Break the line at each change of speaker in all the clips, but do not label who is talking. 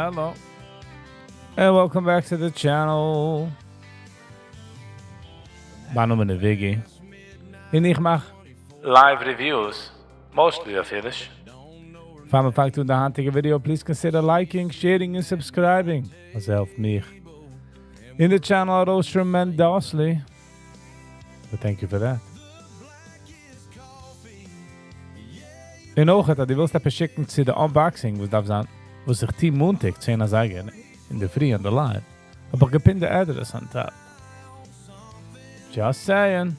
Hello. And welcome back to the channel. מיין נאמען איז Viggy. און איך מאך live reviews, mostly אויף אידיש. פאר מען פאנגט אן די היינטיגע video, please consider liking, sharing און subscribing. דאס העלפט מיך. און די channel ארויס tremendously. But thank you for that. און אויך, אז דו ווילסט עפעס שיקן צו די unboxing, וואס דארף זיין, וואס איך טו מאנטאג, 10 אזייגער, אין די פרי on the live, האב איך געפינט די address on top. Just saying.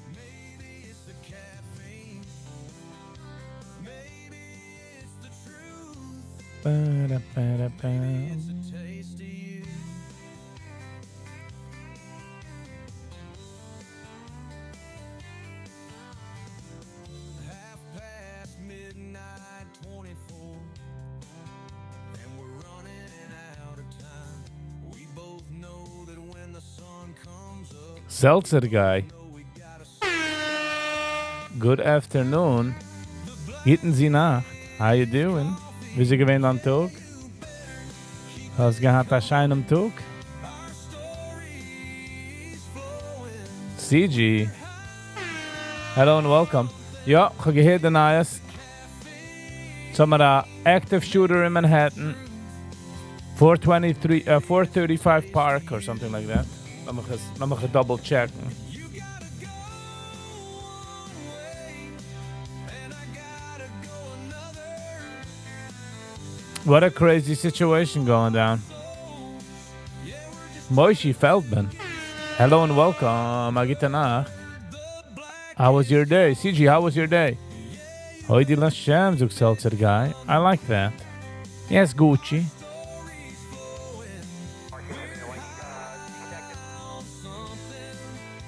Seltzer guy. Good afternoon. גוטן זי נאכט. How you doing? ווי איז געווען דיין טאג? האסט געהאט א שיינעם טאג? CG. Hello and welcome. יא, איך האב געהערט די נייעס. ס'איז א active shooter in Manhattan. 423, 435 Park or something like that. לאמיך double check ן. What a crazy situation going down. Moishi Feldman. Hello and welcome. א גוטע נאכט. How was your day? CG, how was your day? הודי להשם, זאגט Seltzer guy. I like that. Yes, Gucci.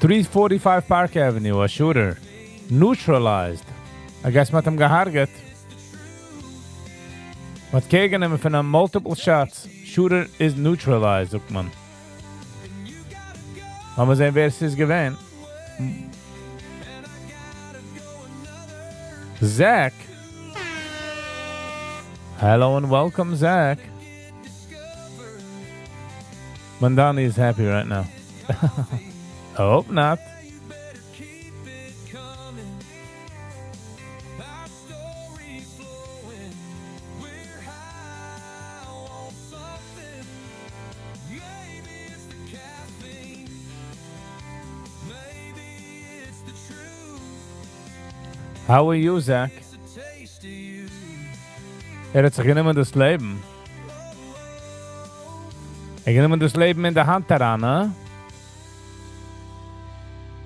345 Park Avenue, a shooter. Neutralized. I guess מ'האט אים געהארגעט. מ'האט געגעבן אים פון אים multiple shots. Shooter is neutralized, זאגט מען. לאמיר זען, ווער עס איז געווען. Zach. Hello and welcome, Zach. Mandani is happy right now. I hope not. How are you, Zach? ער האט זיך גענומען דאס לעבן. ער גענומען דאס לעבן אין די האנט אריין, הא?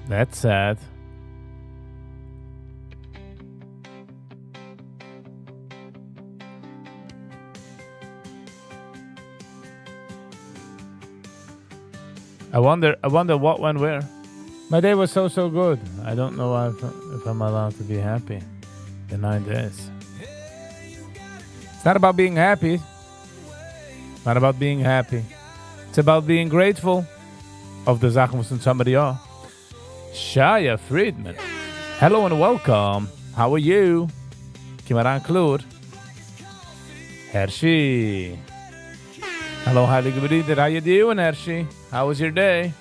That's sad. I wonder, I wonder what went where. My day was so, so good. I don't know if I'm allowed to be happy in 9 days. It's not about being happy. Not about being happy. It's about being grateful אויף די זאכן וואס אונז האבן יא. Shia Friedman. Hello and welcome. How are you? קום אריין קלאר. Hershey. Hello, הייליגע ברודער. How you doing, Hershey? How was your day?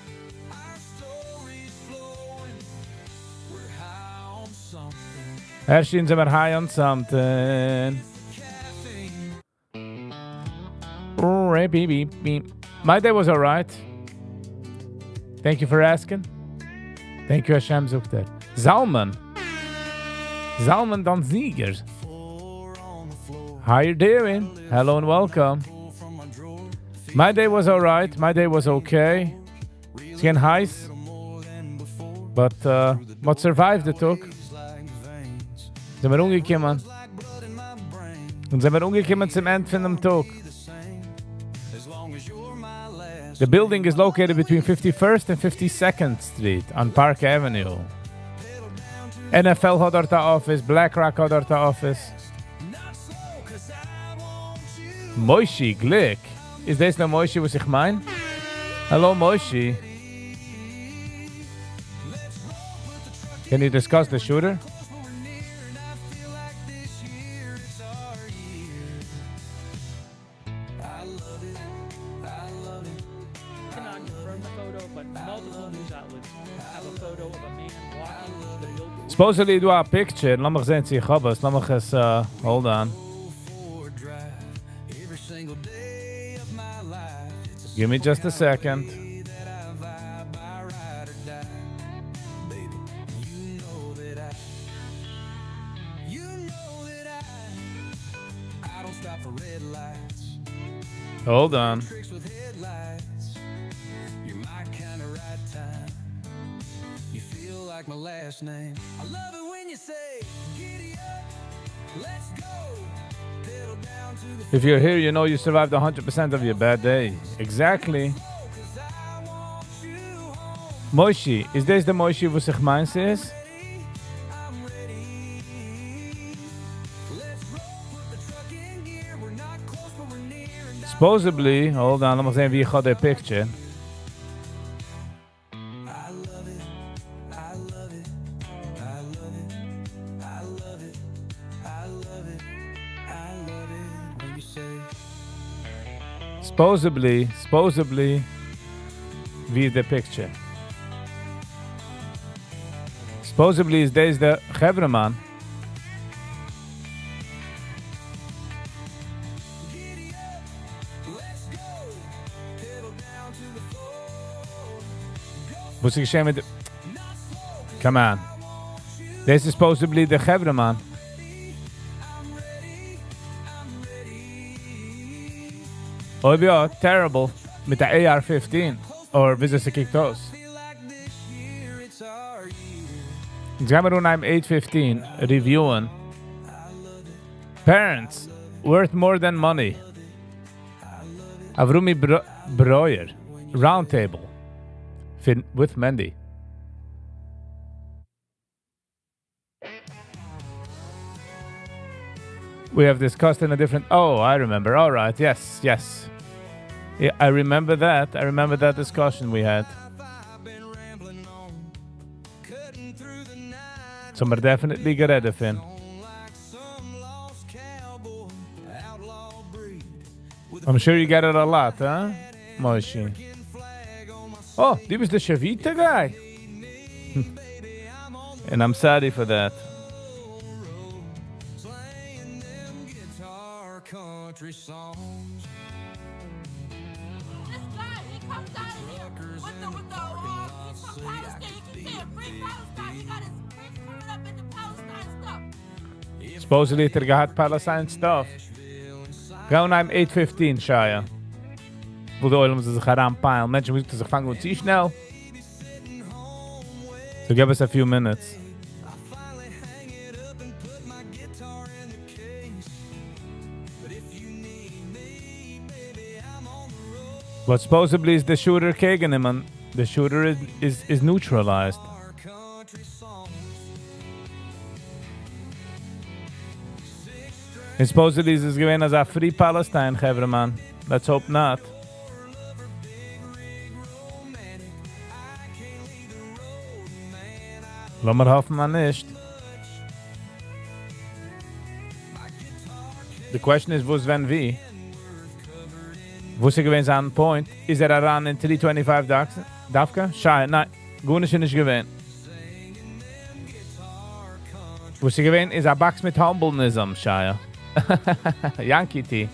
Hershey, זענען מיר high on something. Beep, beep, beep. My day was alright. Thank you for asking. Thank you, השם זאגט ער. Zalman. Zalman Danziger. How you doing? Hello and welcome. My day was alright. My day was okay. It's getting הייס. But מ'האט survived די טאג. זענען מיר אנגעקומען. און זענען מיר אנגעקומען צום ענדע פון דעם טאג. The building is located between 51st and 52nd Street on Park Avenue. NFL האט דארט א office, BlackRock האט דארט א office. Moishi Glick. איז דאס דער Moishi, וואס איך מיין? Hello, Moishi. Can you discuss the shooter? Supposedly איז דא א picture, לאמיך זען צו איך האב עס, לאמיך עס, hold on. Give me just a second. Hold on. If you're here you know you survived a hundred percent of your bad day. Exactly. מושי, איז דאס די מושי וואס איך מיין ס'איז? Supposedly, hold on, לאמיך זעהן ווי איך האב די picture. Supposedly, supposedly, ווי איז די picture? Supposedly איז דאס די חברה'מאן. וואס איז געשען מיט די... Come on. דאס איז supposedly די חברה'מאן. אויב יא, terrible. מיט א AR 15. אדער וויאזוי ס'קוקט אויס. אונז גיימיר אנהייבן eight fifteen review ען Parents worth more than money. אברומי ברויער, Round table פון with מענדי. We have discussed in a different oh I remember alright yes yes I remember that I remember that discussion we had. סאו האמיר definitely גערעדט דערפון. I'm sure you get it a lot, huh? מושי. Oh, דו ביסט די שביתה guy? And I'm sorry for that. Supposedly האט ער געהאט Palestine stuff. גראון I'm eight fifteen שייע. וואו די עולם זאל זיך אריינפיילן. מענטשן מוזן זיך פאנגען אן צו שנעל. So געב עס a few minutes. But supposedly איז די shooter קעגן אים און די shooter איז neutralized. און supposedly איז עס געווען אזא free Palestine חברה'מאן. Let's hope not. לאמיר האפן אז נישט. די question איז וואס ווען ווי. וואס איז געווען זיין point? איז ער אריין אין three twenty five דווקא? שיין, ניין, גארנישט איז נישט געווען. וואס איז געווען איז א box מיט humblenism, שייע. יענקי טי.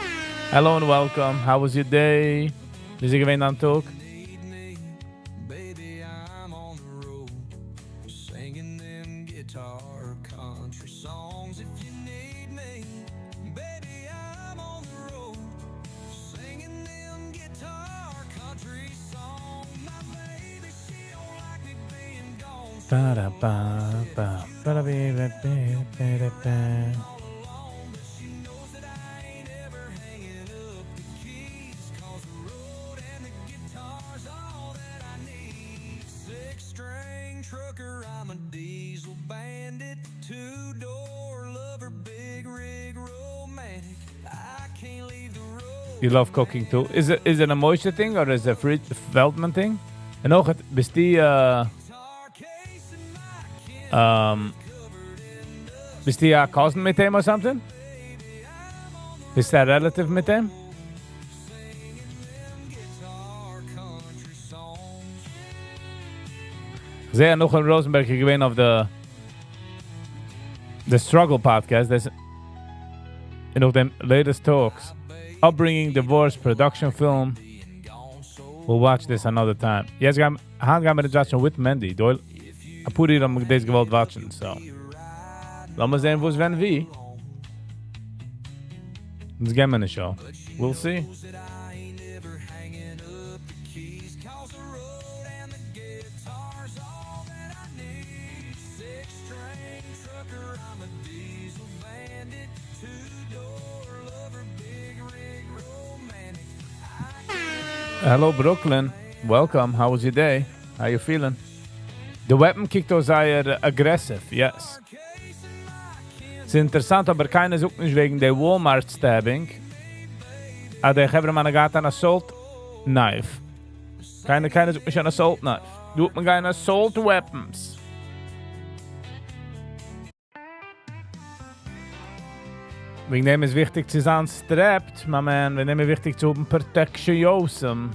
Hello and welcome, how was your day? ווי איז געווען דיין טאג? You love cooking too. איז איז it a משה thing אדער איז a פריד פעלדמאן thing? און אויך ביסטו ביסטו א cousin מיט אים or something? ביסטו א relative מיט אים? כ'זעה אז נחום ראזענבערג איז געווען אויף די. The Struggle Podcast, דאס און נאכדעם Latest Talks, Upbringing, Divorce, Production Film. We'll watch this another time. יעצט גיימ, היינט גיימיר עס watch ן with Mendy. דא, אפאר אידן האבן דאס געוואלט watch ן, so. לאמיר זען וואס ווען ווי. אונז געבן מיר א show. We'll see. Hello Brooklyn. Welcome. How was your day? How you feeling? The weapon קוקט אויס זייער aggressive. Yes. ס'איז אינטערעסאנט, אבער קיינער זאגט נישט וועגן די Walmart stabbing. אז דער חברהמאן האט געהאט אן assault knife. קיינער, קיינער זאגט נישט אן assault knife. דא האט מען קיין assault weapons. וועגן דעם איז וויכטיג צו זיין strapped, my man. וועגן דעם איז וויכטיג צו האבן protection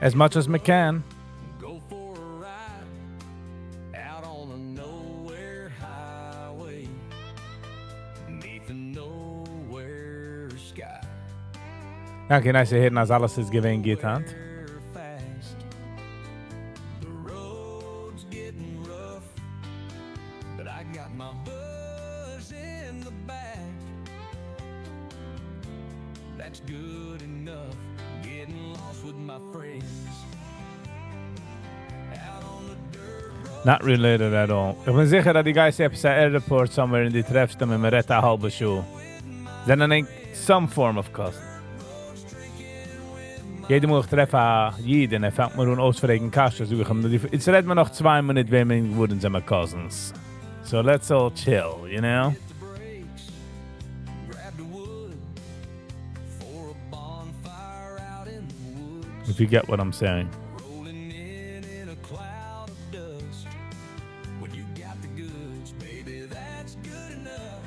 as much as מען קען.
Go for a ride out on a nowhere highway 'neath the nowhere sky.
Okay, nice צו הערן, אז אלעס איז געווען גוט היינט.
Fast. The road's getting rough, but I got my buzz in the back. That's good enough. Getting lost with my friends. Out on the dirt road.
Not related at all. איך בין זיכער, אז דו גייסט עפעס א airport somewhere און דו טרעפסט אים און מען רעדט א האלבע שעה. זענען some form of cousin. יעדע מאל איך טרעף א איד און ער פאנגט מיר אן אויספרעגן קשיות, זאג איך אים, יעצט רעדן מיר נאך 2 מינוט, וועמען ווערן זענען מיר cousins. So let's all chill, you know?
Hit the brakes, grab the wood for a bonfire out in the woods.
If you get what I'm saying.
Rolling in a cloud of dust. When you got the goods, baby, that's good enough.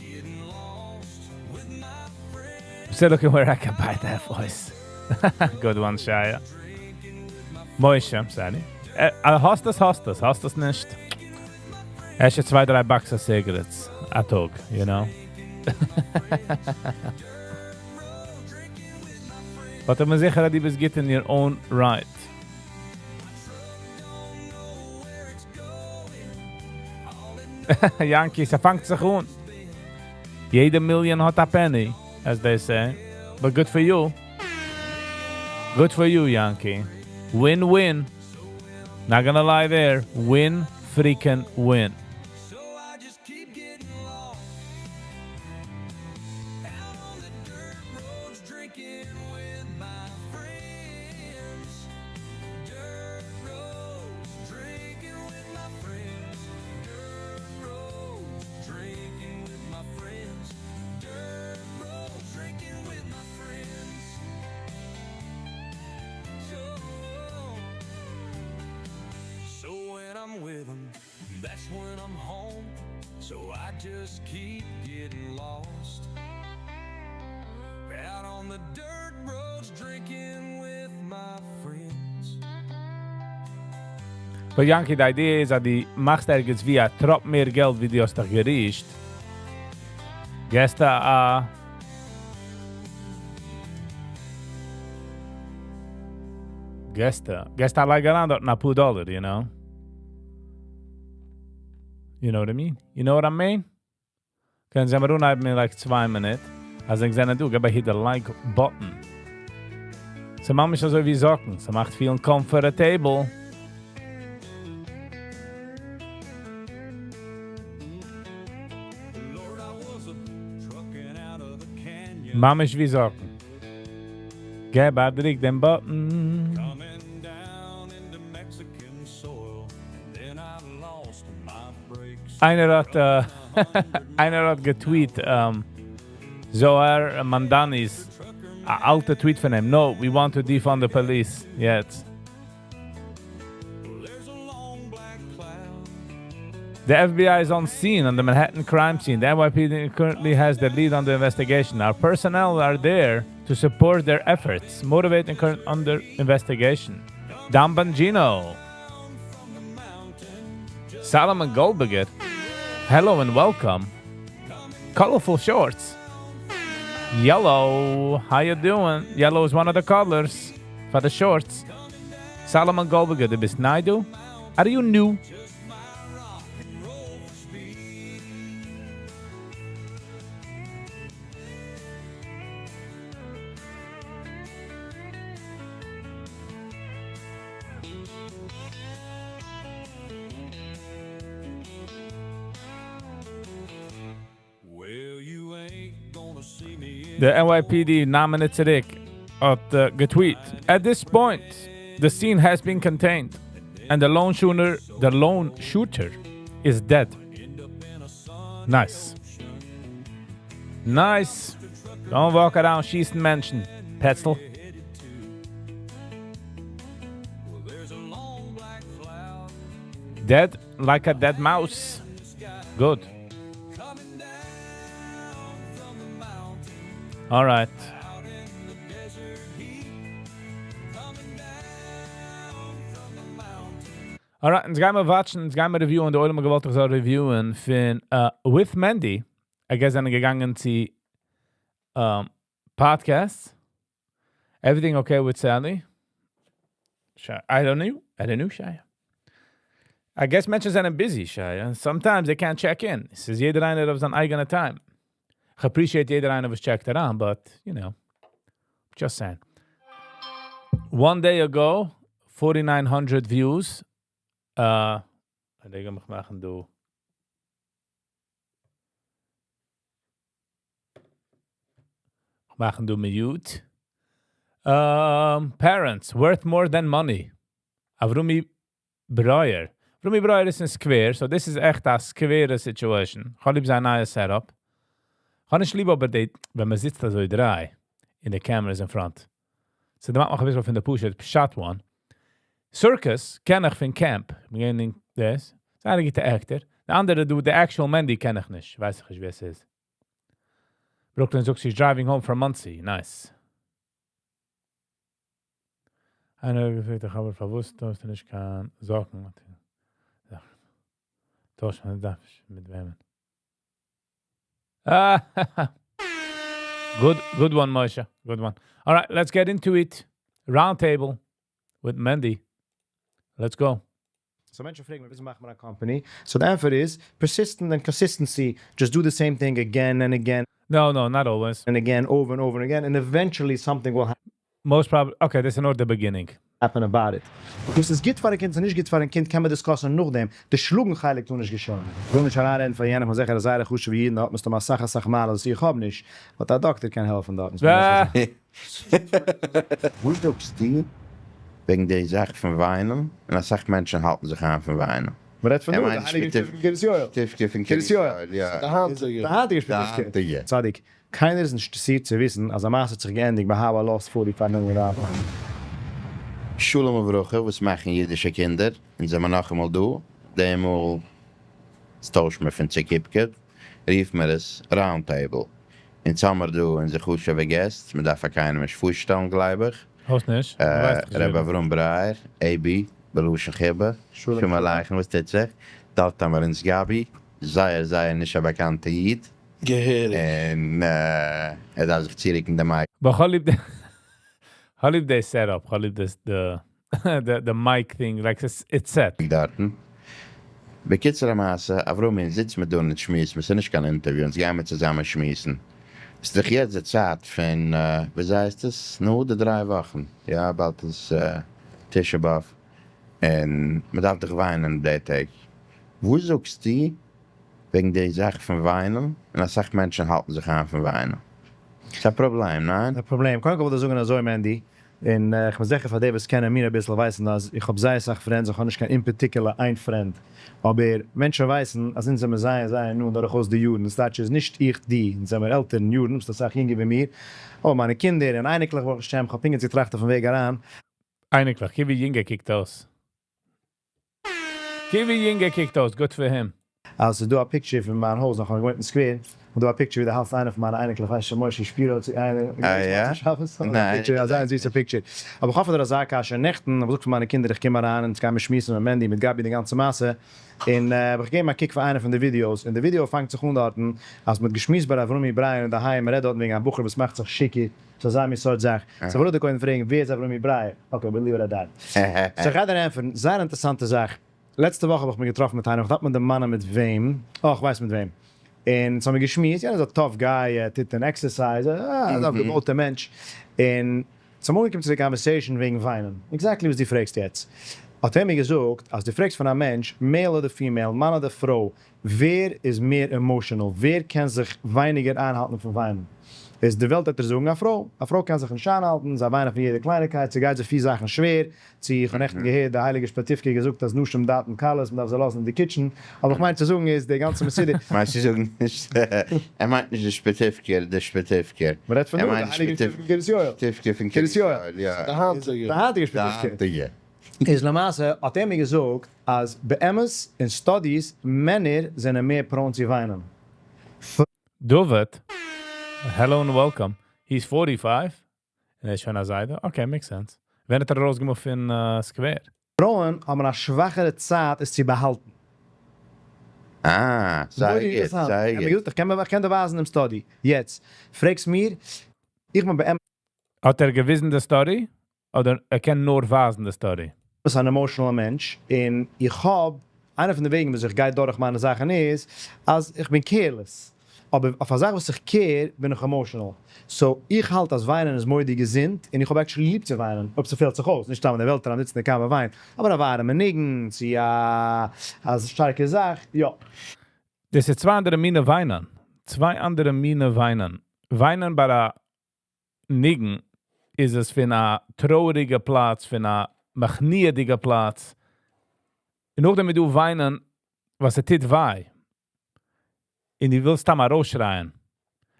Getting lost with my friends.
I'm still looking where I can buy that voice. Good one, Shia. Moshe, sorry. האסט עס, האסט עס, האסט עס נישט. עס איז צוויי, דריי boxes cigarettes. א טאג, you know? But איך בין זיכער, אז דו ביסט גוט in your own right. Yankee, ס'פאנגט זיך אן. יעדע million האט א penny, as they say. But good for you. Good for you, Yankee. Win-win. Not gonna lie there. Win freaking win.
So I just keep getting lost. Out on the dirt roads, drinking with my friends. Dirt roads, drinking with my friends. Dirt roads, drinking with my friends. Dirt roads, drinking with my friends. So when I'm with them, that's when I'm home. So I just keep getting lost. Out on the dirt roads, drinking with my friends.
But Yankee, the idea איז, אז דו מאכסט ערגעץ ווי א טראפ מער געלט, ווי דו האסט דיך גערישט. געסטו א געסטו געסטו א לייג אריין דארט א פאר דאלאר, you know? You know what I mean? You know what I mean? קענען זיי מיר אנהייבן אין like 2 מינוט. אז איך זענען דא, געב א hit the like button. ס'ממש אזוי ווי זאקן. ס'מאכט feel comfortable.
Lord, I was a trucking out of the canyon.
ממש ווי זאקן. געב א דריק דעם button.
Coming down into Mexican soil, and then I lost my brakes.
איינער האט גע tweet, Zohran Mamdani's א אלטע tweet פון אים. No, we want to defund the police. יעצט.
There's a long black cloud.
The FBI is on scene on the Manhattan crime scene. The NYPD currently has the lead on the investigation. Our personnel are there to support their efforts, motivate and current under investigation. Dan Bongino. Solomon Goldberger. Hello and welcome. Colorful shorts. Yellow, how you doing? Yellow is one of the colors for the shorts. Solomon Goldberger, דו ביסט ניי דא? Are you new? The NYPD נעמען צוריק האט גע tweet. At this point, the scene has been contained and the lone shooter is dead. Nice. Nice. Don't walk around שיסן מענטשן, פעצל. Dead like a dead mouse. Good. All right. Alright, אונז גיימיר watch ן, אונז גיימיר review ען, די עולם האט געוואלט איך זאל review ען פון With Mendy. I guess זענען געגאנגען צו podcast. Everything okay with Sally? I don't know. I don't know, Shia. I guess מענטשן זענען busy, Shia. And sometimes they can't check in. עס איז יעדער איינער אויף זיין אייגענע time. איך appreciate יעדער איינער וואס check ט אריין, but just saying. One day ago, 4,900 views. רגע, מאכן דא. מאכן דא mute. Parents, worth more than money. Avrumi Breuer. Avrumi Breuer איז אין Square, so this איז עכט א Square situation. איך האב ליב זיין נייע setup. איך האב נישט ליב אבער די, ווען מען זיצט אזוי דריי in the cameras in front. So דא מאכט מען א ביסל פון די פשוט פשט one. Circus קען איך פון camp. מיר גייען אין דאס. ס'איז א גוטע actor. די אנדערע דא, the actual Mendy קען איך נישט. ווייס איך נישט, ווער עס איז. Brooklyn זאגט, she's driving home from Monsey. Nice. איינער האט געפרעגט, איך האב פארוואס טוישסטו נישט קיין זאקן. יא. טויש מען דארף מיט וועמען. Ah, good, good one, Moshe. Good one. All right, let's get into it. Round table with Mendy. Let's go.
So מענטשן פרעגן מיר, וויאזוי מאכט מען א company? So the answer is persistent and consistency. Just do the same thing again and again
No, not always.
and again, over and over and again, and eventually something will
Most probably. Okay, this is not the beginning.
happen about it. דאס איז גוט פאר א קינד, ס'איז נישט גוט פאר א קינד, קען מען discuss ן נאכדעם. די שלאגן חלק טאר נישט געשען. איך וויל נישט אריינרעדן פאר יענעם, פון זיכער, זייער חשובע אידן, דא האט מען סתם א סאך, א סאך מאל, וואס איך האב נישט. But א דאקטער קען העלפן דארט.
Ah.
וואס זאגסטו וועגן די זאך פון וויינען? און א סאך מענטשן האלטן זיך אן פון וויינען.
מען רעדט פון
ער
דא,
מיינט
די הייליגע
שפיטיוו-
קרית יואל.
שפיטיווקע פון
קרית יואל.
יא.
די היינטיגע.
די היינטיגע
די היינטיגע.
צדיק, קיינער איז נישט אינטערעסירט צו וויסן, אז א מעשה האט זיך געענדיגט ביי How I Lost 45 Million Dollars.
שלום וברכה, וואס מאכן אידישע קינדער? אונז זעמיר נאכאמאל דא, דעמאל טוישט מען פון צוקיפקעט, רופט מען עס Round Table. אונז האמיר דא אונזער חשובע guest, מען דארף פאר קיינעם נישט פארשטעלן, גלייב איך.
האסט נישט? ווייסט איך
רבי
שוין.
אברהם ברייער, AB, בלשון חיבה.
שלום.
שלום עליכם, וואס טוט זיך? דארט האבן מיר אונז גבי, זייער, זייער נישט א באקאנטע איד.
געהעריג.
און ער דארף זיך צורוקן דעם mic.
But איך האב ליב די setup, איך האב ליב דאס, the mic thing, like it's set.
דארטן. בקיצור המעשה, אברהם, מיר זיצן מיט דא און שמועסן, מיר זענען נישט קיין interview, אונז גייען מיר צוזאמען שמועסן. ס'איז דאך יעצט די צייט פון, ווי הייסט עס? נו, די 3 וואכן. יא, באלד איז תשעה באב. און מען דארף דאך וויינען די טעג. וואס זאגסטו וועגן די זאך פון וויינען? און א סאך מענטשן האלטן זיך אן פון וויינען. ס'איז א פראבלעם, ניין?
א פראבלעם. קודם כל וויל איך זאגן אזוי, Mandy. און איך מוז זיכער פאר די וואס קענען מיר א ביסל ווייסן, אז איך האב זייער סאך friends, איך האב נישט קיין in particular איין friend. אבער מענטשן ווייסן, אז אונז זעמיר זייער, זייער נאנט דורכאויס די יארן. דאס טייטש איז נישט איך די, אונז זעמיר עלטער אין יארן, ביסט א סאך יונגער ווי מיר. אבער מיינע קינדער און אייניקלעך, ברוך השם, איך האב פונקט געטראכט אויפן וועג אריין.
אייניקלעך, קוק ווי יונג ער קוקט אויס. קוק ווי יונג ער קוקט אויס, good for him.
אז דא א picture פון מיין הויז, נאך ווען איך געוואוינט אין Square. און דא א picture ווי דו האלסט איינע פון מיינע אייניקלעך, ווייסט שוין מושי שפירא צו איינער,
אה יא? ניין.
picture, אזא זיסע picture. אבער איך האף פאר דיר אזא קשיא, נעכטן האב איך געזאגט פאר מיינע קינדער איך קום אריין אונז גיימיר שמועסן מיט מענדי מיט גבי די גאנצע מעשה, און האב איך געגעבן א קוק פאר איינע פון די videos, און די ווידיאו פאנגט זיך אן דארטן אז מ'האט געשמועסט ביי ר' אברומי ברייער אינדערהיים, מ'רעדט דארטן וועגן א בחור וואס מאכט זיך שיכור, ס'איז אזא מין סארט זאך. so כ'וויל דיר קודם פרעגן ווער איז אברומי ברייער? okay, we'll leave it at that. so כ'גיי דיר ענטפערן, זייער אינטערעסאנטע זאך. לעצטע וואך האב איך מיר געטראפן מיט איינעם, איך דארף מיר דערמאנען מיט וועם, אה איך ווייס מיט וועם, און ס'האמיר געשמועסט, יענער איז א tough guy, ער טוט אין exercise, א אויפגעבויטע מענטש, און ס'האמיר אנגעקומען צו די conversation וועגן וויינען, exactly וואס דו פרעגסט יעצט, האט ער מיר געזאגט אז דו פרעגסט פון א מענטש, male אדער female, מאן אדער פרוי, ווער איז מער emotional, ווער קען זיך ווייניגער איינהאלטן פון וויינען, איז די וועלט וועט דיר זאגן א פרוי, א פרוי קען זיך נישט איינהאלטן, זיי וויינען פון יעדע קלייניקייט, ס'גייט זיי פיר זאכן שווער, צו איך האב נעכטן געהערט די הייליגע שפעטיווקער געזאגט אז נשים דעתן קלות מ'דארף זיי לאזן אין די kitchen, אבער איך מיין צו זאגן איז די גאנצע מסודר.
מיינסט צו זאגן נישט, ער מיינט נישט די שפעטיווקער, די שפעטיווקער.
מ'רעדט פון
ער
דא, די
מיינט
הייליגע שפעטיווקער פון קרית יואל.
שפעטיווקער פון
קרית יואל.
יא.
די היינטיגע.
די היינטיגע
די
שפעטיווקער.
היינטיגע.
איז למעשה האט ער מיר געזאגט אז באמת אין studies מענער זענען מער prone צו וויינען.
דוד, hello and welcome. He's 45. און ער איז שוין א זיידע? Okay, makes sense. ווען האט ער ארויסגעמופט פון סקווער?
פרויען האבן א שוואכערע צייט עס צו באהאלטן.
אה, זייער גוט, זייער גוט.
איך קען איך קען דיר ווייזן דעם study. יעצט, פרעגסט מיר, איך בין באמת.
האט ער געוויזן די study? אדער ער קען נאר ווייזן די study?
אן emotional מענטש, און איך האב, איינע פון די וועגן וויאזוי איך גיי דורך מיינע זאכן איז, אז איך בין careless. אבער אויף א זאך וואס איך care בין איך emotional. so איך האלט אז וויינען איז מורא'דיג געזונט, און איך האב actually ליב צו וויינען, אויב ס'פעלט זיך אויס, נישט סתם אין די וועלט אריין זיצן אין קאמער וויינען, אבער א ווארעמע ניגון, צו א שטארקע זאך, יא.
דאס איז צוויי אנדערע מינע וויינען. צוויי אנדערע מינע וויינען. וויינען ביי א ניגון איז עס פון א טרויעריגע פלאץ, פון א מכניע'דיגע פלאץ. און נאכדעם איז דא וויינען וואס עס טוט וויי. און דו ווילסט סתם ארויסשרייען.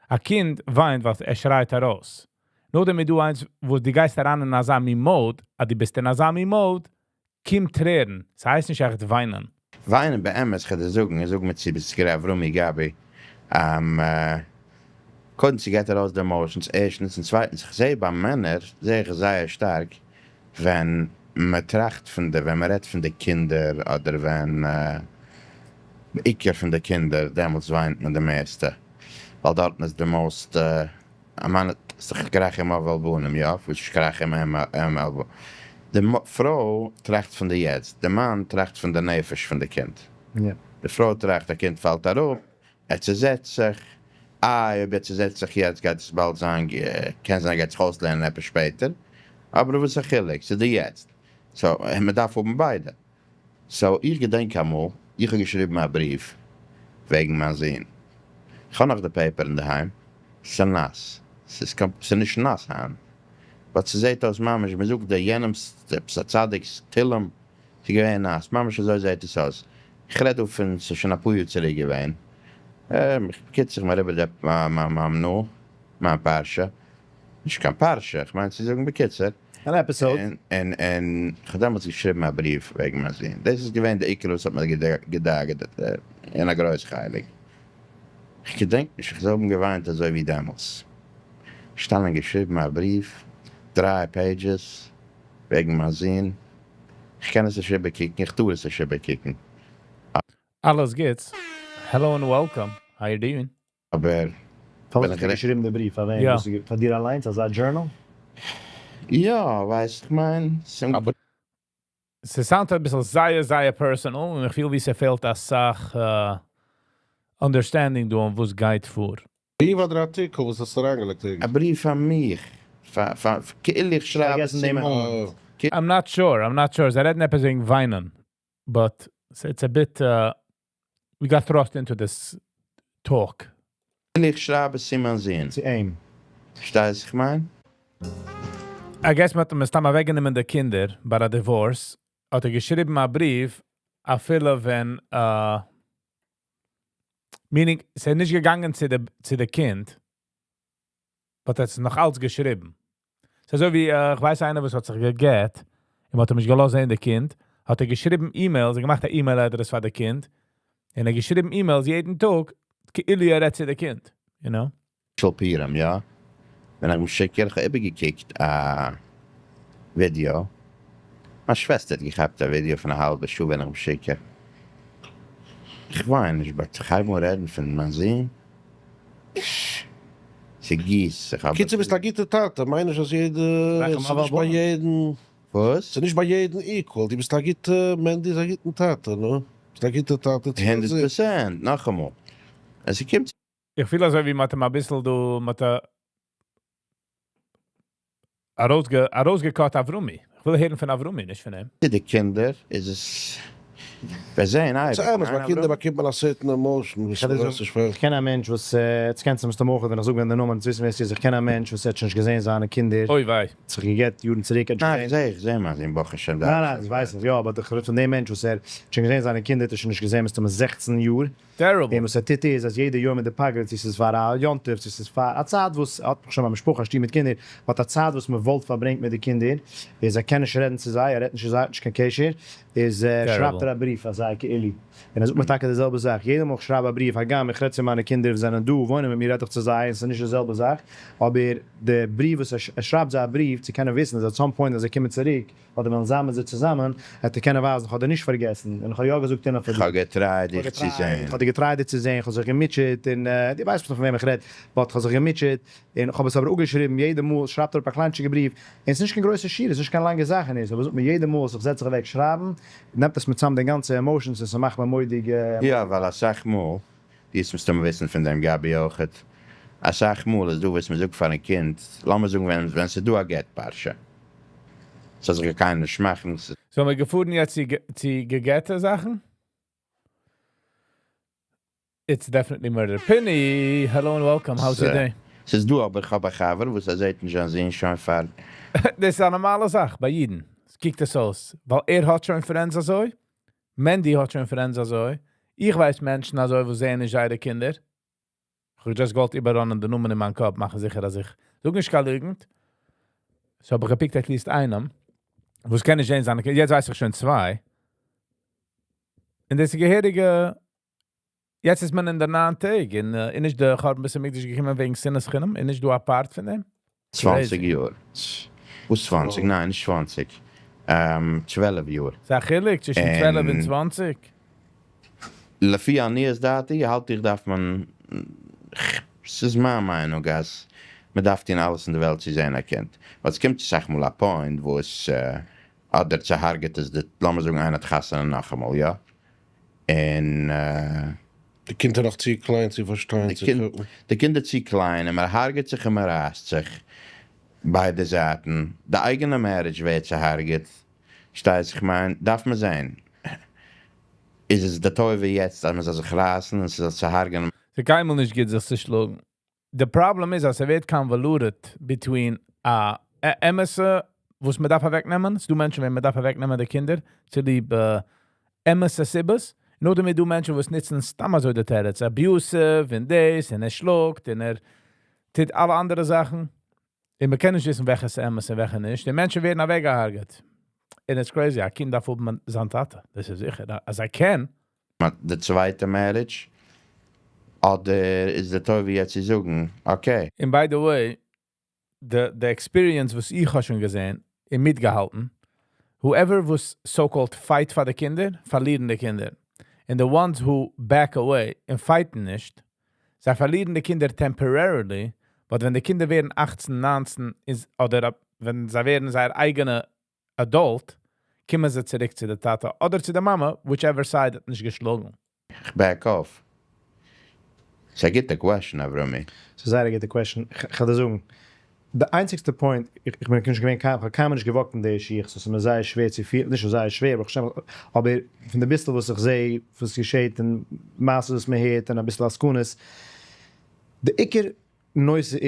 א קינד וויינט ווייל ער שרייט ארויס. נאכדעם איז דא איינס וואס דו גייסט אריין אין אזא מין mode, אז דו ביסט אין אזא מין mode, קומט טרערן. ס'הייסט נישט עכט וויינען.
וויינען באמת, כ'על דיר זאגן, איך זאג מיר צו ביסט גערעכט אברומי גבי, קודם ס'געט ארויס די emotions ערשטנס, און צווייטנס איך זעה ביי מענער זעה איך זייער שטארק ווען מ'טראכט פון די, ווען מ'רעדט פון די קינדער אדער ווען בעיקר פון די קינדער דעמאלטס וויינט מען די מערסטע ווייל דארטן איז די most א מאן איז דאך כרחם אב על בנים, יא? וואס איז כרחם אם על בנים? די פרוי טראכט פון די יעצט, די מאן טראכט פון די נפש פון די קינד. די פרוי טראכט א קינד פאלט אראפ, ער צוזעצט זיך, איי אויב ער צוזעצט זיך יעצט גייט עס באלד זיין, קען זיין ער גייט זיך אויסלערנען עפעס שפעטער, אבער וואס א חילוק, ס'איז די יעצט, so מען דארף האבן ביידע. so איך געדענק אמאל איך האב געשריבן א בריוו וועגן מיין זון, איך האב נאך די paper אינדערהיים, ס'איז נאס, ס'איז נישט נאס היינט, but ס'זעט אויס ממש, מ'זאגט די יענעמ'ס עפעס א צדיק'ס תהלים, ס'איז געווען נאס, ממש אזוי זעט עס אויס, איך רעד דא פון ס'איז שוין אפאר יאר צוריק געווען, בקיצור כ'בין אריבער די מיין מיין פרשה, נישט קיין פרשה, כ'מיין צו זאגן בקיצור.
אן episode.
און און כ'האב דעמאלטס געשריבן א בריוו וועגן מיין זון, דאס איז געווען די עיקר וואס האט מיר געדאגה'ט אין א גרויס חלק, כ'געדענק נישט איך זאל האבן געוויינט אזוי ווי דעמאלטס, געשטאנען געשריבן א בריוו, דריי pages, וועגן מיין זון, כ'קען עס נישט איבערקוקן, איך טאר עס נישט איבערקוקן.
אלעס גוטס, hello and welcome, how you doing?
אבער
פארוואס האסטו געשריבן די בריוו? פאר וועם? פאר דיר אליינס? אזא journal?
יא, ווייסט איך מיין.
ס' sound אביסל זייער זייער personal, און איך פיל ווי ס'פעלט אסאך understanding דא און וואס גייט פאר.
בריוו אדער ארטיקל וואס האסטו אריינגעלייגט ערגעץ?
א בריוו פאר מיך, פאר כאילו איך שרייב עס צו מיר.
I'm not sure, I'm not sure, זיי רעדן עפעס וועגן וויינען, but it's a bit, we got thrust into this talk.
כאילו איך שרייב עס צו מיין זון.
צו אים.
פארשטייסט איך מיין?
I guess מ'האט אים מסתם אוועקגענומען די קינדער ביי א divorce, האט ער געשריבן א בריוו אפילו ווען, meaning ס'איז נישט געגאנגען צו די קינד, but ער האט עס נאך אלץ געשריבן. ס'איז אזוי ווי איך ווייס איינער וואס האט זיך גע'גט, און מ'האט אים נישט געלאזט זען די קינד, האט ער געשריבן emails, ער האט געמאכט א email address פאר די קינד, און ער האט געשריבן emails יעדן טאג, כאילו ער רעדט צו די קינד, you know?
פורים, יא? ווען איך בין שיכור, איך האב איבערגעקוקט א ווידיאו. מיין שוועסטער האט געכאפט א ווידיאו פון א האלבע שעה ווען איך בין שיכור. איך וויין נישט, but איך הייב אן רעדן פון מיין זון. ס'גיסט זיך אבער.
קיצור, ביסט א גוטע טאטע, מיין נישט אז יעדע,
רחם
ס'איז
אב
נישט ביי
אבא.
יעדן,
וואס?
ס'איז נישט ביי יעדן equal. דו ביסט א גוטע, מענדי איז א גוטן טאטע, נו? ביסט א גוטע טאטע צו דיין
100
זון.
percent, נאכאמאל. עס קומט
איך פיל אזוי ווי מ'האט אים א ביסל דא, מ'האט ארויסגע cut אברומי. איך וויל הערן פון אברומי, נישט פון אים.
צו די קינדער, איז עס, מיר זעען אייביג.
ס'איז אמת,
ניין,
ביי קינדער
אברומי?
באקומט מען א certain emotion, וואס
איך
ווייס נישט ווער.
איך קען א מענטש וואס, יעצט קענסטו מסתמא אויך, ווען איך זאג ווען די נאמען, צו וויסן ווער עס איז, איך קען א מענטש וואס האט שוין נישט געזען זיינע קינדער.
אוי וויי.
האט זיך געגט יארן צוריק, האט נישט
ניין,
געזען.
איך זע מיין זון, ברוך השם,
ניין, ניין, איך ווייס נישט, יא, אבער איך רעד פון דעם מענטש וואס ער האט שוין געזען זיינע קינדער, האט ער שוין נישט געזען מסתמא 16 יאר.
Terrible.
און וואס ער טוט איז, אז יעדע יאר מיט די פגרה, צו ס'איז פאר א יום טוב, צו ס'איז פאר א צייט וואס האט שוין א משפחה, א שטוב מיט קינדער, האט א צייט וואס מען וואלט פארברענגט מיט די קינדער, איז ער קען נישט רעדן צו זיי, ער רעדט נישט צו זיי, האט נישט קיין קשר, איז שרייבט ער א בריוו פאר זיי כאילו. און ער זאגט מיר טאקע די זעלבע זאך, יעדע מאל איך שרייב א בריוו, הגם איך רעד צו מיינע קינדער וואס זענען דא, וואוינען מיט מיר, רעד איך צו זיי, און ס'איז נישט די זעלבע זאך, אבער די בריוו וואס ער שרייבט זיי א בריוו צו קענען וויסן אז at some point אז זיי קומען צוריק, אדער וועלן זיין מיט זיי צוזאמען, וועט ער קענען ווייזן, איך האב דיר נישט פארגעסן, און איך האב יא געזאגט און
איך האב גע try ט דיך צו זען.
איך האב דיר גע try ט דיר צו זען, איך האב זיך געמוטשעט, און דו ווייסט פון וועם איך רעד, but איך האב זיך געמוטשעט, און איך האב עס אבער אפגעשריבן, יעדע מאל שרייבט ער אפ א קליינטשיגע בריוו, און עס איז נישט קיין גרויסע שיר, עס איז נישט קיין לאנגע זאך, און אבער זאגט מיר יעדע מאל וואס איך זעץ זיך אוועק שרייבן, נעמט עס מיט צאם די גאנצע emotions, און ס'מאכט מיר מורא'דיג.
יא, ווייל אסאך מאל, די מסתמא וויסן פון דעם גבי אויכעט, אסאך מאל איז דא וואס מען זאגט פאר א קינד, לאמיר זאגן ווען ס'איז דא א גט פרשה. ס'זאל זיך קיינער נישט מאכן.
So, מיר געפארן יעצט צו געגעטע זאכן? It's definitely murder. Penny, hello and welcome. How's your day?
ס'איז דא אבער איך האב א חבר, וואס ער זעט נישט זיין זון שוין פאר
דאס איז א נארמאלע זאך ביי יעדן. עס קוקט עס אויס. ווייל ער האט שוין friends אזוי. Mandy האט שוין friends אזוי. איך ווייס מענטשן אזוי, וואס זעען נישט זייערע קינדער. איך האב just געוואלט איבער run ען די נומער אין מיין קאפ, מאכן זיכער אז איך זאג נישט קיין ליגנט. So האב איך גע pick ט at least איינעם, וואס קען נישט זען זיינע קינדער. יעצט ווייס איך שוין צוויי. און דאס איז געהעריגע. יעצט איז מען אין די ניין טעג. און איז נישט דער חורבן בית המקדש געקומען וועגן שנאת חינם? איז נישט דא א part פון דעם?
20 יאר. וואס 20? ניין, נישט 20. 12 יאר.
ס'איז א חילוק צווישן 12 און 20.
לפי עניות דעתי, האלט איך דארף מען, ס'איז מיין מיינונג, אז מען דארף טון אלעס אין די וועלט צו זען א קינד. ווייל עס קומט אסאך מאל א point, וואו עס, אדער צעהרגעט עס, די, לאמיר זאגן, איינער האט חתונה נאכאמאל, יא? און
די קינדער נאך צו קליין צו פארשטיין.
די
צו קוקן.
די קינדער צו קליין, און מען הרגעט זיך און מען רייסט זיך. ביידע זייטן. די אייגענע marriage ווערט צעהרגעט. שטייט זיך, מיין, דארף מען זען. איז עס די טובה יעצט, אז מען זאל זיך רייסן און ס'זאל צעהרגענען?
ס'איז קיינמאל נישט גוט זיך צו שלאגן. The problem איז, אז ס'ווערט convoluted between א אמת'ע, וואס מען דארף אוועקנעמען, ס'דא מענטשן, ווען מען דארף אוועקנעמען די קינדער, צוליב אמת'ע סיבות, נאר דערמיט דא מענטשן, וואס נוצן סתם אזוי די תירוץ, abusive און דאס, און ער שלאגט, און ער טוט אלע אנדערע זאכן. און מען קען נישט וויסן, וועלכע איז אמת און וועלכע נישט. די מענטשן ווערן אוועקגעהרגעט. און it's crazy, א קינד דארף האבן זיין טאטע. דאס איז זיכער. אז ער קען.
די צווייטע marriage, אדער איז די טובה יעצט צו זאגן, okay.
And by the way, the experience וואס איך האב שוין געזען, און מיטגעהאלטן, whoever was so-called fight פאר די קינדער, פארלירן די קינדער. And the ones who back away און fight ן נישט, זיי פארלירן די קינדער temporarily, but ווען די קינדער ווערן 18, 19, איז, אדער ווען זיי ווערן זייער אייגענע adult, קומען זיי צוריק צו די טאטע אדער צו די מאמע, whichever side האט נישט געשלאגן.
איך back off. ס'איז א גוטע question, אברומי.
ס'איז זייער א גוטע question. איך וועל דיר זאגן, די איינציגסטע point, איך בין נישט געווען קיין, איך האב קיינמאל נישט גע walk ט אין די שיך, ס'איז מיר זייער שווער צו פילן, נישט זייער שווער, אבער איך אבער פון די ביסל וואס איך זע, וואס געשעט און מעשיות וואס מען הערט און א ביסל עסקנות, די עיקר נושא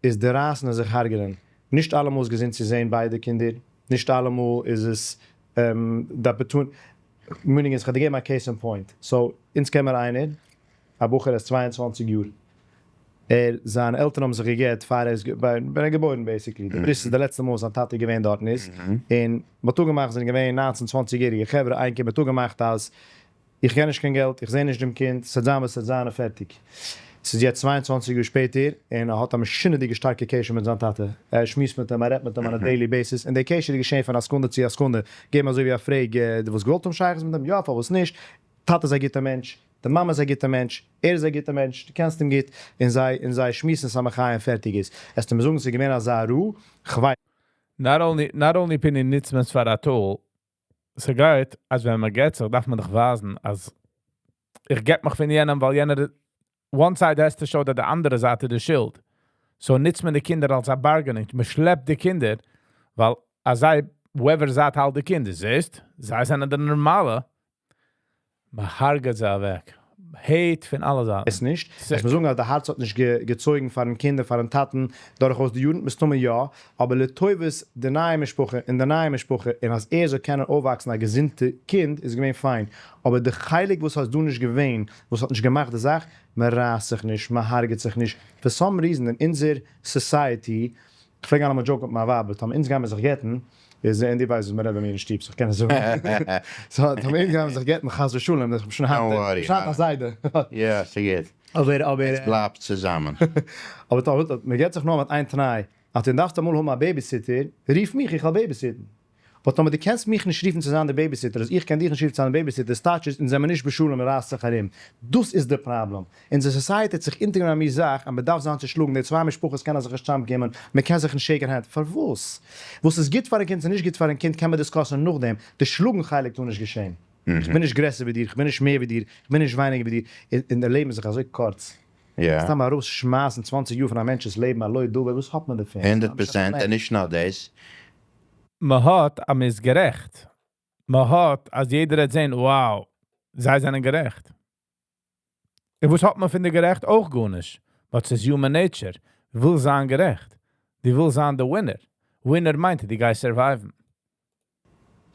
איז די רייסן און זיך הרגענען. נישט אלעמאל איז געזונט צו זען ביידע קינדער, נישט אלעמאל איז עס דארף מען טון, meaning איז, איך האב דיר געגעבן א case in point. So, אונז קען מיר איינער, א בחור איז 22 יאר. זיינע עלטערן האבן זיך געגט, פאר ער איז ווען ער געבוירן, basically. די ברית איז די לעצטע מאל זיין טאטע געווען דארטן איז. און מ'האט אפגעמאכט, זענען געווען 19, 20-יעריגע חברה, איין קינד, מ'האט אפגעמאכט אז איך געב נישט קיין געלט, איך זע נישט דעם קינד, ס'וועט זיין וואס ס'וועט זיין און פערטיג. ס'איז יעצט 22 יאר שפעטער, און ער האט א משונה'דיגע שטארקע קשר מיט זיין טאטע. ער שמועסט מיט אים, ער רעדט מיט אים on a daily basis, און דער קשר איז געשען פון א סעקונדע צו א סעקונדע. געבן אזוי ווי א פרעג, דו וואלסט געוואלט האבן שייכות מיט אים? יא, פארוואס נישט? טאטע איז א גוטער מענטש, די מאמע איז א גוטער מענטש, ער איז א גוטער מענטש, דו קענסט אים גוט, און זיי שמועסן ס'א מחיה און פערטיג איז. וועסטו מיר זאגן, ס'איז געווען אזא רו? כ'ווייס.
Not only פיני ניצט מען עס פאר א tool, ס'גייט, אז ווען מען גט זיך, דארף מען דאך ווייזן, אז איך גט מיך פון יענעם, ווייל יענער, one side has to show that די אנדערע זייט איז די שולד. So ניצט מען די קינדער אלס א bargaining. מען שלעפט די קינדער, ווייל אז זיי, whoever זייט האלט די קינדער, זעסט? זיי זענען די נארמאלע. מען הרג'עט זיי אוועק. Hate פון אלע זייטן.
עס נישט. עס מוז זאגן אז די הארץ האט נישט געצויגן פארן קינד און פארן טאטן דורכאויס די יארן, מסתמא יא, אבער לטובת די נייע משפחה און די נייע משפחה און אז ער זאל קענען אויפוואקסן א געזונטע קינד איז געווען fine. אבער די חלק וואס האט דא נישט געווען, וואס האט נישט געמאכט די זאך, מען רייסט זיך נישט, מען הרג'עט זיך נישט. For some reason אין אונזער society, איך פלעג אלעמאל joke מיט מיין ווייב, טאמער אונז גייען מיר זיך גט'ן, איז און דו ווייסט וואס מען רעדט ביי מיר אין שטוב, so איך קען עס זאגן. So, טאמער אונז גייען מיר זיך גט'ן, חס ושלום, דאס איז שוין היינט,
Don't worry,
שוין היינט א זיידע.
יא, ס'גוט.
אבער
עס בלייבט צוזאמען.
אבער טאמער מען גט זיך נאר מיט איין תנאי, אז דו דארפסט אמאל האבן א babysitter, רוף מיך, איך וועל babysit ן. אבער טאמער דו קענסט מיך נישט רופן צו זיין דער babysitter, אז איך קען דיך נישט רופן צו זיין דער babysitter, סטייטש איז, אונז זעמיר נישט בשלום, מען רייסט זיך ארום. דאס איז די פראבלעם. אונזער society האט זיך אונטערגענומען א מין זאך, אז מען דארף זיין צושלאגן, די צוויי משפחות קענען זיך נישט צוזאמקומען, מען קען זיך נישט shake ן הענט. פארוואס? וואס איז גוט פארן קינד, ס'איז נישט גוט פארן קינד, קען מען discuss ן נאכדעם. די שלאגן חלק טאר נישט געשען. איך בין נישט גרעסער ווי דיר, איך בין נישט מער ווי דיר, איך בין נישט ווייניגער ווי דיר. און דער לעבן איז זיך אזוי קורץ. סתם ארויסשמייסן 20 יאר פון א מענטש'ס לעבן, א לא דבר, וואס האט מען דערפון?
100%, און נישט נאר דאס.
מען האט, אז מען איז גערעכט. מען האט, אז יעדער וועט זען, wow, זיי זענען גערעכט. און וואס האט מען פון די גערעכט? אויך גארנישט. But ס'איז human nature. וויל זיין גערעכט. די וויל זיין the winner. Winner מיינט, די גייסט survive ן.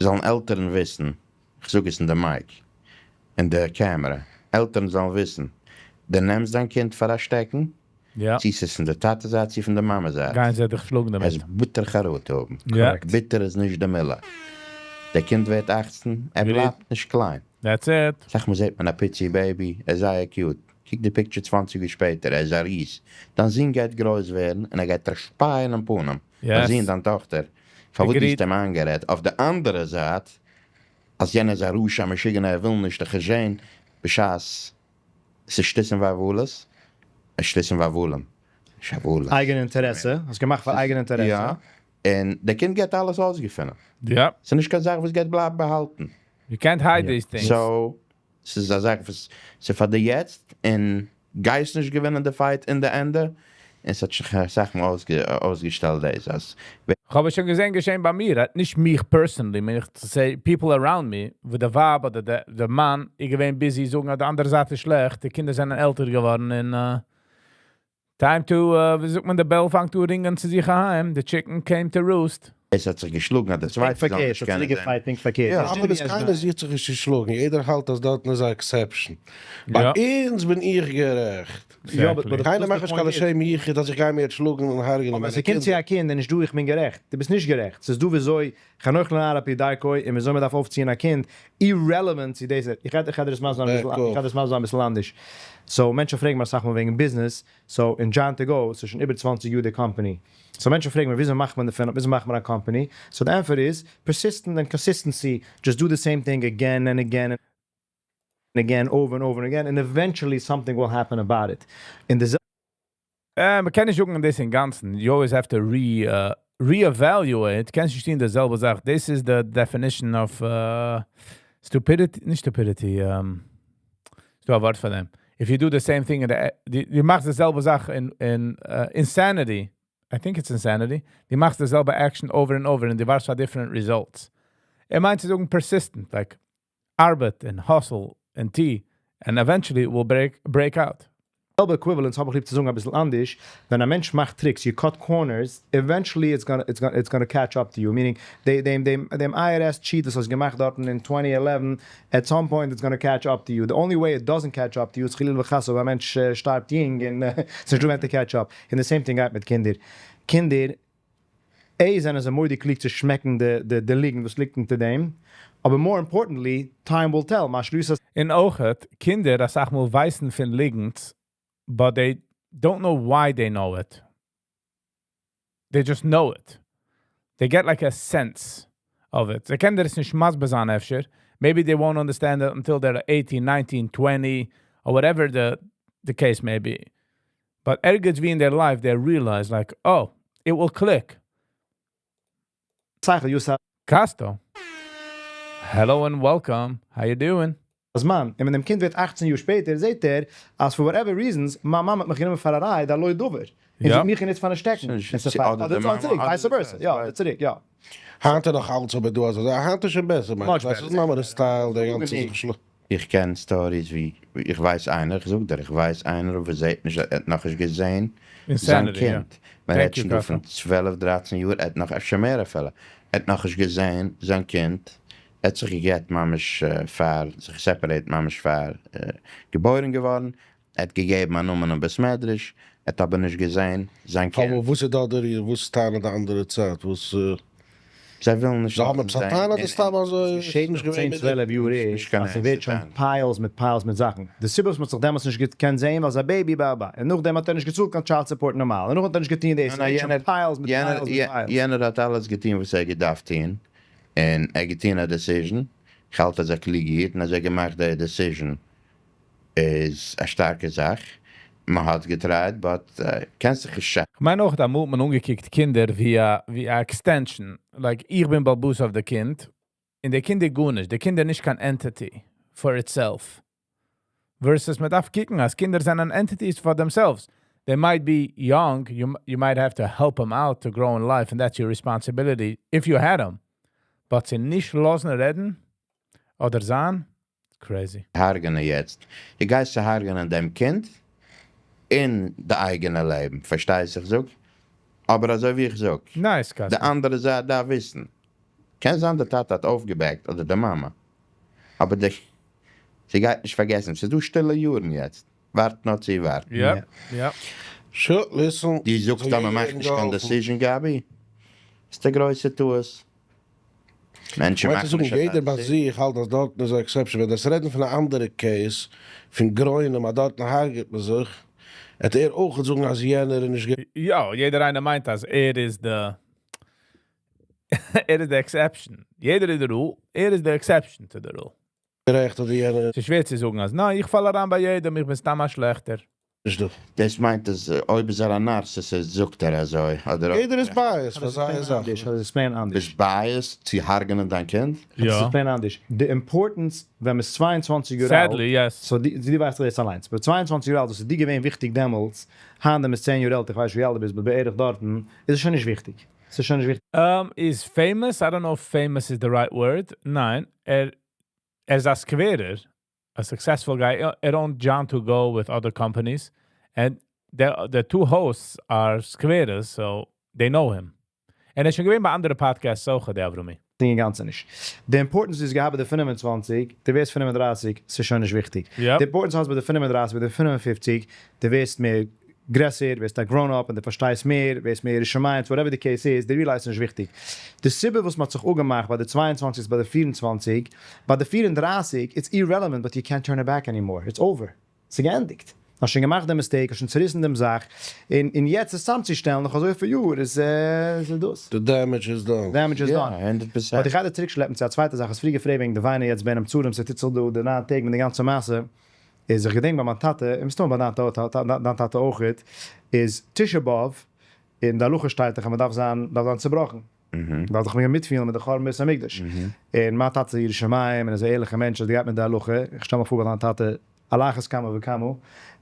זאלן עלטערן וויסן, איך זאג עס אין די mic, אין די קאמערע, עלטערן זאלן וויסן, דו נעמסט דיין קינד פאר א שטעקן, צי ס'איז פון די טאטע זייט, צי פון די מאמע זייט.
גייען זיי דיך שלאגן דערמיט.
עס ביטער חרטה האבן. ביטער איז נישט די מילה. דער קינד ווערט 18, ער בלייבט נישט קליין.
That's it.
זאג מאל, זעט מען א פיצי baby, ער איז זייער cute. קוק די picture 20 יאר שפעטער, ער איז א ריז. דיין זון גייט גרויס ווערן און ער גייט דיר שפייען אין פנים. דיין זון, דיין טאכטער. פארוואס
Agreed.
האסטו אים איינגערעדט? אויף די אנדערע זייט, אז יענער איז א רשע, א משוגענער, ער וויל נישט דיך זען, בשעת ס'איז שטותים והבלות, עס שטותים והבלים. שבלות.
אייגענע אינטערעסע, האסט געמאכט פאר אייגענע אינטערעסע.
יא, און דער קינד גייט אלעס אויסגעפינען. ס'איז נישט קיין זאך וואס גייט בלייבן באהאלטן.
You can't hide these things.
So, ס'איז א זאך וואס ס'איז פאר די יעצט, און גייסט נישט געווינען די fight אין די ענדע, און ס'האט זיך אסאך מאל אויסגעשטעלט דאס, אז
איך האב שוין געזען געשען ביי מיר, נישט מיך personally, מיין איך צו say, people around me, וואו די ווייב אדער די מאן, איך געווען busy זאגן אז די אנדערע זייט איז שלעכט, די קינדער זענען עלטער געווארן און time to, ווי זאגט מען, די bell פאנגט אן ring ען צו זיך אהיים, the chicken came to roost.
עס האט זיך געשלאגן, אז דער צווייטער זאל
פארקערט,
נישט
האט
קענען
צוריק
זען.
גע fight, פונקט פארקערט.
יא.
אבער דאס קיינער זיך זיך נישט געשלאגן, יעדער האלט אז דארט איז א exception. ביי אונז בין איך גערעכט.
יא, but
קיינער
דאס
מאכט נישט
די
קיין
point איז.
לשם יחוד אז איך גיי מיר יעצט שלאגן און הרג'ענען
אבער
מיינע
עס קומט צו
קינדער.
א קינד און נישט דא איך בין גערעכט. דו ביסט נישט גערעכט. ס'איז דא וויאזוי חנוך לנער על פי דרכו און וויאזוי מען דארף אויפציען א קינד, irrelevant צו דאס. איך רעד דאס מאל זיין אביסל, איך רעד דאס מאל זיין אביסל אנדערש. So, מענטשן פרעגן מיר אסאך מאל וועגן business. So, אין Giant To Go, ס'איז שוין איבער 20 יאר די company. So, מענטשן פרעגן מיר, וויאזוי מאכט מען דערפון, וויאזוי מאכט מען א company? So, די ענטפער איז, persistent and consistency. Just do the same thing again and again and again, over and over and again, and eventually something will happen about it. In the
מען קען נישט זאגן דאס אינגאנצן. You always have to re-evaluate. קענסט נישט טון די זעלבע זאך. This is the definition of stupidity, נישט stupidity, ס'דא א ווארט פאר דעם. If you do the same thing, דו מאכסט די זעלבע זאך אין insanity, I think it's insanity, דו מאכסט די זעלבע action over and over and דו ווארטסט פאר different results. ער מיינט צו זאגן persistent, like ארבעט and hustle and tea, and eventually it will break out.
זעלבע equivalence האב איך ליב צו זאגן אביסל אנדערש, ווען א מענטש מאכט tricks, you cut corners, eventually it's gonna catch up to you, meaning דעם IRS cheat וואס האסט געמאכט דארטן אין 2011, at some point it's gonna catch up to you. The only way it doesn't catch up to you is חלילה וחס אויב א מענטש שטארבט יונג און ס'איז נישטא ווען to catch up. And the same thing גייט מיט קינדער. קינדער. א, זענען זיי מורא'דיג קלוג צו שמעקן די ליגנט וואס ליגט אונטער דעם. אבער more importantly, time will tell. מה שלוס אז
און אויך, קינדער, אסאך מאל ווייסן פון ליגנט, but they don't know why they know it. They just know it. They get like a sense of it. זיי קענען דאס נישט מסביר זיין אפשר. Maybe they won't understand it until they're 18, 19, 20, or whatever the case may be. But ערגעץ ווי in their life, they realize like, oh, it will click.
שכל, יוס
Casto. Hello and welcome. How you doing?
הזמן. און ווען דעם קינד ווערט 18 יאר שפעטער, זעט ער, אז for whatever reasons, מיין מאמע האט מיך גענומען פאר א ride, על לא דבר. און זי האט מיך גענוצט פאר א שטעקן. און ס'איז אדער צוריק, vice versa. יא, צוריק, יא.
היינט איז נאך אלץ אבער דא אזוי, היינט איז שוין בעסער, מיין
Much
איך. דאס איז
better.
נאר די style, דער גאנצע זיך שלאגן.
איך קען stories ווי, איך ווייס איינער, איך זאג דיר, איך ווייס איינער, וואס זעט נישט, ער האט נאך נישט געזען זיין
Insanity, yeah.
קינד. מען רעדט
Thank you,
שוין דא פון
Casto.
12, 13 יאר, ער האט נאך אפשר מער אפילו. ער האט נאך נישט געזען זיין קינד. ער האט זיך געגט ממש פאר, זיך separate ממש פאר געבוירן געווארן. ער האט געגעבן א נאמען אין בית מדרש, ער האט אבער נישט געזען זיין קינד.
אבער וואס איז דא דער, וואס טענה'ט די אנדערע צד? וואס
זיי ווילן נישט
זיי האבן
לאזן
עפעס א
זען.
טענה, דאס סתם אזוי
געשעט
נישט
נאך
געווען
10,
מיט
12 יאר איז,
נישט קיין
אז ס'ווערט שוין
ערנסטע
piles מיט piles מיט זאכן. די סיבה וואס מ'האט זיך דעמאלטס נישט געקענט זען, ווייל ס'איז א baby באבא. און נאכדעם האט ער נישט געצאלט קיין child support נארמאל. און נאכדעם האט ער נישט געטון דאס.
ניין,
ס'ווערט שוין
יענער-
piles מיט
יענער,
piles מיט piles.
יענער האט אלעס געטון, וואס ער געדארפט טון. און ער געטון א decision. איך האלט, אז ער קלוג איז, און אז ער געמאכט די decision איז א שטארקע זאך. מען האט גע try ט, but קענסט זיך נישט
איך מיין אויך, דא האט מען אנגעקוקט קינדער ווי א extension. Like, איך בין בעל הבית אויף די קינד. און די קינדער גארנישט. די קינדער נישט קיין entity for itself. Versus מען דארף קוקן, אז קינדער זענען entities for themselves. They might be young, you might have to help them out to grow in life, and that's your responsibility if you had them. But זיי נישט לאזן רעדן אדער זיין, crazy.
הרג'ענען יעצט. דו גייסט צו הרג'ענען דעם קינד אין די אייגענע לעבן. פארשטייסט, איך זאג? אבער אזוי ווי איך זאג,
Nice, Kasper.
די אנדערע זייט דארף וויסן. קען זיין, דער טאטע האט אויפגע back ט אדער די מאמע. אבער זי גייט נישט פארגעסן. ס'איז דא שטילע יארן יעצט. ווארט נאר צו ווארטן.
Yep.
Sure, listen.
דו זאגסט, אז מען מאכט נישט קיין decision, Gabi. איז דער גרויסע טעות. מענטשן
ווייסט
מאכן
דו,
נישט
זאגן, יעדער
א
ביי זיך האלט, אז דארט איז אן exception. ווען דאס רעדן פון אן אנדערע case, פון גרוינעם, אז דארט הרג'עט מען זיך, האט ער אויך געזאגט, אז יענער איז נישט
יא, יעדער איינער מיינט, אז ער איז the exception. יעדער איז the rule, ער איז the exception to the rule.
גערעכט אדער יענער
ס'איז שווער צו זאגן, אז ניין, איך פאל אריין ביי יעדעם, איך בין סתם א שלעכטער.
נישט דא.
דאס מיינט, אז אויב איז ער א narcissist, זאגט ער אזוי. אדער
יעדער איז biased, וואס זיי זאגן.
אנדערש, דאס איז plain אנדערש.
ביסט biased צו הרג'ענען דיין קינד?
דאס איז plain אנדערש. The importance, ווען מ'איז 22 יאר אלט,
Sadly, yes.
So די ווייסט דאס אליינס. אבער 22 יאר אלט, דאס איז דיר געווען וויכטיג דעמאלטס, היינט מ'איז 10 יאר עלטער, איך ווייס ווי אלט דו ביסט, אבער בערך דארטן, איז עס שוין נישט וויכטיג. עס איז שוין נישט וויכטיג.
Is famous, I don't know if famous is the right word. ניין, ער איז א סקווערער, a successful guy. ער owned John to go with other companies. And the two hosts are Skweres, so they know him. און ער איז שוין געווען ביי אנדערע podcasts אויך, דער אברומי.
אינגאנצן נישט. The importance איז געהאט ביי די 25, דו ווערסט 35, ס'איז שוין נישט וויכטיג. The importance האסט ביי די 35, ביי די 55, דו ווערסט מער גרעסער, ווערסט א grown up און דו פארשטייסט מער, ווערסט מער שמים, whatever the case is, דו realize נישט וויכטיג. די סיבה וואס מ'האט זיך אפגעמאכט ביי די 22 איז ביי די 24, ביי די 34, it's irrelevant, but you can't turn it back anymore. It's over. ס'איז געענדיגט. האסט שוין געמאכט דעם mistake, האסט שוין צעריסן דעם זאך. און יעצט עס צאמצושטעלן, נאך אזוי פיל יאר, איז דאס.
The damage is done.
Damage is
Ja,
done.
100%.
אבער איך גיי דיר צוריקשלעפן צו א צווייטע זאך. עס פריער געפרעגט וועגן די וויינען יעצט בין המצרים, ס'טוט זיך דא די 9 טעג מיט די גאנצע מעשה. איז איך געדענק ביי מיין טאטע, און מסתמא ביי דיין טאטע אויך, איז תשעה באב, אין די הלכה שטייט דאך, אז מען דארף זיין צעבראכן. דארף דאך מער מיטפילן מיט די חורבן בית המקדש. און מיין טאטע איז ירא שמים, און איז א ערליכער מענטש, אז גייט מיט די הלכה. איך שטעל מיר פאר ביי דיין טאטע, על אחת כמה וכמה,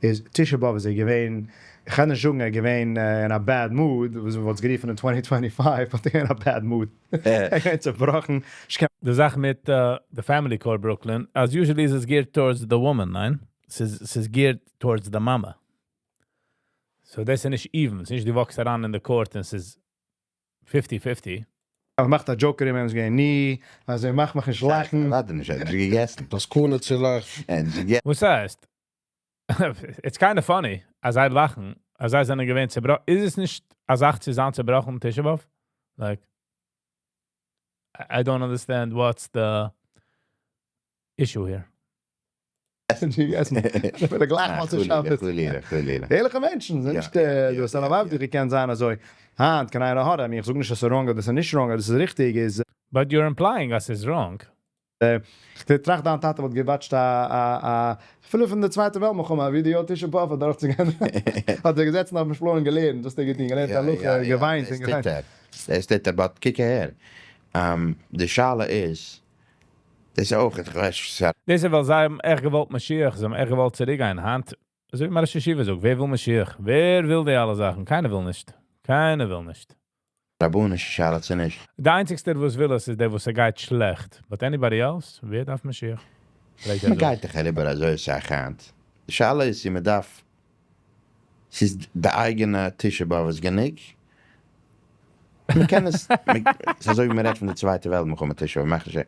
איז תשעה באב איז ער געווען, איך קען נישט זאגן, ער איז געווען אין א bad mood, וואס מ'וואלט גערופן אין 2025, but ער אין א bad mood. ער איז געווען צעבראכן. איך קען
די זאך מיט the family court Brooklyn, as usually איז עס geared towards the woman, ניין? ס'איז geared towards the מאמע. So דאס איז נישט even, ס'איז נישט דו walk סט אריין אין the court און ס'איז 50-50.
ער מאכט א joke, ער איז געווען ני, אז ער מאכט מיך נישט לאכן.
האט ער נישט, ער האט נישט געגעסן.
דאס קאנען צו לאכן.
ער האט נישט געגעסן.
וואס הייסט? It's kind of funny, אז זיי לאכן, אז זיי זענען געווען צעבראכן. איז עס נישט א זאך צו זיין צעבראכן, תשעה באב? Like, I don't understand what's the issue here.
עסן. איך גלייך מאל צו שבת.
חלילה, חלילה.
ערליכע מענטשן זענען נישט, דו האסט אן ערבב געקענט זיין אזוי. היינט קיין עין הרע, איך זאג נישט אז ס'איז wrong אדער ס'איז נישט wrong, אדער ס'איז ריכטיג איז.
But you're implying אז ס'איז wrong.
איך טראכט דיין טאטע וואלט גע watch ט א פילם פון די צווייטע וועלט מלחמה, ווי די תשעה באב דורכצוגיין. האט ער געזעצן אויפן floor און געלערנט, דאס האט ער געטון, געלערנט הלכה, געוויינט און געוויינט.
דאס טוט ער, but קוק אהער. די שאלה איז, דאס איז אויך, איך ווייס,
דאס איז ווייל זיי האבן עכט געוואלט משיח, זיי האבן עכט געוואלט צוריקגיין. היינט, אזוי ווי ראש ישיבה זאגט, ווער וויל משיח? ווער וויל די אלע זאכן? קיינער וויל נישט. קיינער וויל נישט.
רבנישע שאלה צו נישט.
דער איינציגסטער וואס וויל עס איז דער וואס ער גייט שלעכט. But anybody else? ווער דארף משיח? פרעגט ער
מען
אזוי.
גייט דאך אריבער אזוי אסאך היינט. די שאלה איז צו מען דארף, ס'איז די אייגענע תשעה באב איז גענוג? מען קען עס, ס'איז אזוי ווי מען רעדט פון די צווייטע וועלט מלחמה תשעה באב, מאכט נישט,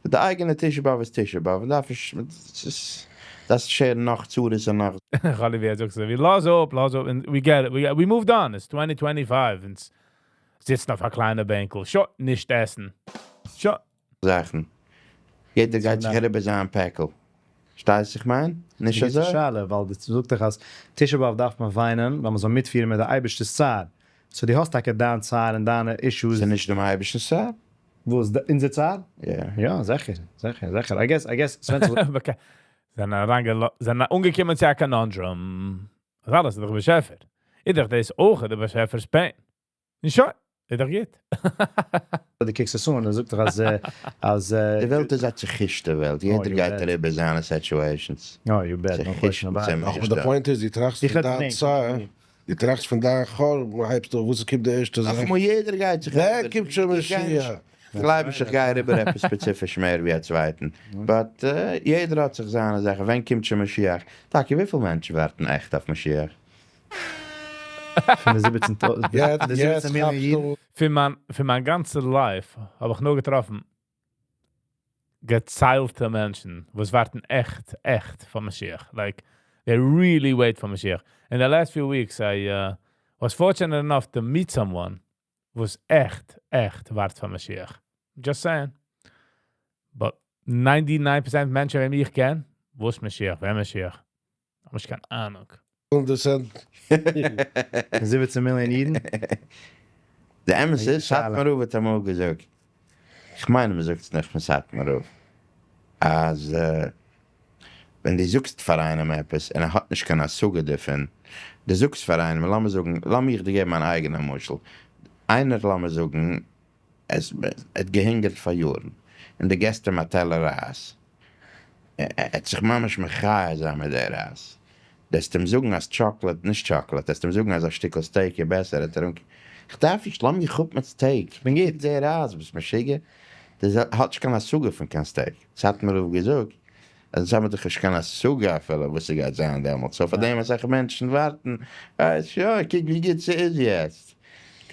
די אייגענע תשעה באב איז תשעה באב, מען דארף נישט, ס'איז, דארפסט שערן נאך צרות און נאך.
חלי ווי ער זאגט אזוי ווי לאז אפ, לאז אפ, and we get it, we moved on, it's 2025, און זיצן אויף א קליינע בענקל, שוין, נישט עסן, שוין.
זאכן. יעדער גייט זיך אריבער זיין פעקל. פארשטייסט איך מיין? נישט אזוי?
גוטע שאלה, ווייל דו זאגסט דאך אז תשעה באב דארף מען וויינען, ווייל מען זאל מיטפירן מיט די אייבערשטער'ס צער. So דו האסט טאקע דיין צער און דיינע issues.
ס'איז נישט דעם אייבערשטנ'ס צער?
וואס, אונזער צער?
יא.
יא, זיכער, זיכער, זיכער. I guess, I guess, ס'ווענדט זיך.
Okay. זענען זענען אנגעקומען צו א conundrum. דאס אלעס איז דאך באשעפער. איך דאכט, דאס איז אויך דער באשעפער'ס pain. נישט שוין, איז דאך גוט.
דו קוקסט עס אן, ער זאגט דאך אז
די וועלט איז א צעחושטע וועלט, יעדער גייט אריבער זיינע situations.
יא, you bet, no question about it.
אבער די point איז, דו טראכסט פון דיין צער, דו טראכסט פון דיין חורבן, הייבסט אויף, וואס קומט די ערשטע זאך?
נאכאמאל, יעדער גייט זיך
אריבער. ווען קומט שוין משיח?
כ'גלייב נישט איך גיי אריבער עפעס ספעציפיש מער ווי א צווייטן, but יעדער האט זיך זיינע זאכן, ווען קומט שוין משיח? טאקע וויפיל מענטשן ווארטן עכט אויף משיח?
פון די 17 די 17 מיליאן אידן.
פון מיין גאנצע life האב איך נאר געטראפן געציילטע מענטשן, וואס ווארטן עכט, עכט פאר משיח. Like, they really wait for משיח. In the last few weeks, I was fortunate enough to meet someone וואס עכט, עכט ווארט פאר משיח. Just saying. But 99% מענטשן, וועם איך קען, וואס משיח, ווער משיח? האב נישט קיין אהנונג.
100%.
17 מיליאן אידן?
די אמת איז, סאטמאר רב האט אמאל געזאגט, איך מיין מען זאגט עס נאך פון סאטמאר רב, אז ווען דו זאגסט פאר איינעם עפעס און ער האט נישט קיין השגה דערפון, דו זאגסט פאר איינעם, לאמיר זאגן, לאמיר דיר געבן מיין אייגענע משל, איינער לאמיר זאגן, עס האט געהונגערט פאר יארן, און דו געסט אים א טעלער רייז, ער וועט זיך ממש מחיה זיין מיט די רייז, וועסט אים זאגן אז chocolate, נישט chocolate, וועסט אים זאגן אז א שטיקל steak איז בעסער, וועט ער אנק, איך דארף נישט, לאז מיך אפ מיט steak, איך בין גוט, די רייז, ביסט משוגע? דאס האט נישט קיין השגה פון קיין steak, סאטמאר רב געזאגט, אז אונז האבן דאך נישט קיין השגה אפילו וואס ס'גייט זיין דעמאלטס, so פאר דעם אסאך מענטשן ווארטן, ווייסט יא, קוק ווי גוט ס'איז יעצט.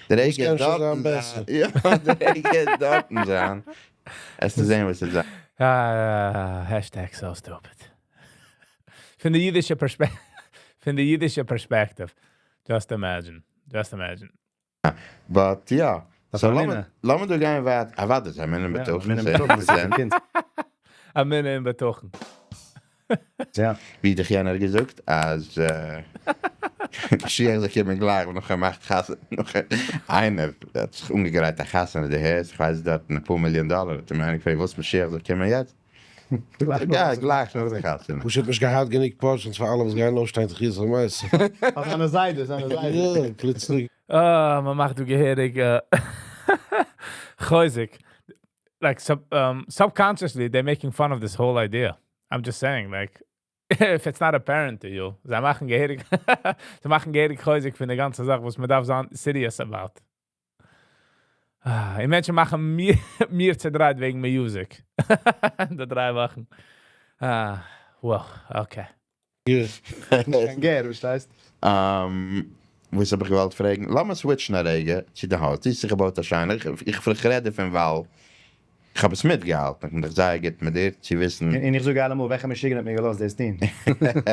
די רגע
וואס קען שוין זיין בעסער?
יא, די רגע עס דארטן זיין, וועסטו זען וואס ס'וועט זיין.
Hashtag so stupid. פון די אידישע perspective, פון די אידישע perspective, just imagine, just imagine.
But יא, so לאמיר דא גיין ווייטער, אוודאי זיי אמונה בטחון,
אמונה בטחון,
אמונה און בטחון.
יא.
ווי האט דיך יענער געזאגט אז משיח זאל קומען גלייך נאך ער מאכט חתונה, נאך איינער האט זיך אנגעגרייט א חתונה די הערסט איך ווייס דארטן אפאר מיליאן דאלער האט אים איינער געפרעגט ווילסט משיח זאל קומען יעצט? יא גלייך נאך די חתונה.
פשוט נישט געהאט גענוג portions פאר אלע וואס גייען אויפשטיין תחיית המתים.
אויף זיינע זיידעס, זיינע זיידעס.
יא, פלוצלינג.
אה, מען מאכט דא געהעריג חוזק. Like subconsciously they're making fun of this whole idea. I'm just saying, like, if it's not apparent to you, זיי מאכן געהעריג, זיי מאכן געהעריג חוזק פון די גאנצע זאך וואס מען דארף זיין serious about. און מענטשן מאכן מיר צעדרייט וועגן music. די דריי וואכן. אה, well, okay.
קיין גער, פארשטייסט?
וואס האב איך געוואלט פרעגן? לאמיר switch ן א רגע צו די הויז. דו האסט זיך געבויט א שיינע, איך רעד דערפון ווייל איך האב עס מיטגעהאלטן, איך בין דאך זייער גוט מיט דיר צו וויסן.
און איך זאג אלעמאל, וועלכע משוגענער האט מיר געלאזט דאס טון?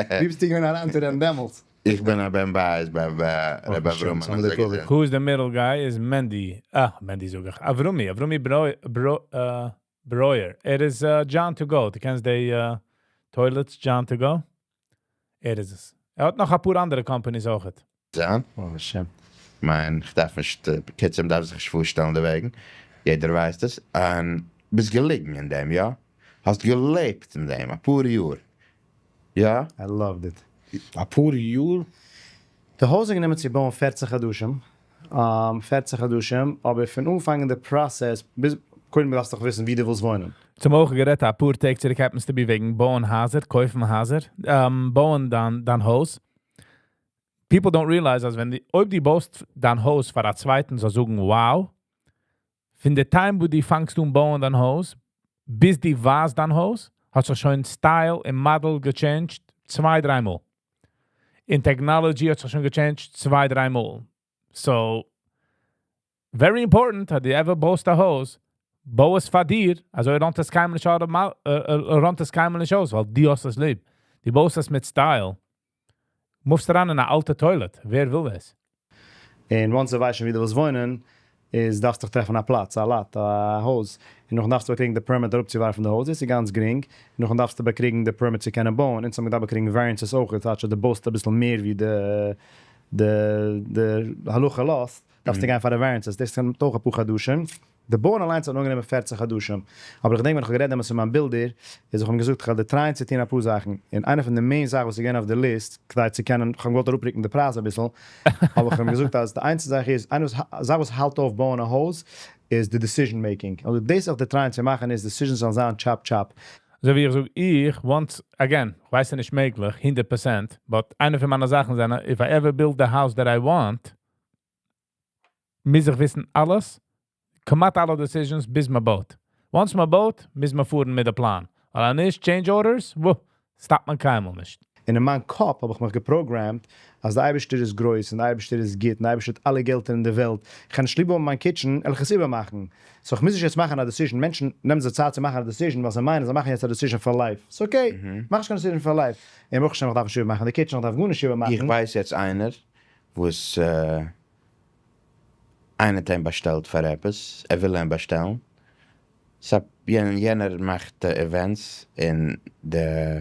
ווי ביסטו געווען אריינצורעדן דעמאלטס?
איך בין א בן בית ביי ר' אברהם אזוי געזען.
Who's the middle guy is Mendy. Ah, Mendy זאג איך. Avrumi, Avrumi Breuer. ער איז John to go. דו קענסט די toilets John to go? ער איז עס. ער האט נאך א פאר אנדערע companies אויך.
ברוך השם.
מיין, איך דארף נישט, בקיצור, מ'דארף זיך נישט פארשטעלן דערוועגן, יעדער ווייסט עס, און ביסט געליגן אין דעם, יא? האסט געלעבט אין דעם אפאר יאר, יא?
I loved it.
אפאר יאר?
די הויז האט גענומען צו בויען 14 חדשים, 14 חדשים, אבער פון אנפאנג די process, ביז, קודם דארפסטו דאך וויסן, ווי דו ווילסט וואוינען.
צום אויך גערעדט א פאר טעג צוריק happens to be וועגן בויען הייזער, קויפן הייזער, בויען דיין הויז. People don't realize אז ווען די, אויב דו בויסט דיין הויז פאר א צווייטן זאל זאגן wow, פון די time וואו דו פאנגסט אן בויען דיין הויז, ביז דו ווייזט דיין הויז, האט זיך שוין style און model גע changed צוויי, דריי מאל. און technology האט זיך שוין גע changed צוויי, דריי מאל. So, very important, אז דו ever בויסט א הויז, בוי עס פאר דיר, אזוי רינט עס קיינמאל נישט אויס, רינט עס קיינמאל נישט אויס, ווייל דו האסט עס ליב. דו בויסט עס מיט style. move סט אריין אין א אלטע toilet. ווער וויל דאס?
און once דו ווייסט שוין ווי דו ווילסט וואוינען, איז דארפסטו דיך טרעפן א פלאץ, א lot, א הויז. און נאכדעם דארפסטו באקריגן די permit אראפצואווארפן די הויז, דאס איז גאנץ גרינג. נאכדעם דארפסטו באקריגן די permit צו קענען בויען. אונז האבן געדארפט באקריגן variances אויך, דאס הייסט, דו בויסט א ביסל מער ווי די הלכה לאזט, דארפסטו גיין פאר די variances. דאס נעמט אויך אפאר חדשים. די בויען אליינס האט נאר גענומען 14 חדשים. אבער איך געדענק ווען איך האב גערעדט דעמאלטס מיט מיין builder, איז איך האב אים געזאגט, איך וועל דיר try ען צו טון אפאר זאכן. און איינע פון די main זאכן וואס איז געווען אויף די list, כדי צו קענען, איך האב געוואלט אראפרוקן די פרייז אביסל, אבער איך האב אים געזאגט אז די איינציגסטע זאך איז, איינע זאך וואס האלט אויף בויען א הויז, איז די decision making. אלזא דאס איך די try ען צו מאכן איז, decisions זאלן זיין chop chop.
אזוי ווי איך זאג, איך, once again, איך ווייס נישט מעגליך, 100%, but איינע פון מיינע זאכן זענען, if I ever build the house that I want, מוז איך וויסן אלעס, כמעט אלע decisions ביז מען בויט. Once מען בויט, מוז מען פארן מיט די פלאן. ווייל אז נישט, change orders, וואו, stop ט מען קיינמאל נישט.
און אין מיין קאפ האב איך מיך גע program ט, אז דער אייבערשטער איז גרויס און דער אייבערשטער איז גוט און דער אייבערשטער האט אלע געלט אין דער וועלט. איך קען נישט ליב האבן מיין kitchen, וועל איך עס איבערמאכן. So איך מוז נישט יעצט מאכן א decision. מענטשן נעמען זיך צייט צו מאכן א decision, ווייל זיי מיינען, זיי מאכן יעצט א decision for life. It's okay. מאך נישט קיין decision for life. און ברוך השם, איך דארף נישט איבערמאכן די kitchen, איך דארף גארנישט איבערמאכן.
איך ווייס יעצט איינער, וואס איינער האט אים באשטעלט פאר עפעס, ער וויל אים באשטעלן. So, יענער מאכט events און דער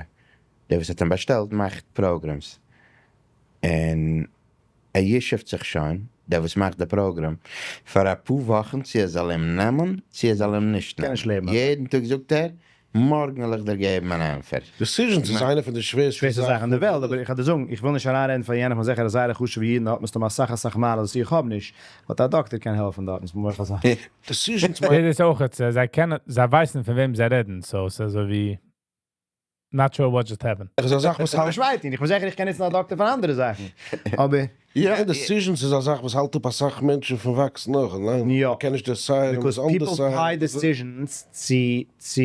וואס האט אים באשטעלט מאכט programs. און ער ישוב'ט זיך שוין, דער וואס מאכט די program, פאר א פאר וואכן, צו ער זאל אים נעמען, צו ער זאל אים נישט
קען
נעמען.
נישט לעבן.
יעדן טאג זאגט ער, מארגן וועל איך דיר געבן אן ענטפער.
Decisions איז איינע פון די שווערסטע
שווערסטע זאכן אין דער וועלט, אבער איך וועל דיר זאגן, איך וויל נישט אריינרעדן פאר יענעם, פון זיכער א זייער חשוב'ע איד, האט מסתמא אסאך אסאך מעלות וואס איך האב נישט. But א דאקטער קען העלפן דארט, מוז מען זאגן.
Decisions
דאס איז אויך, זיי קענען, זיי ווייסן פון וועם זיי רעדן, so ס'איז אזוי ווי not sure what just happened.
איז א זאך וואס האלט
איך ווייס נישט, איך בין זיכער איך קען יעצט א דאקטער פאר אנדערע זאכן. אבער
יא, decisions איז א זאך וואס האלט אפ אסאך מענטשן פון וואקסן נאך, ניין?
יא.
קען נישט decide,
Because people tie decisions צו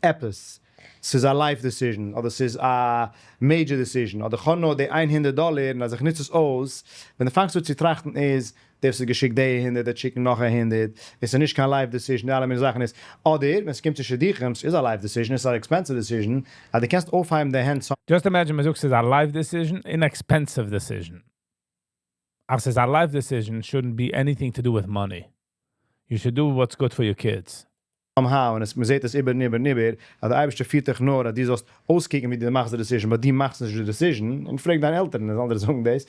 עפעס. ס'איז א life decision, אדער ס'איז א major decision, אדער איך האב נאר די 100 דאלער, און אז איך נוץ עס אויס, ווען דו פאנגסט אן צו טראכטן איז, דער האט געשיקט די 100, דער שיקט נאך א 100, עס איז נישט קיין life decision, די אלע מיני זאכן איז, אדער, ווען עס קומט צו שידוכים, ס'איז א life decision, עס איז א expensive decision, אבער דו קענסט אויפהייבן די הענט.
Just imagine, מען זאגט, ס'איז א life decision, an expensive decision. אז ס'איז א life decision, shouldn't be anything to do with money. You should do what's good for your kids.
Somehow, און עס, מען זעט עס איבער און איבער און איבער, אז דער אייבערשטער פירט דיך נאר, אז דו זאלסט אויסקוקן ווי דו מאכסט די decision, but דו מאכסט נישט די decision, און פרעג דיינע עלטערן, און אנדערע זאגן דאס.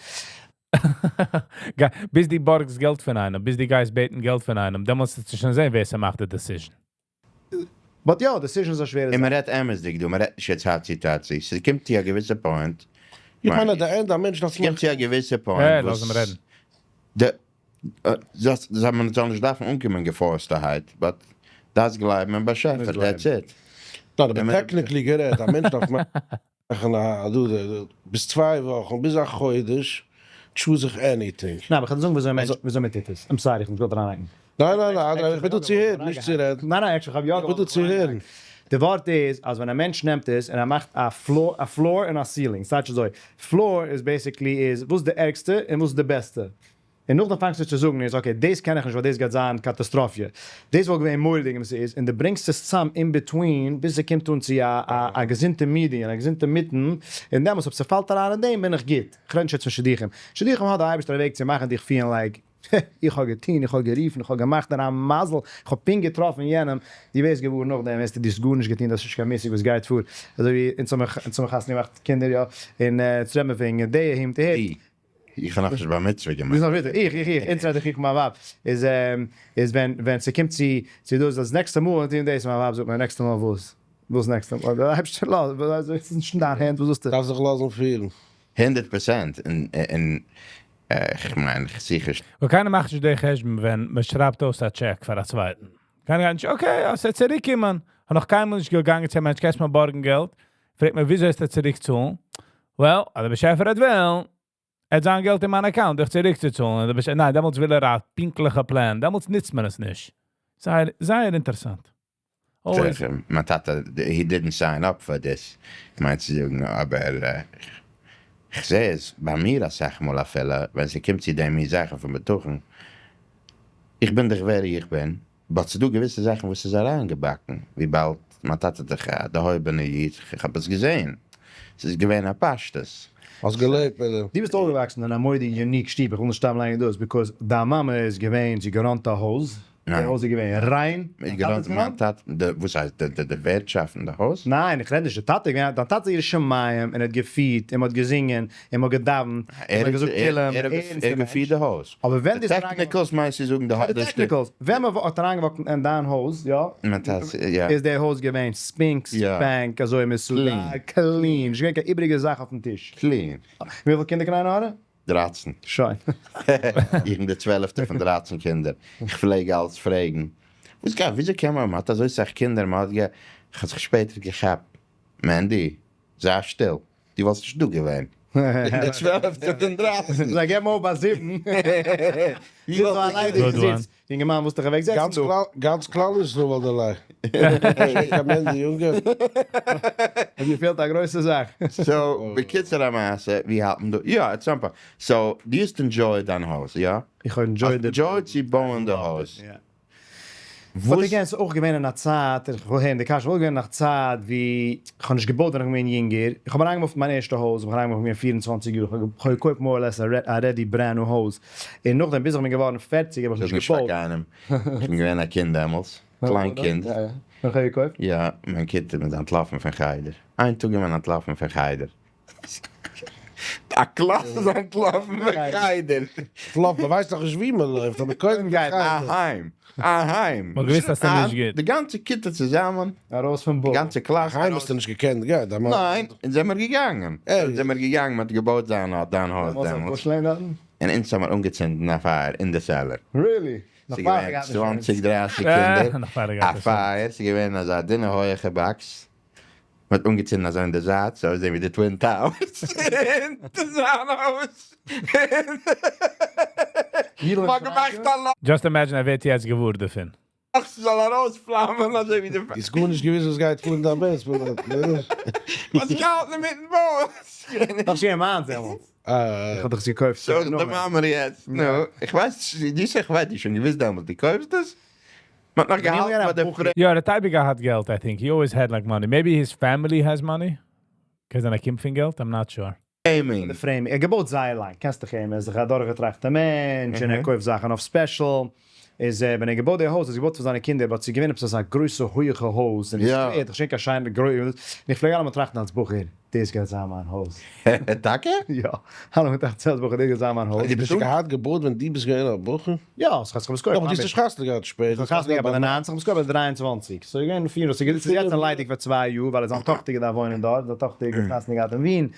ביז דו בארגסט געלט פון איינעם, ביז דו גייסט בעטן געלט פון איינעם, דאן מוזטו שוין זען, ווער ס'מאכט די decision.
But יא, decisions איז א שווערע
און
זאך.
מען רעדט אמת'דיג, דו, מען רעדט נישט יעצט האצי טאצי. עס קומט צו א געוויסע point.
איך מיין, at the end, א מענטש דארף
עס קומט צו א געוויסע point.
Hey, לאז אים רעדן.
דאס, מען זאל נישט דארפן אנקומען גע forced ערהייט, but דאס גלייבן אין באשעפער, that's it.
ניין, אבער technically גערעדט, א מענטש דארף מאכן א, דו, ביז 2 וואכן, ביז א חודש, choose איך anything.
ניין, אבער איך וועל זאגן, וויאזוי מען טוט עס. I'm sorry, איך מוז גראד אריינהאקן.
ניין, ניין, ניין, איך בין דא צו הערן, נישט צו רעדן.
ניין, ניין, actually, איך האב יא
איך בין דא צו הערן.
די ווארט איז, אז ווען א מענטש נעמט עס און ער מאכט א floor און א ceiling, ס'טייטש אזוי, floor איז basically איז, וואס איז די ערגסטע און וואס איז די בעסטע. און נאכדעם פאנגסטו צו זאגן איז okay, דאס קען איך נישט ווייל דאס גייט זיין קאטאסטראפיע, דאס וואלט געווען מורא'דיג ווען ס'איז, און דו ברענגסט עס צאם in between ביז ס'קומט אן צו א א געזונטע median, א געזונטע מיטן, און דעמאלטס אויב ס'פאלט אריין אין דעם בין איך גוט. כ'רעד נישט יעצט פון שידוכים. שידוכים האט דער אייבערשטער א וועג צו מאכן דיך פילן like, הע, איך האב געטון, איך האב גערופן, איך האב געמאכט, און א מזל, איך האב פונקט געטראפן יענעם, דו ווערסט געוואר נאכדעם, ווערסטו דו האסט גארנישט געטון, דו האסט נישט קיין מושג וואס גייט פאר, אזוי ווי אונז האבן אונז האבן חתונה געמאכט קינדער יא, און צו רעדט מען וועגן די אהים די הער.
איך האב נאכנישט בר מצוה געמאכט.
ביסט נאך ווידער, איך, איך, איך, אונז רעד איך איך מיין ווייב, איז איז ווען ווען ס'קומט צו צו דאס אז נעקסטע מאל און טון דאס, מיין ווייב זאגט מיר נעקסטע מאל וואס? וואס נעקסטע מאל? דער אייבערשטער לאז, ס'איז נישט אין דיין הענט, וואס ווילסטו?
דארף זיך לאזן פירן.
100%, און איך מיין איך זיך נישט.
ווייל קיינער מאכט נישט די חשבון ווען מען שרייבט אויס א טשעק פאר א צווייטן. קיינער גייט נישט, okay, אז ס'וועט צוריקקומען. האב נאך קיינמאל נישט געגאנגען צו א מענטש, קענסט מיר בארגן געלט? פרעגט מיר, וויאזוי וועסטו צוריקצאלן? Well, אז דער באשעפער האט וועלן, ער האט זיין געלט אין מיין account דיך צוריקצוצאלן. און דער באשעפער, ניין, דעמאלטס וויל ער א פונקטליכע plan, דעמאלטס נוצט מען עס נישט. זייער, זייער אינטערעסאנט. Always.
זיכער, מיין טאטע, he didn't sign up for this, כ'מיין צו זאגן, אבער כ'זע עס ביי מיר אסאך מאל אפילו ווען ס'קומט צו די מין זאכן פון בטחון, איך בין דאך ווער איך בין, but ס'דא געוויסע זאכן וואס איז אריינגעבאקן, וויבאלד מיין טאטע איז דאך א דערהויבענע איד, כ'האב עס געזען, ס'איז געווען א פשטות.
האסט געלעבט מיט דעם.
דו ביסט אויפגעוואקסן אין א מורא'דיג unique שטוב, איך וויל נישט סתם לייגן דאס, because דיין מאמע איז געווען, זי גע run ט א הויז, די הויז איז געווען ריין.
מיט גע run ט מיין טאטע, וואס הייסט די ווערטשאפט אין די הויז?
ניין איך רעד נישט די טאטע איז געווען, דיין טאטע איז ירא שמים און ער האט געפירט און מען האט געזינגען און מען האט געדאווענט און מען האט געזאגט תהילים,
ער האט געפירט די הויז.
אבער ווען
די technicals מיינסטו זאגן די
די technicals, ווען מען האט אריינגע walk ט אין דיין הויז יא, איז די הויז געווען spick spank אזוי מסודר clean, נישט געווען קיין איבעריגע זאך אויפן טיש.
Clean.
וויפיל קינדער קיין עין הרע?
13.
שוין.
איך בין די 12'טע פון 13 קינדער. איך פלעג אלץ פרעגן, וואס גייט, וויאזוי קען מען, מען האט אזוי סאך קינדער, מען האט גע, איך האב זיך שפעטער געכאפט, מענדי, זיי שטיל, דו וואלסט נישט דא געווען. איך בין די 12'טע פון 13.
זיי געבן אויף ביי זיבן. זיצט דא אליין די זיץ. יונגערמאן וואלסט דיך אוועק זעצן דא.
גאנץ כלל ישראל וואלט דערלייגט. קיין מענדי יונגער.
האט געפעלט א גרויסע זאך.
So, בקיצור המעשה, ווי האלט מען דא? יא, at some point. So, דו האסט enjoyed דיין הויז, יא?
איך האב enjoyed די.
האסט enjoyed צו בויען די הויז.
יא. But again, ס'איז אויך געווען אין א צייט, איך וויל הערן די קשיא, אויך געווען אין א צייט ווי איך האב נישט געבויט ווען איך בין געווען יונגער, איך האב אריינגע move ט אין מיין ערשטע הויז, איך האב אריינגע move ט ווען איך בין געווען 24 יאר, איך האב געקויפט more or less א ready brand new הויז, און נאכדעם ביז איך בין געווארן 40 האב איך נישט געבויט.
זאג נישט פאר קיינעם, איך בין געווען א קינד דעמאלטס, קליין קינד.
ווען איך האב געקויפט?
יא, מיין קינד איז אנטלאפן פון חדר, איין טאג איז מען אנטלאפן פון חדר. א קלאס איז אנטלאפן פון חדר.
אנטלאפן, מען ווייסט נאך נישט ווי מען לויפט, אבער קודם גייט
אהיים, אהיים.
מ'האט געוויסט אז ס'איז נישט גוט.
די גאנצע כיתה צוזאמען.
ארויס פון
די גאנצע קלאס.
אהיים האסטו נישט געקענט גיין.
ניין, אונז זעמער געגאנגען. אונז זעמער געגאנגען, מ'האט געבויט זיין דיין הויז דעמאלטס. און אונז האמער אנגעצינדן א פייער אין די cellar.
Really?
ס'איז געווען 20 30 קינדער, א פייער, ס'איז געווען אזא דינע הויעכע box. מען האט אנגעצינדן אזוי אין די זייט, ס'זאל אויסזען ווי די Twin Towers. אונטער זיין הויז. מ'האט געמאכט א לאך.
Just imagine ער ווערט יעצט געוואר דערפון.
ס'זאל ארויספלאמען אזוי ווי די.
איז גארנישט געוויסט וואס גייט פאר אין דיין basement.
מ'האט זיך געהאלטן אינמיטן בויען.
דאך שוין מיינס דעמאלטס. איך האב דאך עס געקויפט.
So די מאמע יעצט. נו, איך ווייס נישט, איך ווייס, דו האסט שוין געוויסט דעמאלטס דו קויפסט עס? מ'האט נאך געהאלטן ביי די פרע.
יא, ער האט אייביג געהאט געלט, I think he always had like money, maybe his family has money, קען זיין ער קומט פון געלט, I'm not sure.
Framing.
די framing, ער האט געבויט זייער לאנג, קענסט דיך אים, ער איז דאך א דורכגעטראכטע מענטש, און ער קויפט זאכן אויף special, איז ווען ער געבויט די הויז, האט ער געבויט פאר זיינע קינדער, but ס'איז געווען עפעס אזא גרויסע הויעכע הויז, און עס איז דאך שוין קיין שיינע גרויסע, און איך פלעג אלעמאל טראכטן אלס בחור, דאס גייט זיין מיין הויז.
טאקע?
יא, אלעמאל געטראכט אלס בחור, דאס גייט זיין מיין הויז.
דו ביסט געהאט געבויט ווען דו ביסט געווען א בחור?
יא, ס'האט זיך עפעס געקויפט.
יא, אבער דו האסט נישט חתונה געהאט שפעטער.
איך האב חתונה געהאט ביי די 19, איך האב עס געקויפט ביי די 23. ס'איז געווען פיר יאר, ס'איז יעצט ליידיג פאר 2 יאר, ווייל זיין טאכטער געדארפט וואוינען דארט, זיין טאכטער האט חתונה געהאט אין ווין,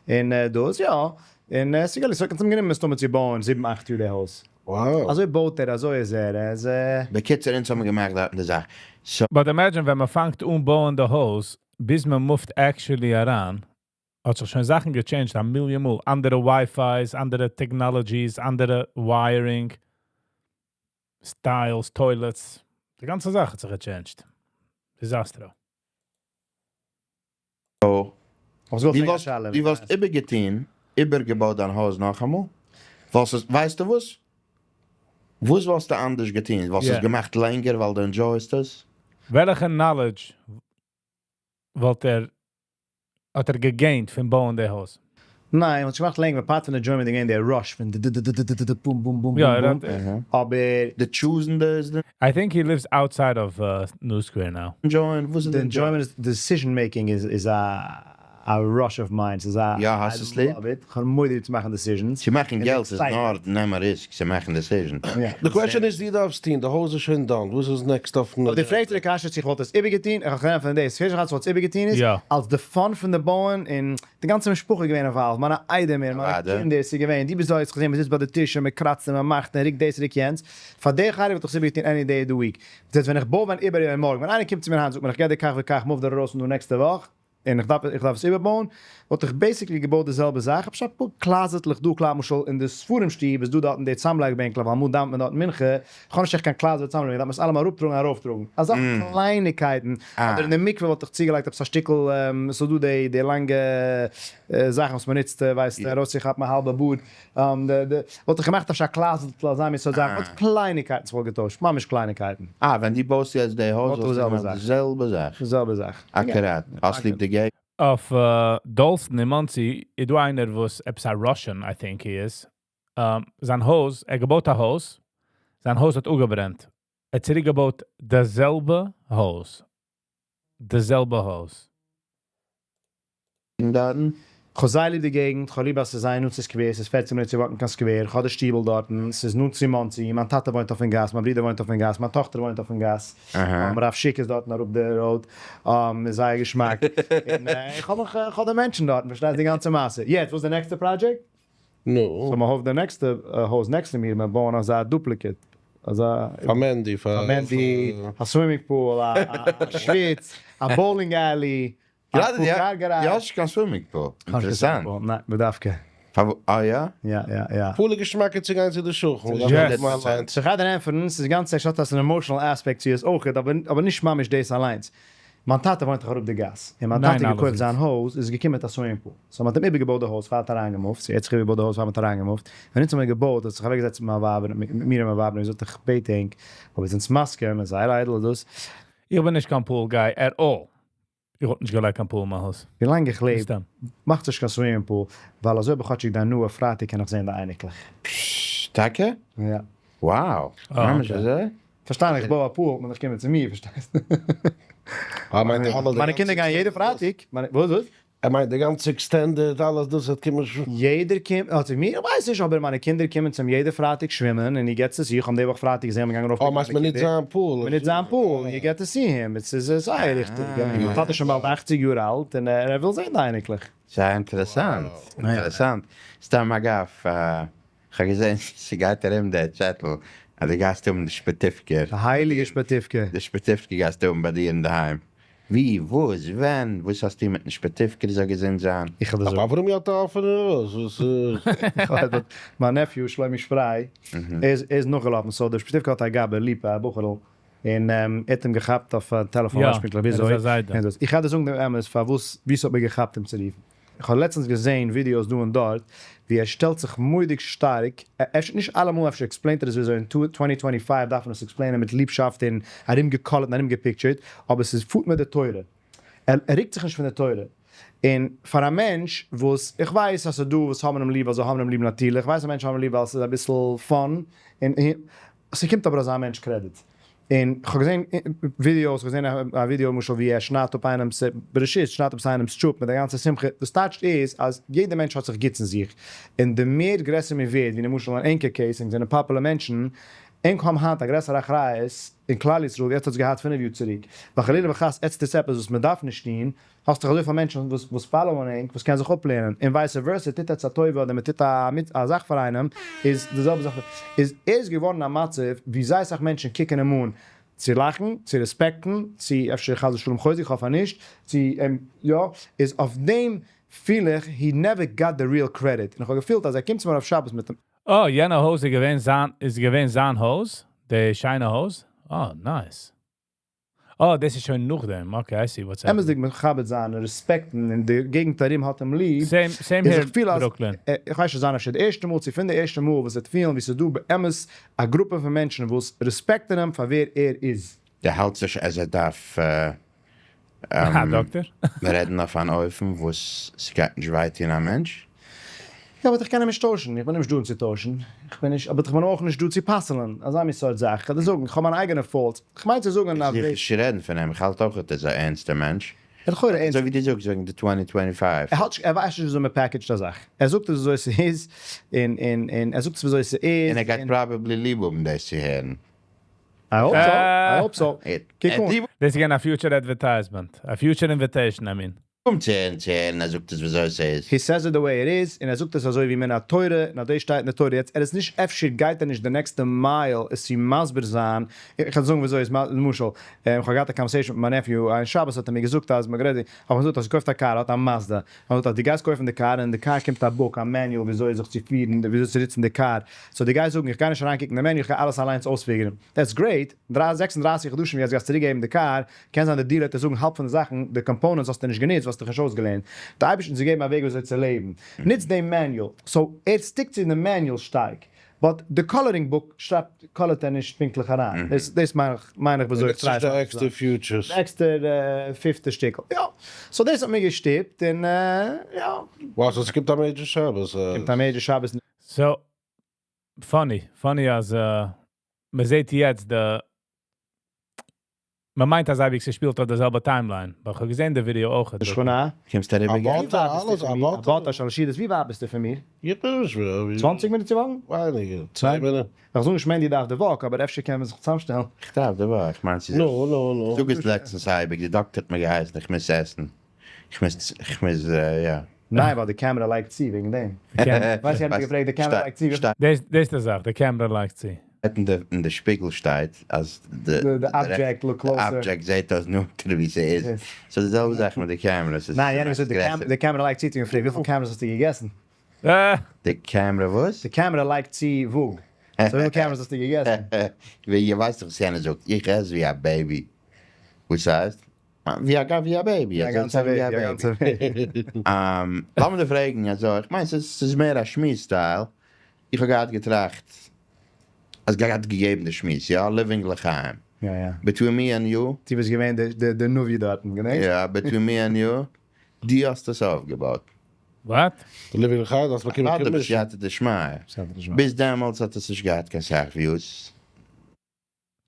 און דאס יא, און ס'איז געווען, ס'האט אים גענומען מסתמא צו בויען זיבן אכט יאר די הויז.
Wow.
אזוי בויט ער, אזוי איז ער, ער איז.
בקיצור, אונז האבן געמאכט דארטן די זאך. So.
But imagine ווען מ'פאנגט אן בויען די הויז, ביז מען move ט actually אריין, האט זיך שוין זאכן גע change ט א מיליאן מאל. אנדערע Wi-Fis, אנדערע technologies, אנדערע wiring, styles, toilets. די גאנצע זאך האט זיך גע change ט. Disaster.
דו וואלסט איבערגעטון, איבערגעבויט דיין הויז נאכאמאל? ווייסטו וואס? וואס וואלסטו אנדערש געטון? וואלסט עס געמאכט לענגער ווייל דו enjoy סט עס?
וועלכע knowledge וואלט ער האט ער גע gain ט פון בויען די הויז?
ניין, וואלט געמאכט לענגער, part פון די enjoyment איז געווען דער rush פון ד-ד-ד-ד-ד-ד-ד boom boom boom boom boom. אבער
The choosing the איז די
I think he lives outside of New Square now.
enjoying, וואס איז
די
די
enjoyment איז, decision making איז א rush of mind, ס'איז א
יא, האסט עס ליב?
I love it, כ'האב מורא צו מאכן decisions.
צו מאכן געלט איז נאר נעמען risk צו מאכן decision.
The question איז, דו דארפסט טון, די הויז איז שוין done, וואס איז next אויפן
אבער די
agenda?
פרעגסט די קשיא צו איך וואלט עס איבערגעטון, איך האב געלערנט פון דאס, פיש איך וואלט עס איבערגעטון איז, אלס די fun פון די בויען און די גאנצע משפחה איז געווען involved, מיינע איידעמער, מיינע קינדער, ס'איז געווען, דו ביסט דא, האסט געזען, מ'זיצט ביי די טיש און מ'קראצט און מ'מאכט און ריקט דאס ריקט יענץ, פאר די חלק וואלט איך עס איבערגעטון any day of the week. דאס הייסט ווען איך בוי ווען איבער איבער מארגן, ווען איינער קומט צו מיר היינט זאגט מיר איך געב דיר כך וכך move דיר ארויס פון דא נעקסטע וואך, און איך דארף עס איבערבויען, וואלט איך basically געבויט די זעלבע זאך, אפשר אפאר closet לעך דא, קלאר למשל אין די ספרים שטוב איז דא דארטן די צאמלייג בענקלעך ווייל אמאל דאווענט מען דארט מנחה, איך האב נישט עכט קיין closet צאמלייג, דארף מען עס אלעמאל אראפטראגן און ארויפטראגן, אזעלכע קלייניקייטן, אדער אין די מקווה וואלט איך צוגעלייגט עפעס א שטיקל, עס איז דא די לאנגע זאכן וואס מען נוצט ווייסט ארויסצוכאפן א האלבע בארד, וואלט איך געמאכט אפשר א closet אזא מין סארט זאך, וואלט קלייניקייטן זיך וואלט געטוישט, ממש קלייניקייטן.
אה, ווען דו בויסט יעצט די הויז וואלסטו געמאכט די זעלבע זאך?
די זעלבע זאך.
אקוראט. האסט ליב די געגנט?
אויף Dalston אין מאנסי איז דא איינער וואס עפעס א Russian, I think he is, זיין הויז, ער האט געבויט א הויז, זיין הויז האט אפגעברענט, ער האט צוריק געבויט די זעלבע הויז, די זעלבע הויז.
דארטן?
כ'האב זייער ליב די געגנט, כ'האב ליב אז ס'איז זייער נאנט צו סקווער, ס'איז 14 מינוט צו walk ן קיין סקווער, כ'האב די שטיבל דארטן, ס'איז נאנט צו מאנסי, מיין טאטע וואוינט אויפן גאס, מיין ברודער וואוינט אויפן גאס, מיין טאכטער וואוינט אויפן גאס, רב שיק איז דארטן אראפ די road, איז זייער געשמאק, און איך האב מיך, איך האב די מענטשן דארטן, פארשטייסט די גאנצע מעשה. יעצט וואס איז די נעקסטע project?
נו.
so מ'האפט די נעקסטע הויז next צו מיר, מיר בויען אזא duplicate, אזא.
פאר מענדי,
פאר מענדי, א swimming pool, א שוויץ, א bowling alley.
גראדע יא, די האסט נישט קיין swimming pool, אינטערעסאנט.
ניין, בדווקא.
אה יא?
יא יא יא.
פולע געשמאקע צו גיין צו די שולחן.
So כ'גיי דיר ענטפערן, ס'איז גאנץ עכט האט עס אן emotional aspect צו עס אויכעט, אבער נישט ממש דאס אליינס. מיין טאטע וואוינט דאך אראפ די גאס, און מיין טאטע האט געקויפט זיין הויז, איז עס געקומען מיט א swimming pool. so מ'האט אים איבערגעבויט די הויז פאר ער האט אריינגע move ט, צו ער האט זיך איבערגעבויט די הויז פאר מ'האט אריינגע move ט. ווען אונז האמיר געבויט האט זיך אוועקגעזעצט מיט מיין ווייב און מיט מיר און מיין ווייב און געזאגט איך בעט ענק, אויב איר זענטס מסכים, איז זייער איידל דאס.
איך בין נישט קיין pool guy at all. איך וואלט נישט געלייגט קיין pool אין מיין הויז.
ווילאנג איך לעב מאכט זיך קיין swimming pool, ווייל אזוי האב איך כאטשיג די הנאה פרייטאג קען איך זען די אייניקלעך.
פששש, טאקע?
יא.
Wow, ממש אזוי?
פארשטיין איך בוי א pool וואלט מען דאך קומען צו מיר, פארשטייסט?
אה, מיינט די אלע די
מיינע קינדער גייען יעדע פרייטאג, וואס וואס?
ער מיינט די גאנצע extended אלעס דאס וועט קומען ש.
יעדער קומט, אה צו מיר? איך ווייס נישט, אבער מיינע קינדער קומען צום יעדע פרייטאג שווימען און he gets to see, איך האב די וואך פרייטאג געזען מיר געגאנגען ארויף
אה מיינסט מען ניצט זיין pool?
מען ניצט זיין pool, you get to see him, עס איז זייער ריכטיג, מיין טאטע איז שוין באלד 80 יאר אלט און ער וויל זען די אייניקלעך.
זייער אינטערעסאנט, אינטערעסאנט. סתם אגב, כ'האב געזען ס'גייט ארום דער צעטל אז דו גייסט האבן די שפעטיווקער.
די הייליגע שפעטיווקער.
די שפעטיווקער גייסטו האבן ביי דיר אינדערהיים. ווי, וואס, ווען, וואס האסטו מיטן שפעטיווקער זאל געזונט זיין?
איך האב דאס.
אבער אברומי האט א אפענע הויז, וואס איז.
מיין nephew שלומי שפריי איז נאכגעלאפן, so דער שפעטיווקער האט א גבאי, ליפא, א בחור'ל, און ער האט אים געכאפט אויף טעלעפאן, ווייסט פונקטליך וויאזוי. איך גיי דיר זאגן דעם אמת פארוואס ווי ס'האט מיר געכאפט אים צו רופן. איך האב לעצטענס געזעהן ווידיאוס דא און דארט ווי ער שטעלט זיך מורא'דיג שטארק, אפשר נישט אלעמאל, אפשר explain ט ער עס וויאזוי אין 2025 דארף מען עס explain ען מיט ליבשאפט און ארומגעקאלערט און ארומגע picture ט, אבער ס'איז פארט מיט די תורה. ער רוקט זיך נישט פון די תורה. און פאר א מענטש וואס, איך ווייס אז ס'איז דא וואס האבן אים ליב ווייל זיי האבן אים ליב נאטירליך, איך ווייס אז מענטשן האבן אים ליב ווייל ס'איז אביסל fun, און ס'קומט אבער אזא מענטש credit. און כ'האב געזען ווידיאוס, כ'האב געזען א ווידיאו למשל ווי ער שניידט אפ איינעמ'ס, ברשות, שניידט אפ איינעמ'ס טשופ מיט א גאנצע שמחה, וואס טייטשט איז אז יעדע מענטש האט זיך גוטס אין זיך, און די מער גרעסער מען ווערט, ווי למשל אין ענקער case, ענק זענען popular מענטשן, ענק האבן היינט א גרעסערע אחריות אין כלל ישראל ווי עטץ האטס געהאט 5 יאר צוריק, ווייל חלילה וחס עטץ טוטס עפעס וואס מען דארף נישט טון, האסט דאך אזויפיל מענטשן וואס follow ען ענק וואס קען זיך אפלערנען, און vice versa טוט עטס א טובה אדער מען טוט א זאך פאר איינעם איז די זעלבע זאך, איז ער איז געווארן א מצב ווי זייער סאך מענטשן קוקן אים אן צו לאכן, צו respect ן, צו אפשר חס ושלום חוזק, איך האף אז נישט, צו אים יא, איז אויף דעם פיל איך he never got the real credit, און איך האב געפילט אז ער קומט צו מיר אויף שבת מיט.
אה, יענע הויז איז געווען זיין הויז? די שיינע הויז? אה, nice. Oh, דאס איז שוין נאכדעם. Okay, I see what's happening.
אמת'דיג מכבד זיין און respect ן און די געגנט ארום האט אים ליב.
Same, same
איז
here
איך פיל אז,
Brooklyn.
איך ווייס נישט זיין אפשר די ערשטע מאל צו פון די ערשטע מאל וואס ער פילן ווי ס'איז דא באמת א גרופע פון מענטשן וואס respect ן אים פאר ווער ער איז.
דו האלטסט נישט אז ער דארף
א דאקטער?
רעדן אויף אן אופן וואס ס'גייט נישט וויי טון א מענטש?
יא, but איך קען אים נישט טוישן, איך בין נישט דא אים צו טוישן, איך בין נישט, אבער איך בין אויך נישט דא צו פסל'ן, אזא מין סארט זאך, איך וועל דיר זאגן, איך האב מיינע אייגענע faults, איך מיין צו זאגן אז
איך נישט רעדן פון אים, איך האלט אויך אז ער איז א ערנסטער מענטש.
ער לכאורה ערנסט.
אזוי ווי דו זאגסט וועגן די 2025.
ער האט, ער ווייסט נישט וויאזוי מען package ט א זאך, ער זאגט עס וויאזוי ס'איז, און און און ער זאגט עס וויאזוי ס'איז.
און ער גייט probably ליב האבן דאס צו הערן.
I hope so, I hope so. קוק אן.
דאס איז געווען א future advertisement. A future invitation, I mean.
קומט צו הערן, ער זאגט עס וויאזוי ס'איז.
He says it the way it is, און ער זאגט עס אזוי ווי מן התורה, און אזוי שטייט אין די תורה. יעצט, ער איז נישט, אפשר גייט ער נישט די נעקסטע מייל עס צו מסביר זיין. איך וועל זאגן וויאזוי איז, למשל, איך האב געהאט א conversation מיט מיין nephew, איין שבת האט ער מיר געזאגט אז, מ'האט גערעדט, האב איך געזאגט אז ער קויפט א קאר, האט א Mazda. ער זאגט אז דו גייסט קויפן די קאר, און אין די קאר קומט א book, א manual וויאזוי זיך צו פירן, וויאזוי צו נוצן די קאר. So דו גייסט זאגן, איך גיי נישט אריינקוקן אין די manual, איך גיי אלעס אליינס אויס figure ן. That's great, 36 חדשים ווי אז גייסט צוריקגעבן די קאר, קען זיין די dealer וועט דיר זאגן האלב פון די זאכן, די components האסטו נישט גענוצט, האסט דיך נישט אויסגעלערנט. די אייבערשטן צו געבן א וועג וויאזוי צו לעבן. נוץ דעם manual. So ער stick ט צו דעם manual שטארק. But the coloring book שרייבט, color ט ער נישט פונקטליך אריין. דאס מיין איך וויאזוי איך try
די עקסטער features.
די עקסטער פיפטע שטיקל. יא. So דאס האט מיר געשטופט און יא.
וואס, עס קומט א major שבת.
קומט א major שבת.
So, funny. Funny אז מען זעט יעצט די, מען מיינט אז אייביג ס'שפילט אויף די זעלבע timeline. אבער איך האב געזען די ווידעא אויך.
שכונה?
קומסט אריבער גיין?
א ווארט, אלעס, א ווארט.
א ווארט, א שלש ווי ווייט ביסטו פון מיר?
איך בין נישט ווי.
20 מינוט צו walk ן?
ווייניגער, 2 מינוט.
איך זאג נישט מענדי דארף די walk, אבער אפשר קען מען זיך צוזאמשטעלן.
איך דארף די walk, איך מיין ס'איז.
No, no, no.
דו ביסט לעצטנס אייביג, די דאקטער האט מיר געהייסן, איך מוז עסן. איך מוז, יא.
ניין, ווייל די קעמערע לייגט צו, וועגן דעם. ווייסט, איך האב געפרעגט, די קעמערע לייגט צו.
דאס איז די זאך, די קעמערע לייגט צו.
אין די שפיגל שטייט, אז די
The object look closer.
object זעט אויס נאנטער ווי ס'איז. So די זעלבע זאך מיט די קעמערע.
ניין, יענער זאגט, די קעמערע לייגט צו, האט געפרעגט, וויפיל cameras האסטו געגעסן?
די קעמערע וואס?
די קעמערע לייגט צו וואג. So וויפיל cameras האסטו געגעסן?
ווי איר ווייסט דאך וואס יענער זאגט, איך עס ווי א baby. וואס הייסט? ווי א baby.
א גאנצע baby, א גאנצע baby.
לאמיר דיר פרעגן, אזוי, איך מיין, ס'איז מער א שמועס style. איך האב געהאט געטראכט, אז געהאט געגעבן די שמועס, יא, living לחיים.
יא, יא.
Between me and you.
דו ביסט געווען די נביא דארטן, געדענקסט?
יא, between me and you. דו האסט עס אויפגעבויט.
What?
די living לחיים, דאס באקומט
אה, בסייעתא דשמיא.
בסייעתא דשמיא.
ביז דעמאלטס האט עס נישט געהאט קיין סאך views.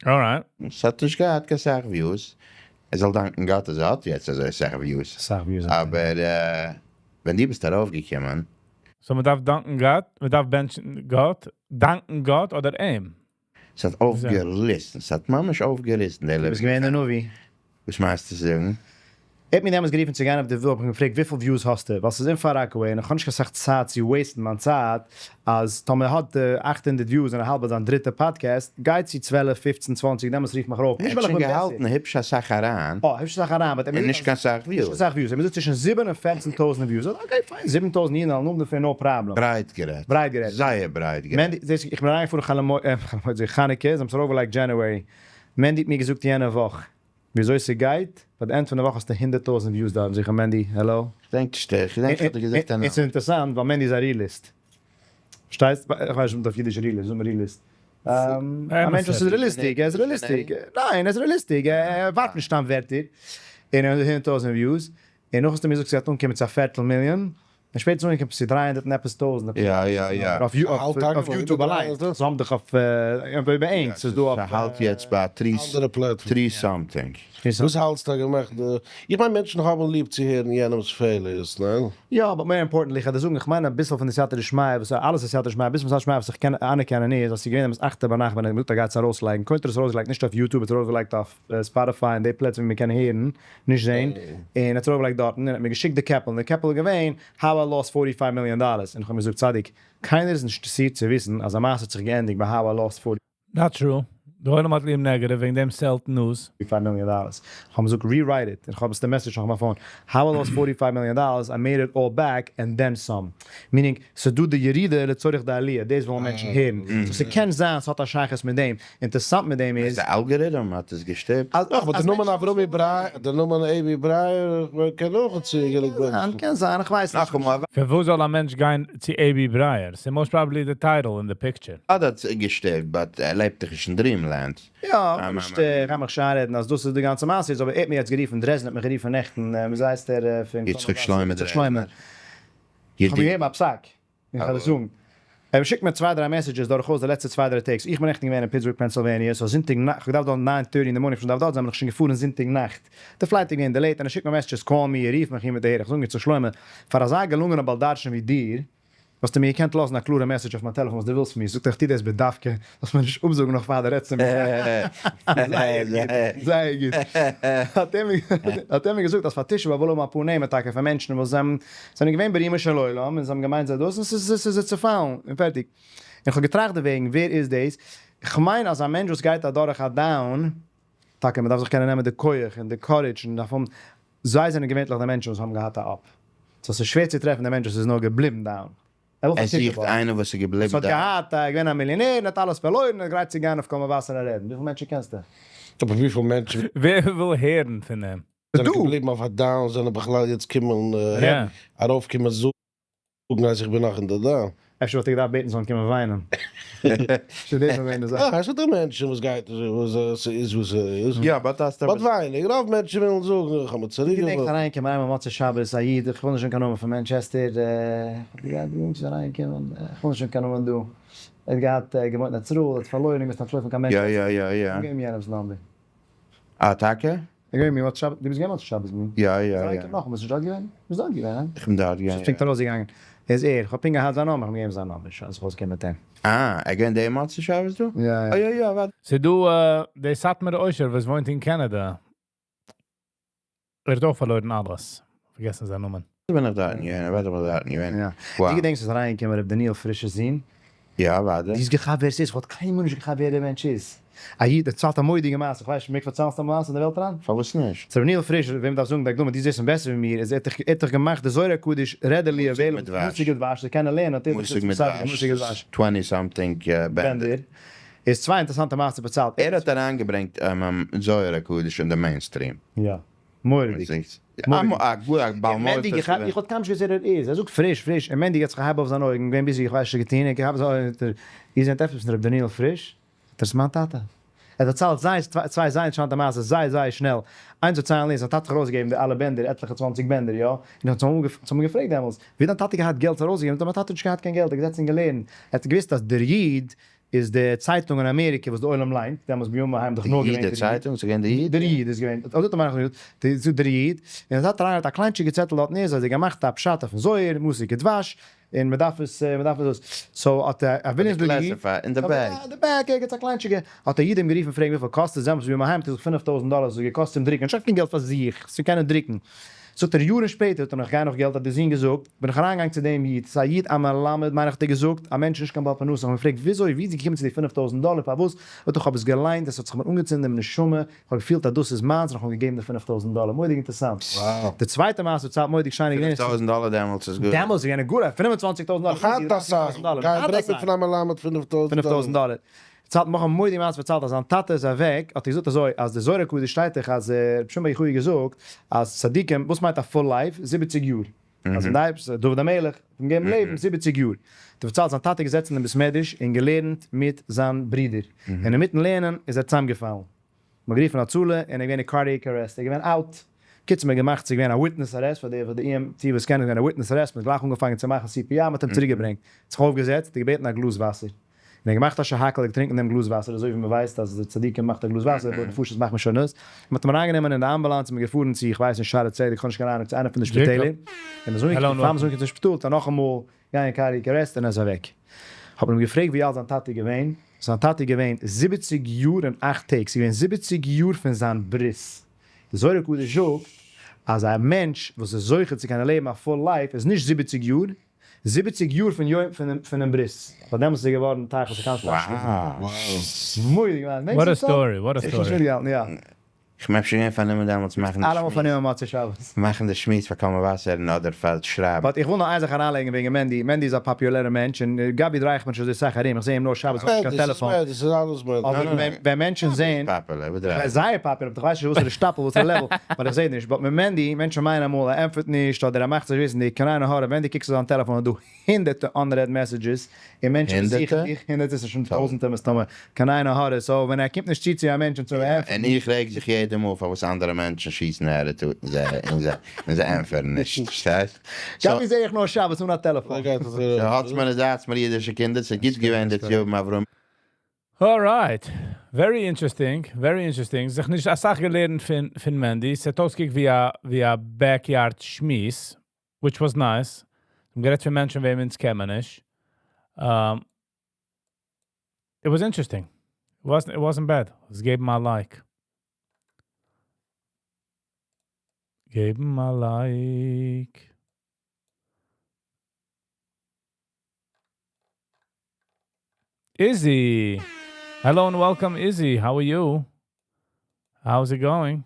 Alright.
עס האט נישט געהאט קיין סאך views. ער זאל דאנקען גאט, אז ער האט יעצט אזוי סאך views.
סאך views.
אבער ווען דו ביסט ארויפגעקומען.
So מען דארף דאנקען גאט, מען דארף בענטשן גאט, דאנקען גאט אדער אים?
עס האט אויפגעריסן, עס האט ממש אויפגעריסן.
דו ביסט געווען דער נביא.
וואס מיינסטו זאגן?
ער האט מיר דעמאלטס גערופן צו גיין אויף די וואך, איך האב געפרעגט וויפיל views האסטו, ווייל ס'איז אין Far Rockaway און איך האב נישט קיין סאך צייט צו waste ן מיין צייט, אז טאמער האט די 800 views און א האלב זיין דריטע פאדקעסט, גייט צו 12, 15, 20, דעמאלטס רופט מיך ארויף. נישט ווייל איך בין בעסער.
געהאלטן היפש א סאך אריין.
אה, היפש א סאך אריין, but
און נישט קיין סאך views.
נישט קיין סאך views. ער מוז צווישן 7 און 14,000 views. Okay, fine, 7,000 אידן, אלע נאך דערפון, no problem.
ברייט גערעדט.
ברייט גערעדט.
זייער ברייט גערעדט.
מענדי, זעסט, איך בין אריינגעפארן חול המועד, חנוכה, זיי האבן עס ארויפגעלייגט January. מענדי האט מיר געזאגט יענע וואך, וויאזוי ס'גייט, ביי די end פון די וואך האסטו 100,000 views דארט. זיכער מענדי, hello.
איך דענק נישט, איך דענק איך האב געזאגט
עס איז אינטערעסאנט, ווייל מענדי איז א realist. פארשטייסט? איך ווייס נישט אויף אידיש realist, זאג מיר realist. א מענטש וואס איז realistic, ער איז realistic. ניין, ער איז realistic, ער ווארט נישט אן ווערטער. און ער האט 100,000 views. און נאך האסטו מיר געזאגט, ס'גייט אנקומען צו א פערטל מיליאן. און שפעטער איז אנגעקומען צו 300 און עפעס טויזנט.
יא, יא, יא.
אויף YouTube אליין. זיי האבן דאך אויף ביי איינס, ס'איז דא אויף
ס'האלט יעצט ביי
אנדערע platform.
3 something.
וואס האלטסטו געמאכט? איך מיין, מענטשן האבן ליב צו הערן יענעמס failures, ניין?
יא, but more importantly, איך וועל דיר זאגן, איך מיין א ביסל פון די סייעתא דשמיא, וואס אלעס איז סייעתא דשמיא, א ביסל פון סייעתא דשמיא וואס איך קען אנערקענען איז, אז ס'איז געווען עפעס 8 ביינאכט ווען ער האט געזאגט ער גייט עס ארויסלייגן, קודם האט ער עס ארויסגעלייגט נישט אויף YouTube, ער האט עס ארויסגעלייגט אויף Spotify און די פלעצער ווי מען קען הערן, נישט זען, און ער האט עס ארויפגעלייגט דארטן, און ער האט מיר געשיקט די קעפל, און די קעפל איז געווען, How I lost 45 million dollars, און איך האב אים געזאגט, צדיק, קיינער איז נישט אינטערעסירט צו וויסן אז א מעשה האט זיך געענדיגט ביי How I lost 40
Not true. דער עולם האט ליב negative, וועגן דעם sell ט news.
$45 million. איך האב געזאגט, rewrite it. איך האב עס די message נאך אויף מיין phone. How I lost $45 million, I made it all back and then some. Meaning, ס'דא די ירידה לצורך די עליה, דאס ווילן מענטשן הערן. So ס'קען זיין ס'האט א שייכות מיט דעם. אינטערעסאנט מיט דעם איז
די algorithm האט עס געשטופט.
אז
נאך, אבער
אז
דער נאמען
מענטשן
אברומי ברייער, דער נאמען אבי ברייער, קען אויך צוגעלייגט
קען זיין,
ווערן.
קען זיין, איך ווייס נישט.
נאכאמאל,
פאר וואו זאל א מענטש גיין צו אבי ברייער? ס'איז most probably the title in the picture.
האט עס געשטופט, but ער לעבט דאך נישט אין Dreamland.
יא, נישט, איך גיי מיך שוין רעדן אז דאס איז די גאנצע מעשה איז, אבער ער האט מיר יעצט גערופן, דרעזנער האט מיך גערופן נעכטן, ווי הייסט ער פון
יצחק שלמה
יצחק שלמה. איך האב געגעבן א פסק, איך וועל עס זאגן. ער שיקט מיר צוויי דריי messages דורכאויס די לעצטע צוויי דריי טעג. איך בין נעכטן געווען אין פיטסבורג, פענסילוועניע, so זונטאג נאכט, איך האב געדארפט דארט 9:30 אין די morning, שוין דארף דארט זיין, בין איך שוין געפארן זונטאג נאכט. די flight איז געווען delayed, און ער שיקט מיר messages, call me, רוף מיך הין מיט אהער. איך זאג יצחק שלמה, פאר אזא געלונגענע בעל דרשן ווי דיר, האסטו מיר געקענט לאזן א קלארע message אויף מיין טעלעפאן וואס דו ווילסט פון מיר. זאגט ער, איך טו דאס בדווקא, זאלסט מיר נישט אפזאגן נאך פאר דו רעדסט צו מיר. זייער גוט, זייער גוט. האט ער מיר געזאגט אז פאר תשעה באב וויל האבן אפאר נעמען טאקע פון מענטשן וואס זענען געווען ברומו של עולם און זיי האבן געמיינט זיי דאס און ס'איז זיי צעפאלן און פערטיג. און כ'האב געטראכט דערוועגן, ווער איז דאס? כ'מיין אז א מענטש וואס גייט אדורך א down, טאקע מ'דארף זיך קענען נעמען די כח און די courage און דארף האבן, זיי זענען געווענטליך די מענטשן וואס האבן געהאט א up. So ס'איז שווער צו טרעפן די מענטש וואס איז נאר געבליבן down. ער וויל
ער
פאר תשעה
זוכט
באב.
איינער וואס איז געבליבן
ס'האט
down.
געהאט, ער איז געווען א מיליאנער און האט אלעס פארלוירן, ער איז גרייט צו גיין אויף קול מבשר און רעדן. וויפיל מענטשן קענסטו?
אבער וויפיל מענטשן
ווער וויל הערן פון אים?
זענען
דו!
געבליבן אויף א down, זענען בכלל יעצט קומען,
יא.
ארויפקומען זאגן אז איך בין נאך אין די down.
אפשר וואלט ער געדארפט בעטן זאלן קומען וויינען. אפשר דאס וואלט געווען די זאך.
יא, עס איז דא מענטשן וואס גייט, וואס ס'איז וואס ס'איז.
יא, but דאס
but ווייניג, רוב מענטשן ווילן זאגן, איך האב מיר צוריק
געדענקסט
געוואלט.
אריינגעקומען איינמאל מוצאי שבת א איד, איך וויל נישט זאגן קיין נאמען, פון מאנטשעסטער, איך האב געדענקט איז אריינגעקומען, איך וויל נישט זאגן קיין נאמען דא, ער האט געהאט געוואוינט אין ארץ ישראל, ער האט פארלוירן, געמוזט אנטלויפן קיין מאנטשעסטער.
יא, יא, יא, יא.
איך האב געגעבן יענעמ'ס number.
אה, טאקע?
איך געווען מיר מוצאי שבת, דו ביסט געווען מוצאי שבת מיט
יא, יא,
מיר?
יא.
נאכאמאל, ביסט נישט דארט געווען? ביסט דארט געווען, הא?
איך בין דארט געווען,
ביסט פונקט ארויסגעגאנגען. איז ער, איך האב פונקט געהאט זיין נאמען, איך האב געגעבן זיין number, שוין, זיך אויסגעקומען מיט אים.
אה, ער געווען דעם מוצאי שבת דא?
יא, יא.
אה, יא, יא, ווארט.
ס'איז דא דער סאטמארער עושר וואס וואוינט אין קאנאדע. ער האט אויך פארלוירן אלעס. פארגעסן זיין נאמען.
בין איך דארטן געווען, ווארט, איך בין דארטן געווען.
יא.
Wow.
דו געדענקסט אז אריינגעקומען ר' דניאל פריש'ס זון?
יא, ווארט.
דו האסט געכאפט ווער ס'איז? איך וואלט קיינמאל נישט געכאפט ווער דער מענטש איז. א איד דערציילט א מורא'דיגע מעשה, איך ווייס נישט, מעג איך פארציילן סתם א מעשה אין די וועלט אריין?
פארוואס נישט?
So ר' דניאל פריש, וועם מ'דארף זאגן די הקדמה, דו זעסט אים בעסער ווי מיר, איז ער האט דאך, ער האט דאך געמאכט די זוהר הקדוש readily available,
מתוק מדבש.
מתוק מדבש, צו קענען לערנען האט ער דאך
מתוק
מסדר
מדבש.
מתוק מדבש.
20 something בענדער.
בענדער. איז צוויי אינטערעסאנטע מעשה פארציילט.
ער האט אריינגעברענגט זוהר הקדוש אין די mainstream.
יא. מורא'דיג.
מורא'דיג. א גאר א בעל
מענדי
מופת
געכאפט,
געווען.
איך וואלט קיינמאל נישט געוואוסט ווער ער איז. ער זאגט פריש, פריש. און מענדי האט זיך געהאט אויף זיינע אויגן, געווען busy, איך ווייס נישט געטון. איך האב אזוי, איר זענט עפעס מיט ר' דניאל פריש? זאגט ער, ס'איז מיין טאטע. ער דערציילט זייער, צוויי זייער אינטערעסאנטע מעשות, זייער זייער שנעל. איינס דערציילן איז, זיין טאטע האט ארויסגעגעבן די אלע בענדער, עטליכע צוואנציג בענדער, יא. און האט צו אים געפרעגט דעמאלטס, ווי האט דיין טאטע געהאט געלט ארויסגעגעבן? זאגט ער, מיין טאטע האט נישט געהאט קיין געלט, ער האט געזעצן און געלערנט. ער האט געוואוסט אז דער איד איז די צייטונג אין אמעריקע וואס די עולם ליינט, דעמאלטס בימים ההם דאך נאר
די
געווען
איד די
דער איד.
צייטונג? ס'איז געווען די איד?
דער איד איז געווען, אזוי האט ער מיר געזאגט, די זאגט דער איד, און עס האט אריין א קליינטשיגע צעטל דארטן איז אז ער געמאכט א פשט אויפן זוהר, מתוק מדבש, און מען דארף עס, מען דארף עס דאס, so האט א וויליאמסבורגער איד,
אין די bag.
אין די bag, ערגעץ א קליינטשיגע, האט א איד אים גערופן פרעגן וויפיל קאסט עס, דעמאלטס בימים ההם האט ער געזאגט 5000 דאלער, עס האט געקאסט צום דרוקן, נישט קיין געלט פאר זיך, צו קענען דרוקן. זאגט ער, יארן שפעטער, האט ער נאך גיין נאך געלט, האט דער זון געזאגט, בין איך אריינגעגאנגען צו דעם איד, ס'איז א איד א מלמד, מיין איך האט ער געזאגט, א מענטש נישט קיין בעל פרנסה, איך האב אים געפרעגט וויאזוי, ווי איז געקומען צו די 5000 דאלער, פארוואס, זאגט ער, איך האב עס געליינט, עס האט זיך מיר אנגעצינדן דעם נשמה, איך האב געפילט אז דאס איז מיינס, און איך האב געגעבן די 5000 דאלער, מורא'דיג אינטערעסאנט. די צווייטע מעשה וואס האט מורא'דיג שיין געווען,
5000 דאלער דעמאלטס איז גוט.
דעמאלטס איז געווען א גאר א 25,000 דאלער,
נאך היינט אסאך, גיי ברענג מיר פון א מלמד 5000 דאלער.
5000 דאלער. צייט נאך א מורא'דיגע מעשה פארציילט אז זיין טאטע איז אוועק, האט ער געזאגט אזוי, אז די זוהר הקדוש שטייט דאך אז רבי שמעון בר יוחאי האט געזאגט אז צדיקים, וואס מיינט א full life? 70 יאר. אז אין די דוד המלך האט אים געגעבן לעבן 70 יאר. האט ער פארציילט זיין טאטע איז געזעצן אין בית מדרש און געלערנט מיט זיין ברודער, און אינמיטן לערנען איז ער צוזאמגעפאלן. מ'האט גערופן הצלה און ער איז געווען אין cardiac arrest, ער איז געווען out. קיצור מ'האט געמאכט, ס'איז געווען א witness arrest פאר די פאר די EMT וואס קענען, איז געווען א witness arrest, מ'האט גלייך אנגעפאנגען צו מאכן CPR, מ'האט אים צוריקגעברענגט, האט זיך אויפגעזעצט, און געבעטן א גלאז וואסער. און ער האט געמאכט א שהכל, ער האט געטרינקען דעם גלאז וואסער, אזוי ווי מ'ווייסט אז די צדיקים מאכט א גלאז וואסער, בורא נפשות מאכט מען שוין נאס. מ'האט אים אריינגענומען אין די אמבולאנס און מ'איז געפארן צו, איך ווייס נישט, שערי צדק, איך האב נישט קיין אהנונג, צו איינע פון די שפיטעלער. און מ'איז אנגעקומען, פאר מ'איז אנגעקומען צום שפיטאל, האט ער נאכאמאל גיין אין cardiac arrest און ער איז אוועק. האט מען אים געפרעגט ווי אלט זיין טאטע איז געווען, זיין טאטע איז געווען 70 יאר און 8 טעג, ס'איז געווען 70 יאר פון זיין ברית. די זוהר הקדוש זאגט אז א מענטש וואס איז זוכה צו קענען לעבן א full life איז נישט 70 יאר, 70 יאר פון יום פונעם ברית, ווייל דעמאלטס איז ער געווארן תכלית א
Wow.
מורא'דיג ניין?
What a story, what a story.
מיטגעהאלטן, יא.
איך בין אפשר געווען פארנומען דעמאלטס מאכן די
אלעמאל
שמועס.
פארנומען מוצאי שבת.
מאכן די שמועס פאר קול מבשר און אדער פאר שרייבן.
But איך וויל נאר איין זאך אריינלייגן וועגן מענדי, מענדי איז א פאפולערע מענטש און גבי דריי איך מיך נישט אזוי סאך ארום, איך זע אים נאר שבת אויף קיין טעלעפאן.
דאס איז אלעס מענדי.
אבער ווען מענטשן זעהן,
Popular, וואס דרייט?
זייער popular, אבער איך ווייס נישט וואסערע שטאפל, וואסערע level, ווייל איך זע נישט, but מיט מענדי, מענטשן מיינען אמאל ער ענטפערט נישט אדער ער מאכט זיך וויסן, קיין עין הרע, ווען דו קוקסט אויף זיין טעלעפאן איז דא הונדערטע unread messages, און מענטשן זוכן דיך, הונדערטער ס'איז שוין טויזנטער מסתמא, קיין עין הרע, so ווען ער קומט נישט צו צו א מענטש און צו ענטפערן.
און איך רעג זיך יעדע מאל פארוואס אנדערע מענטשן שיסן attitude און זיי און זיי און זיי ענטפערן נישט, פארשטייסט?
גבי זעה איך נאר שבת אן א טעלעפאן.
So האטס מיר זייטס מיר אידישע קינדער, ס'איז גוט געווען די צו האבן אברהם.
Alright, very interesting, very interesting. זיך נישט אסאך געלערנט פון פון מענדי, ס'האט אויסגעקוקט ווי א ווי א backyard שמועס, which was nice. מ'האט גערעדט פון מענטשן וועם אונז קען מען נישט. It was interesting. It wasn't, it wasn't bad. עס געבן א like. געבן א like. Izzy! Hello and welcome Izzy, how are you? How's it going?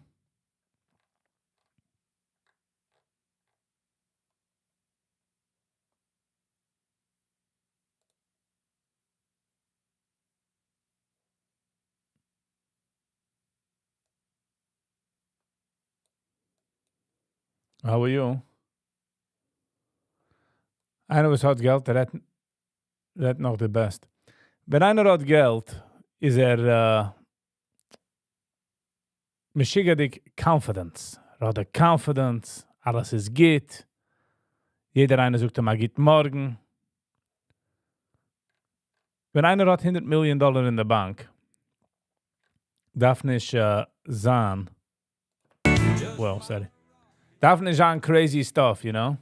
How are you? איינער וואס האט געלט רעדט רעדט נאך די best. ווען איינער האט געלט איז ער משוגע'דיג confidence. ער האט די confidence, אלעס איז גוט, יעדער איינער זאגט אים א גוט מארגן. ווען איינער האט הונדערט מיליאן דאלער אין די באנק, דארף נישט זיין, well, sorry, דארף נישט זיין crazy stuff, you know?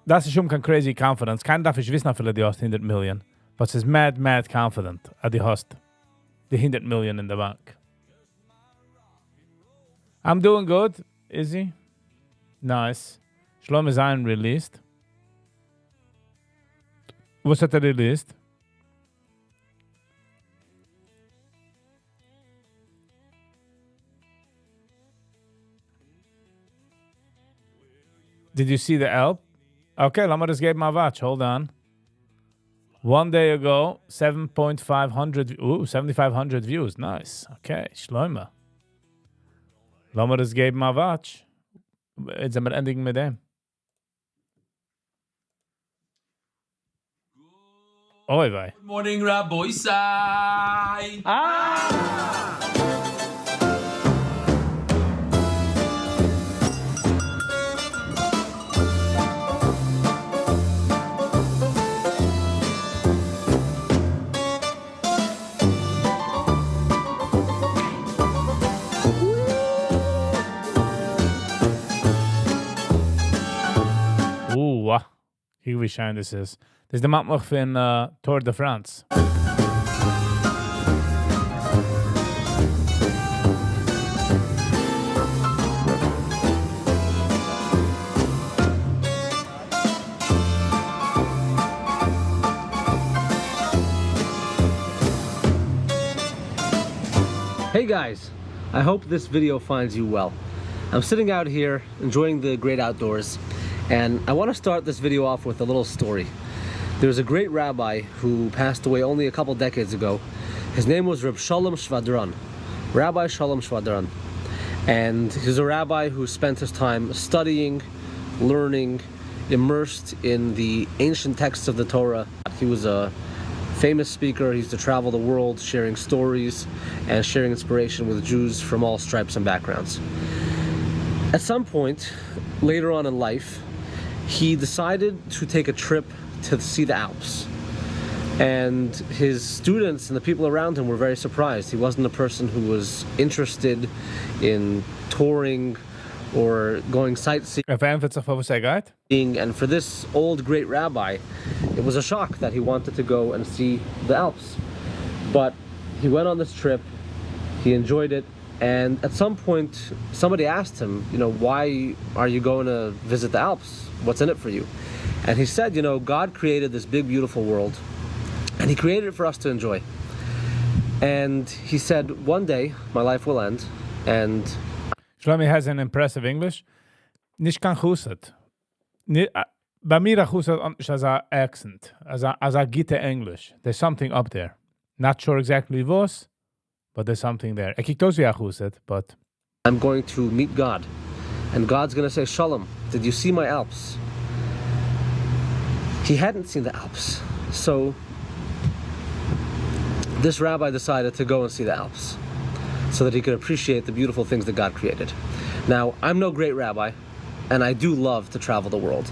דאס איז שוין קיין crazy confidence, קיינער דארף נישט וויסן אפילו דו האסט הונדערט מיליאן, but ס'איז mad mad confident אז דו האסט די הונדערט מיליאן אין די באנק. I'm doing good, Izzy. Nice. שלמה זיין released. וואס האט ער released? Did you see the Alp? Okay, לאמיר עס געבן א watch. Hold on. One day ago, 7.500, ooh, 7,500 views. Nice. Okay, שלמה. לאמיר עס געבן א watch. יעצט זעמיר ענדיגן מיט דעם. אוי וויי.
Good morning, רבותי.
Ah! Ooh, קוק ווי שיין דאס איז. דאס דערמאנט מיך פון Tour de France.
Hey guys, I hope this video finds you well. I'm sitting out here enjoying the great outdoors, and I want to start this video off with a little story. There was a great rabbi who passed away only a couple decades ago. His name was Reb Shalom Shvadran, Rabbi Shalom Shvadran. And he's a rabbi who spent his time studying, learning, immersed in the ancient texts of the Torah. He was a famous speaker. He used to travel the world sharing stories and sharing inspiration with Jews from all stripes and backgrounds. At some point, later on in life, he decided to take a trip to see the Alps. And his students and the people around him were very surprised. He wasn't a person who was interested in touring or going sightseeing.
ער פארענטפערט זיך פארוואס ער גייט.
And for this old great rabbi, it was a shock that he wanted to go and see the Alps. But he went on this trip, he enjoyed it, and at some point somebody asked him, why are you going to visit the Alps? What's in it for you? And he said, you know, God created this big, beautiful world, and he created it for us to enjoy. And he said, one day my life will end, and
Shlomi has an impressive English. נישט קיין חסיד. ביי מיר א חסיד האט אזא accent, אזא גוטע English. There's something up there. Not sure exactly וואס, but there's something there. ער קוקט אויס ווי א חסיד, but
I'm going to meet God. And God's going to say, Shalom, did you see my Alps? He hadn't seen the Alps. So this rabbi decided to go and see the Alps so that he could appreciate the beautiful things that God created. Now, I'm no great rabbi, and I do love to travel the world.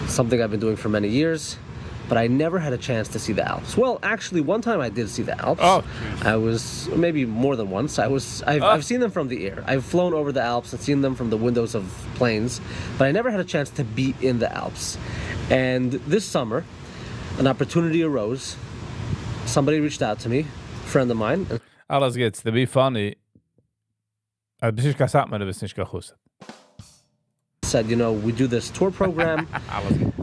Something I've been doing for many years, but I never had a chance to see the Alps. Well, actually, one time I did see the Alps.
Oh,
I was maybe more than once. I've seen them from the air. I've flown over the Alps and seen them from the windows of planes, but I never had a chance to be in the Alps. And this summer, an opportunity arose. Somebody reached out to me, a friend of mine, and
אלעס גוטס, to be funny. דו ביסט נישט קיין סאטמארער, דו ביסט נישט קיין חסיד.
said, we do this tour program.
אלעס גוט.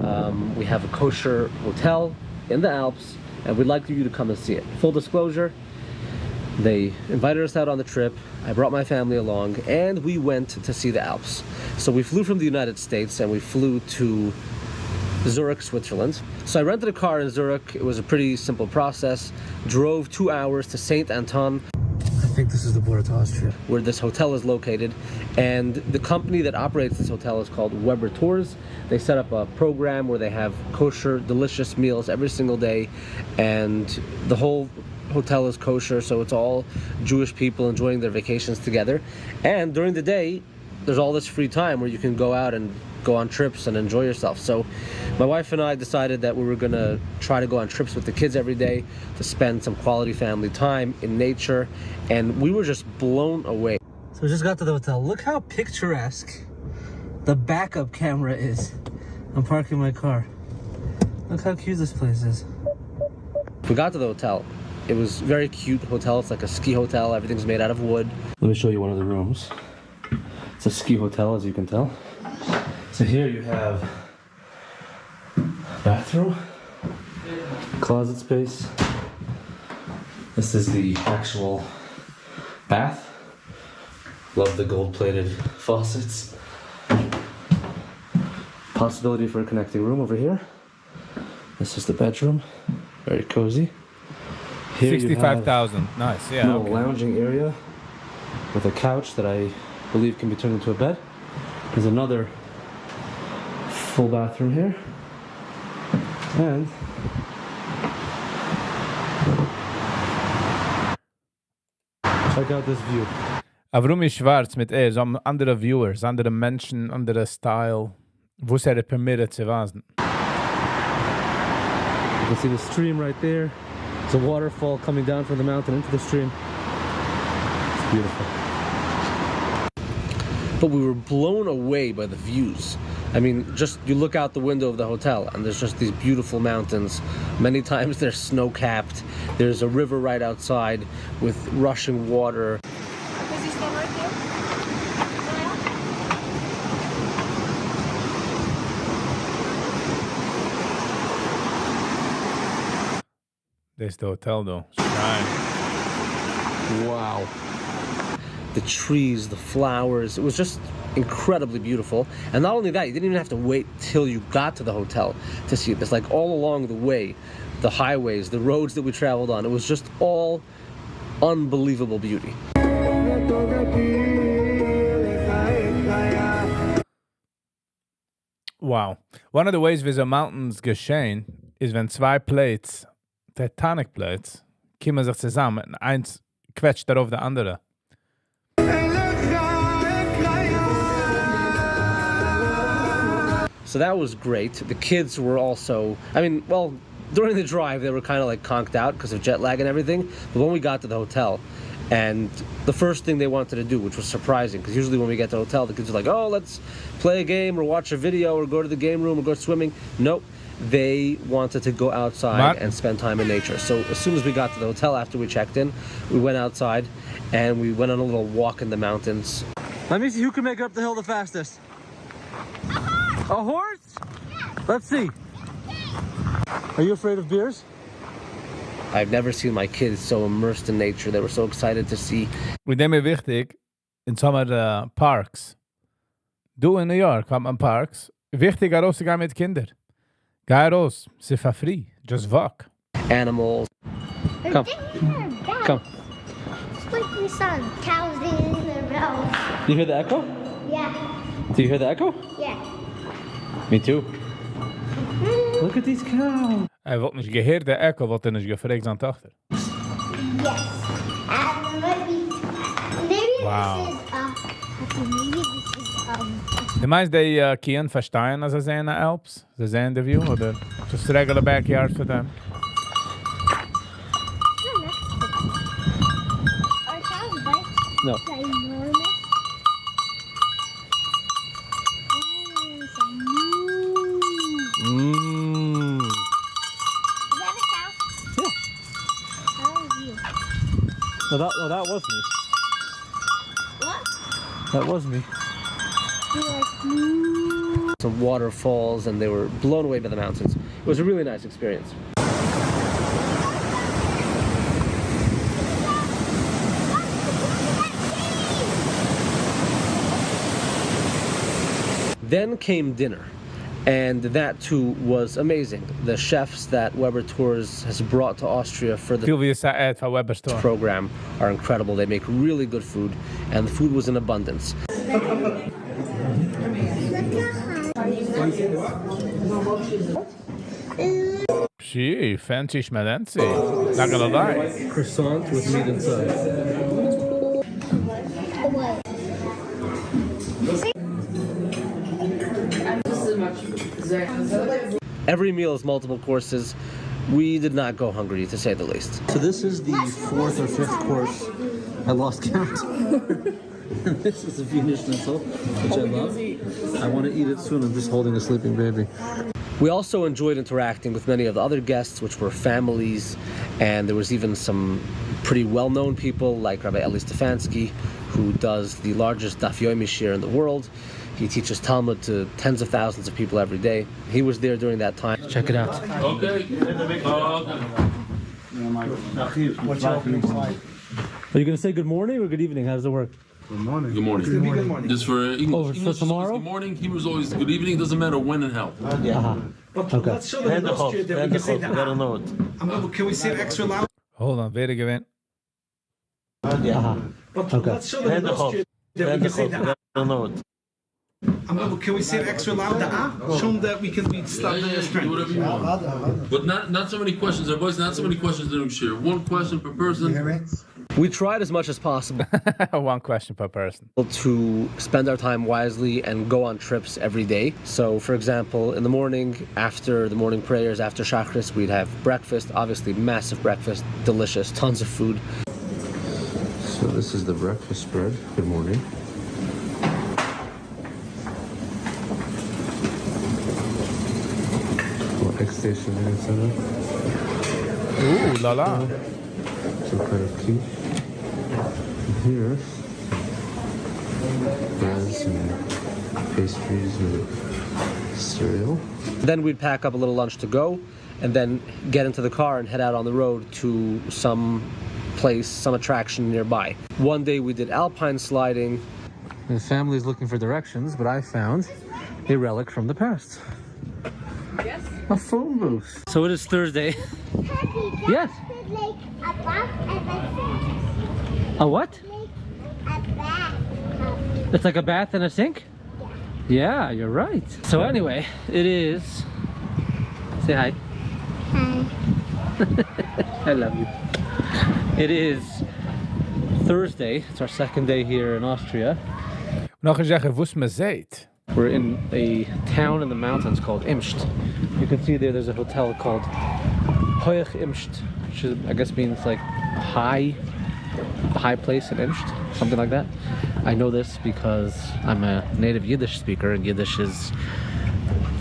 We have a kosher hotel in the Alps, and we'd like you to come and see it. Full disclosure, they invited us out on the trip. I brought my family along, and we went to see the Alps. So we flew from the United States, and we flew to Zurich, Switzerland. So I rented a car in Zurich. It was a pretty simple process. Drove 2 hours to St. Anton. I think this is the border to Austria, where this hotel is located. And the company that operates this hotel is called Weber Tours. They set up a program where they have kosher, delicious meals every single day. And the whole hotel is kosher, so it's all Jewish people enjoying their vacations together. And during the day, there's all this free time where you can go out and go on trips and enjoy yourself. So my wife and I decided that we were gonna try to go on trips with the kids every day to spend some quality family time in nature. And we were just blown away. So we just got to the hotel. Look how picturesque the backup camera is. I'm parking my car. Look how cute this place is. We got to the hotel. It was very cute hotel. It's like a ski hotel. Everything's made out of wood. Let me show you one of the rooms. It's a ski hotel, as you can tell. So here you have bathroom, closet space. This is the actual bath. Love the gold-plated faucets. Possibility for a connecting room over here. This is the bedroom. Very cozy. Here you have
65,000. Nice, yeah.
little
Okay.
lounging area with a couch that I believe can be turned into a bed. There's another full bathroom here. And check out this view.
Avrumi Schwarz מיט ער, זיי האבן אנדערע viewers, אנדערע מענטשן, אנדערע style, וואס ער permitted צו ווייזן.
You can see the stream right there. There's a waterfall coming down from the mountain into the stream. It's beautiful. But we were blown away by the views. I mean, just you look out the window of the hotel and there's just these beautiful mountains. Many times they're snow capped. There's a river right outside with rushing water.
Does he stand right there? Yeah.
There's the hotel though. Shrine.
Wow. The trees, the flowers, it was just incredibly beautiful. And not only that, you didn't even have to wait till you got to the hotel to see this. Like all along the way, the highways, the roads that we traveled on, it was just all unbelievable beauty.
Wow. One of the ways וויאזוי mountains געשען איז ווען צוויי plates, tectonic plates, קומען זיך צוזאמען און איינס קוועטשט ארויף די אנדערע.
So that was great. The kids were also, I mean, well, during the drive, they were kind of like conked out because of jet lag and everything. But when we got to the hotel, and the first thing they wanted to do, which was surprising, because usually when we get to the hotel, the kids are like, oh, let's play a game or watch a video or go to the game room or go swimming. Nope. They wanted to go outside
What?
and spend time in nature. So as soon as we got to the hotel after we checked in, we went outside and we went on a little walk in the mountains. Let me see who can make it up the hill the fastest. A horse? Let's see. Are you afraid of bears? I've never seen my kids so immersed in nature. They were so excited to see
מיט דעם איז וויכטיג, אין summer parks. דא אין New York האט מען parks. וויכטיג ארויסצוגיין מיט קינדער. גיי ארויס, ס'איז for free. Just walk.
Animals.
They're
Come.
digging their beds.
Come.
It's like we saw cows digging in their bells.
You hear the echo?
Yeah,
Do you hear the echo?
Yeah.
Me too. Look at these cows.
ער וואלט נישט געהערט די echo, וואלט ער נישט געפרעגט זיין טאכטער.
Yes. And maybe
Wow.
this is okay, maybe this is
דו מיינסט, די קיען פארשטייען, אז זיי זעען די Alps? זיי זעען the view, אדער just regular backyard for them?
The next picture. Are cows bikes
No.
ginormous? Oh, it's a moo. Is that a cow?
Yeah.
That was you.
No, that was me.
What?
That was me.
You like moo.
Some waterfalls, and they were blown away by the mountains. It was a really nice experience. Then came dinner, and that too was amazing. The chefs that Weber Tours has brought to Austria for the
פיל ווי עס איז ad פאר Weber Tour.
Program are incredible. They make really good food, and the food was in abundance.
Look how
Gee, fancy schmalency. Not gonna lie.
Croissant with meat inside.
What?
Every meal is multiple courses. We did not go hungry, to say the least. So this is the fourth or fifth course. I lost count. This is a Wiener Schnitzel, which I love. I want to eat it soon. I'm just holding a sleeping baby. We also enjoyed interacting with many of the other guests, which were families, and there was even some pretty well-known people like Rabbi Eli Stefansky, who does the largest Daf Yomi shiur in the world. He teaches Talmud to tens of thousands of people every day. He was there during that time. Check it out.
Okay.
Are you going to say good morning or good evening? How does it work?
Good morning. Good morning. Just for English.
Oh, for
English is always
tomorrow?
good morning. Hebrew is always good evening. Doesn't matter when and how.
Okay.
Let's show them in Austria that we can say that. Can we say it extra loud?
Hold on, ווער געווינט?
Okay.
Let's show them in Austria that we can say that. Can we say it extra loud? The ah? Show them that we can we stop
Yeah,
the
yeah, do
strength.
whatever you want. But not so many questions. There boys, not so many questions during shiur. One question per person.
We tried as much as possible
One question per person.
To spend our time wisely and go on trips every day. So, for example, in the morning, after the morning prayers, after Shachris, we'd have breakfast, obviously massive breakfast, delicious, tons of food.
So this is the breakfast spread. Good morning. Little egg station there inside.
Ooh, la la.
Some kind of quiche. And here, breads and pastries and cereal.
Then we'd pack up a little lunch to go and then get into the car and head out on the road to some place, some attraction nearby. One day we did alpine sliding.
The family's looking for directions, but I found a relic from the past.
Yes.
A phone booth.
So it is Thursday.
Happy
Yes.
Like a bath and a sink.
A what?
Like a bathtub.
It's like a bath and a sink? Yeah, you're right. So anyway, it is. Say hi.
Hi.
I love you. It is Thursday. It's our second day here in Austria.
נאך איך זאג, וואס מען זעט.
We're in a town in the mountains called Imst. You can see there there's a hotel called Hoch Imst, which is, I guess means like high place in Imst, something like that. I know this because I'm a native Yiddish speaker, and Yiddish is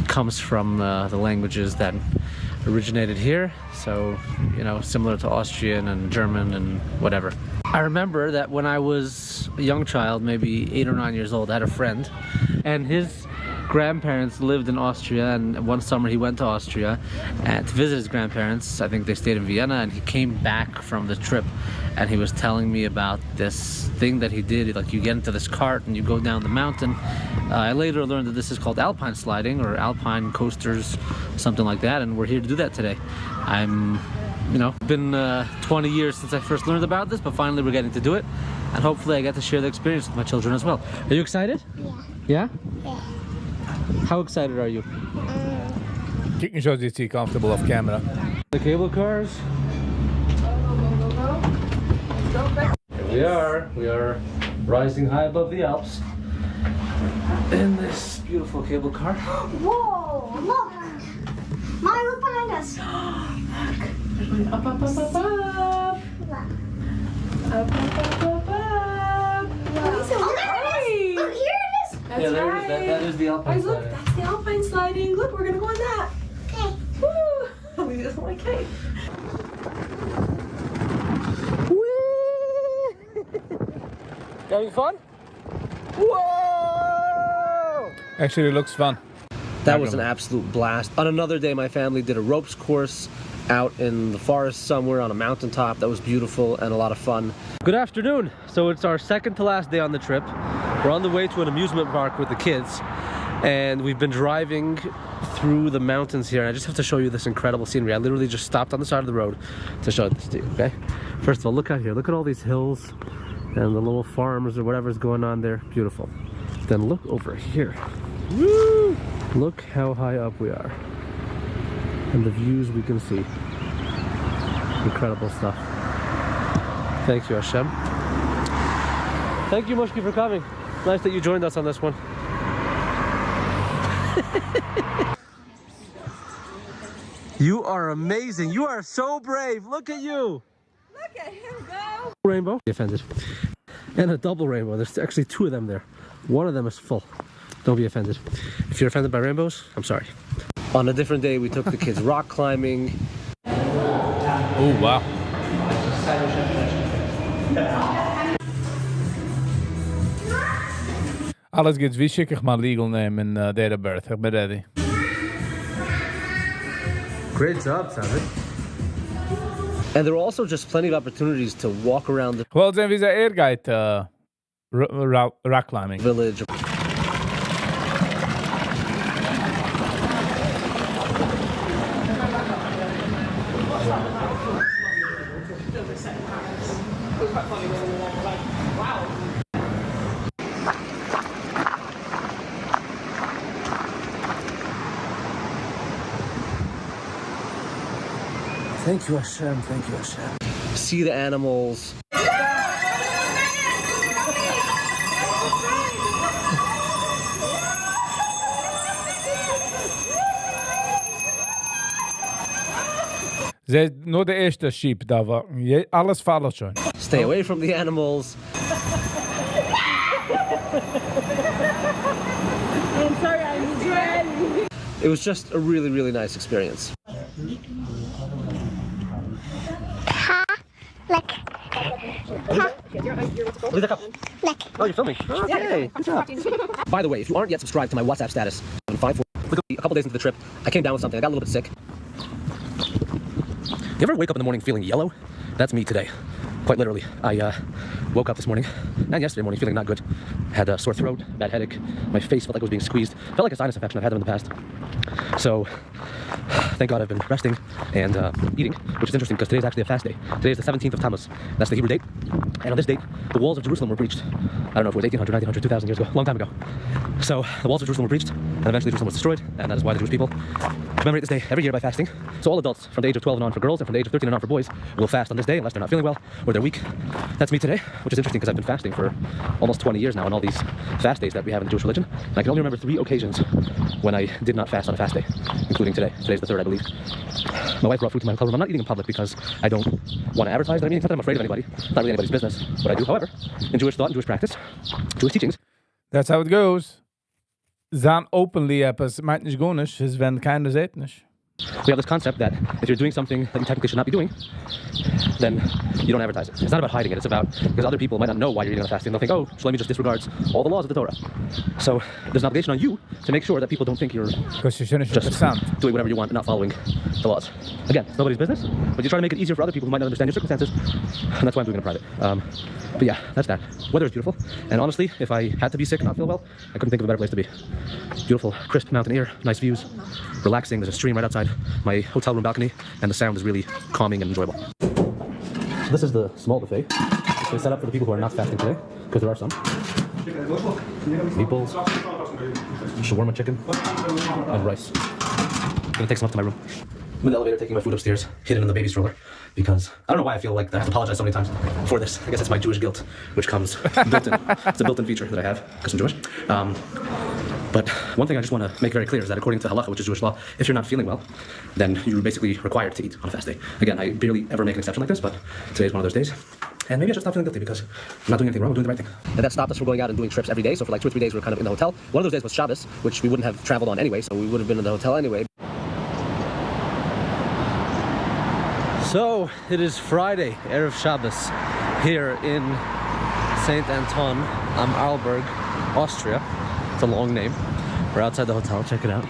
comes from the languages that originated here. So, similar to Austrian and German and whatever. I remember that when I was a young child, maybe 8 or 9 years old, I had a friend, and his grandparents lived in Austria, and one summer he went to Austria to visit his grandparents. I think they stayed in Vienna, and he came back from the trip and he was telling me about this thing that he did. Like, you get into this cart and you go down the mountain. I later learned that this is called alpine sliding or alpine coasters, something like that, and we're here to do that today. I'm, you know, been 20 years since I first learned about this, but finally we're getting to do it, and hopefully I get to share the experience with my children as well. Are you excited?
Yeah.
Yeah?
Yeah.
How excited are you?
קוק נישט אויס ווי comfortable off camera.
The cable cars?
Go, go, go, go. Let's go.
Here we are. We are rising high above the Alps in this beautiful cable car.
Whoa, look. Mommy, look behind us.
Look. They're going up, up, up, up, up. Up, up, up, up, up. Lisa,
Oh,
where
there
are
it is.
we?
Look, here it is.
That's
yeah, there
right.
it is. That is the alpine
Guys, look,
sliding.
that's the alpine sliding. Look, we're gonna go on that.
Okay.
Woo! Lisa doesn't like cake.
Having fun? Whoa!
Actually, it looks fun.
That was an absolute blast. On another day, my family did a ropes course out in the forest somewhere on a mountaintop. That was beautiful and a lot of fun. Good afternoon. So it's our second to last day on the trip. We're on the way to an amusement park with the kids, and we've been driving through the mountains here, and I just have to show you this incredible scenery. I literally just stopped on the side of the road to show this to you, okay? First of all, look out here. Look at all these hills and the little farms or whatever's going on there. Beautiful. Then look over here. Woo! Look how high up we are. And the views we can see. Incredible stuff. Thank you, Hashem. Thank you, Mushki, for coming. Nice that you joined us on this one. You are amazing. You are so brave. Look at you.
Look at him go.
Rainbow. Offended. And a double rainbow. There's actually two of them there. One of them is full. Don't be offended. If you're offended by rainbows, I'm sorry. On a different day, we took the kids rock climbing.
Oh, wow. אלעס גוטס, ווי שיק איך מיין legal name און date of birth? איך בין ready.
Great job, David. And there were also just plenty of opportunities to walk around the
Well, זען ווי ער גייט rock climbing.
village. Thank you, Hashem. Thank you, Hashem. See the animals.
זע, נאר די ערשטע sheep דא וואר. אלעס פאלט שוין.
Stay away from the animals.
I'm sorry, I'm Israeli.
It was just a really, really nice experience.
Ha, like, ha, like.
Oh, you're filming. Okay, good job. By the way, if you aren't yet subscribed to my WhatsApp status, 5 4, a couple days into the trip, I came down with something. I got a little bit sick. You ever wake up in the morning feeling yellow? That's me today. Quite literally. I woke up this morning and yesterday morning feeling not good. Had a sore throat, bad headache. My face felt like it was being squeezed. Felt like a sinus infection. I've had them in the past. So, thank God I've been resting and eating, which is interesting because today is actually a fast day. Today is the 17th of Tammuz. That's the Hebrew date. And on this date, the walls of Jerusalem were breached. I don't know if it was 1800, 1900, 2000 years ago, long time ago. So the walls of Jerusalem were breached, and eventually Jerusalem was destroyed, and that is why the Jewish people commemorate this day every year by fasting. So all adults from the age of 12 and on for girls, and from the age of 13 and on for boys, will fast on this day unless they're not feeling well or they're weak. That's me today, which is interesting because I've been fasting for almost 20 years now on all these fast days that we have in the Jewish religion. And I can only remember 3 occasions when I did not fast on a fast day, including today. Today's the 3rd, I believe. My wife brought food to my hotel room. I'm not eating in public because I don't want to advertise that I'm eating. It's not that I'm afraid of anybody. It's not really anybody's business what I do. However, in Jewish thought and Jewish practice, Jewish teachings,
That's how it goes. זיין openly עפעס מיינט נישט גארנישט, איז ווען קיינער זעט נישט.
We have this concept that if you're doing something that you technically should not be doing, then you don't advertise it. It's not about hiding it. It's about because other people might not know why you're eating on a fast day. And they'll think, oh, Shlomi just disregards all the laws of the Torah. So there's an obligation on you to make sure that people don't think you're
Because you're
just
interessant.
doing whatever you want and not following the laws. Again, it's nobody's business, but you try to make it easier for other people who might not understand your circumstances, and that's why I'm doing it in private. But yeah, that's that. Weather is beautiful, and honestly, if I had to be sick and not feel well, I couldn't think of a better place to be. Beautiful, crisp mountain air, nice views, relaxing. There's a stream right outside my hotel room balcony, and the sound is really calming and enjoyable. So this is the small buffet. It's set up for the people who are not fasting today, because there are some. Meatballs, shawarma chicken, and rice. I'm gonna take some up to my room. I'm in the elevator taking my food upstairs, hidden in the baby stroller, because I don't know why I feel like I have to apologize so many times for this. I guess it's my Jewish guilt, which comes built in. It's a built-in feature that I have because I'm Jewish. But one thing I just want to make very clear is that according to halacha, which is Jewish law, if you're not feeling well, then you're basically required to eat on a fast day. Again, I barely ever make an exception like this, but today is one of those days. And maybe I should stop feeling guilty because I'm not doing anything wrong, I'm doing the right thing. And that stopped us from going out and doing trips every day. So for like 2 or 3 days, we were kind of in the hotel. One of those days was Shabbos, which we wouldn't have traveled on anyway, so we would have been in the hotel anyway. So it is Friday, Erev Shabbos, here in St. Anton am Arlberg, Austria. It's a long name. We're outside the hotel, check it out.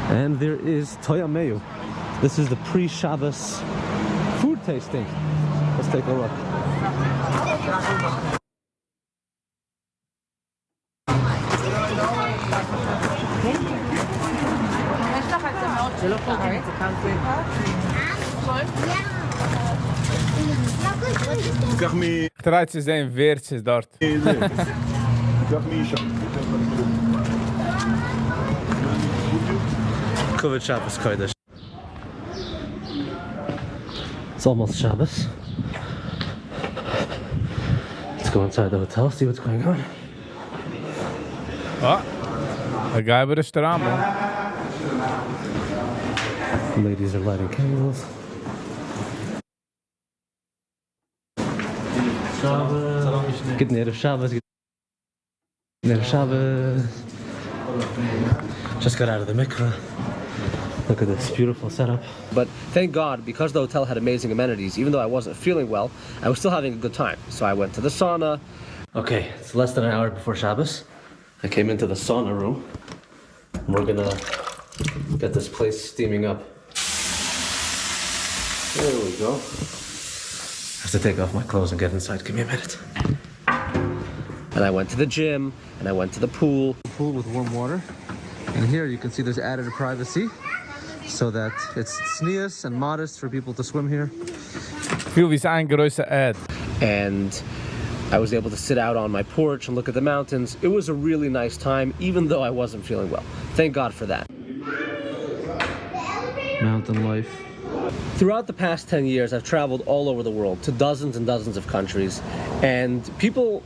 And there is Toyameyu. This is the pre-Shabbos food tasting. Let's take a look.
איך try צו זען, ווער ס'איז דארט.
Kuvit Shabbos Kodesh. It's almost Shabbos. Let's go inside the hotel, see what's going on.
Ah, a guy with a shtreimel.
The ladies are lighting candles. Shabbos. Getting Erev Shabbos. Getting Erev Shabbos. Just got out of the mikveh. Look at this beautiful setup. But thank God, because the hotel had amazing amenities, even though I wasn't feeling well, I was still having a good time. So I went to the sauna. Okay, it's less than an hour before Shabbos. I came into the sauna room. We're going to get this place steaming up. There we go. I have to take off my clothes and get inside. Give me a minute. And I went to the gym, and I went to the pool. Pool with warm water. And here you can see there's added privacy so that it's tznius and modest for people to swim here.
פיל ווי אן גרויסע ad.
And I was able to sit out on my porch and look at the mountains. It was a really nice time, even though I wasn't feeling well. Thank God for that. Mountain life. Throughout the past 10 years, I've traveled all over the world to dozens and dozens of countries, and people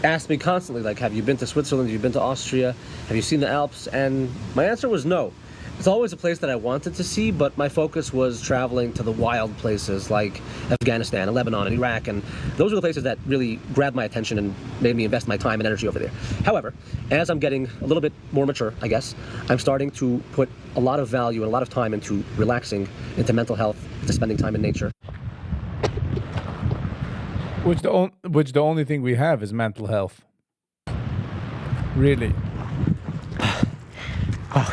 ask me constantly, have you been to Switzerland? Have you been to Austria? Have you seen the Alps? And my answer was no. It's always a place that I wanted to see, but my focus was traveling to the wild places like Afghanistan and Lebanon and Iraq, and those were the places that really grabbed my attention and made me invest my time and energy over there. However, as I'm getting a little bit more mature, I guess, I'm starting to put a lot of value and a lot of time into relaxing, into mental health, into spending time in nature.
Which the only thing we have is mental health. Really.
Wow.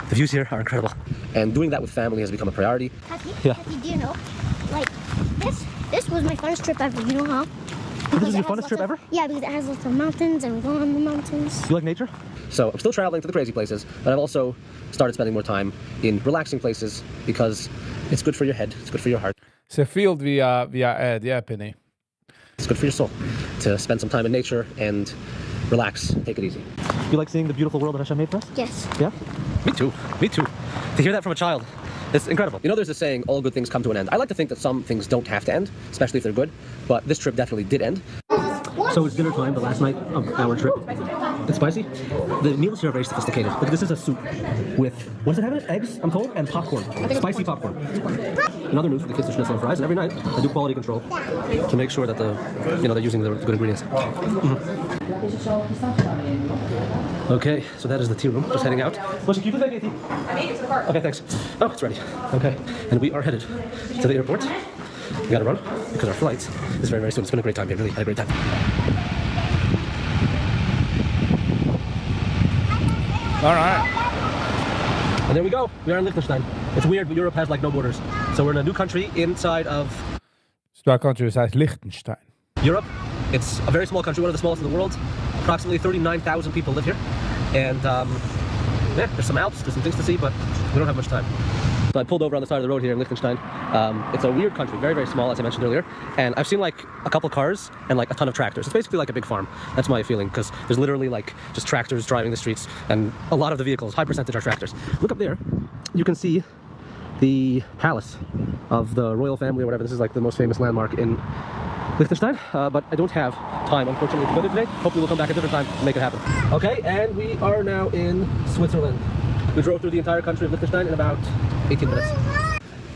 The views here are incredible. And doing that with family has become a priority.
Happy?
Yeah.
Happy, do you know? Like, this was my funnest trip ever, you know how?
This
Because
is your
it has
funnest
lots
trip
of
ever?
Yeah, because it has lots of mountains and we go on the mountains.
You like nature? So I'm still traveling to the crazy places, but I've also started spending more time in relaxing places because it's good for your head, it's good for your heart.
ס'פילט ווי א, ווי א ad, yeah, Penny.
It's good for your soul to spend some time in nature and relax and take it easy. You like seeing the beautiful world that Hashem made for us?
Yes.
Yeah? Me too. Me too. To hear that from a child, it's incredible. You know, there's a saying, all good things come to an end. I like to think that some things don't have to end, especially if they're good, but this trip definitely did end. So it's dinner time, the last night of our trip. It's spicy. The meals here are very sophisticated. Look, this is a soup with, what does it have in it? Eggs, I'm told, and popcorn. Spicy popcorn. Another news for the kids to schnitzel and fries, and every night I do quality control to make sure that they're using the good ingredients. Okay, so that is the tea room. Just heading out. Moshe, can you put back tea?
I made it to the car.
Okay, thanks. Oh, it's ready. Okay, and we are headed to the airport. We gotta run because our flight is very, very soon. It's been a great time here. Really had a great time.
All right.
And there we go. We are in Liechtenstein. It's weird, but Europe has like no borders. So we're in a new country inside of
ס'דא א country וואס הייסט Liechtenstein.
Europe. It's a very small country, one of the smallest in the world. Approximately 39,000 people live here. And yeah, there's some Alps, there's some things to see, but we don't have much time. So I pulled over on the side of the road here in Liechtenstein. It's a weird country, very, very small, as I mentioned earlier. And I've seen like a couple cars and like a ton of tractors. It's basically like a big farm. That's my feeling, because there's literally like just tractors driving the streets, and a lot of the vehicles, high percentage are tractors. Look up there, you can see the palace of the royal family or whatever. This is like the most famous landmark in Liechtenstein, but I don't have time, unfortunately, to go there today. Hopefully we'll come back a different time and make it happen. Okay, and we are now in Switzerland. We drove through the entire country of Liechtenstein in about 18 minutes.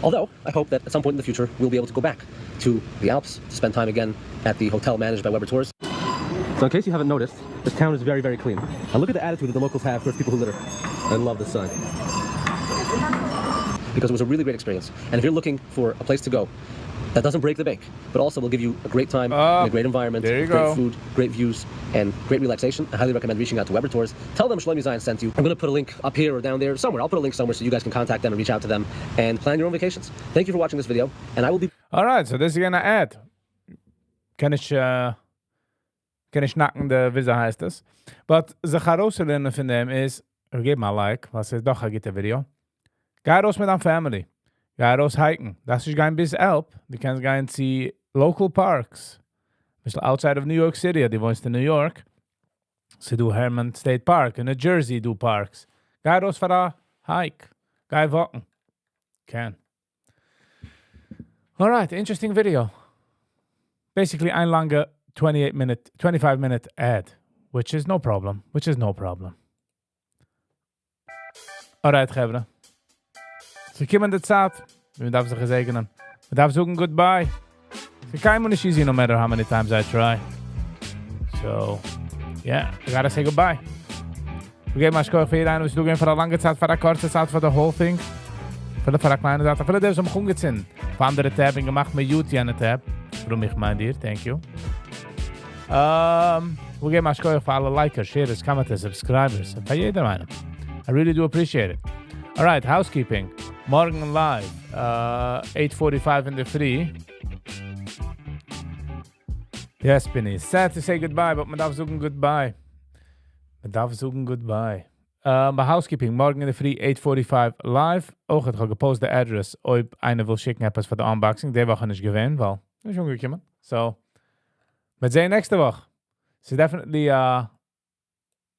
Although, I hope that at some point in the future, we'll be able to go back to the Alps to spend time again at the hotel managed by Weber Tours. So in case you haven't noticed, this town is very, very clean. And look at the attitude that the locals have towards people who litter. I love this sign. Because it was a really great experience. And if you're looking for a place to go that doesn't break the bank, but also will give you a great time, and a great environment,
there you
great
go.
food, great views, and great relaxation, I highly recommend reaching out to Weber Tours. Tell them Shlomi Zion sent you. I'm gonna put a link up here or down there somewhere. I'll put a link somewhere so you guys can contact them and reach out to them and plan your own vacations. Thank you for watching this video, and I will be
All right, so this is gonna add. קען איך, קען איך נאקן, די, וויאזוי הייסט עס. But זיך ארויסלערנען פון דעם איז, געב א like, וואס איז דאך א גוטע video. גיי ארויס מיט דיין family. גיי ארויס hiken. דארפסט נישט גיין ביז Alp. דו קענסט גיין צו local parks. ביסל outside of New York City, דו וואוינסט אין New York. ס'דא Herman State Park, אין New Jersey דא parks. גיי ארויס פאר א hike. גיי walken. קען. Alright, interesting video. Basically, איין לאנגע 28 minute, 25 minute ad, which is no problem, which is no problem. Alright, חברה. ס'געקומען די צייט. מען דארף זיך געזעגענען. מען דארף זאגן goodbye. ס'איז קיינמאל נישט easy no matter how many times I try. So, yeah, I gotta say goodbye. מיר געבן א שכוח פאר יעדן איינעם, וואס איז דא געווען פאר א לאנגע צייט, פאר א קורצע צייט, for the whole thing. פאר א קליינע צייט. אפילו דער וואס האט מיך אנגעצינדן. פאר אנדערע tab און געמאכט mute יענע tab. ווארום איך מיין דיר, thank you. מיר געבן א שכוח פאר אלע likers, sharers, commenters, subscribers. פאר יעדן איינעם. I really do appreciate it. All right, housekeeping. מארגן live, 8.45 אינדערפרי. Yes, Benny. Sad to say goodbye, but מען דארף זאגן goodbye. מען דארף זאגן goodbye. ביי housekeeping, מארגן אינדערפרי, 8.45 live. אויך האב איך גע post די address, אויב איינער וויל שיקן עפעס פאר די unboxing. די וואך נישט געווען, ווייל נישט אנגעקומען. So, מיר זעען נעקסטע וואך. It's definitely a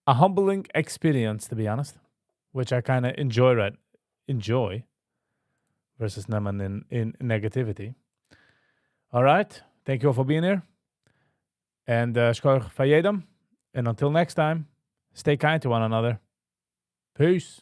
humbling experience, to be honest, which I kind of enjoy, right? Enjoy versus נעמען in negativity. All right. Thank you all for being here. And שכוח פאר יעדעם. And until next time, stay kind to one another. Peace.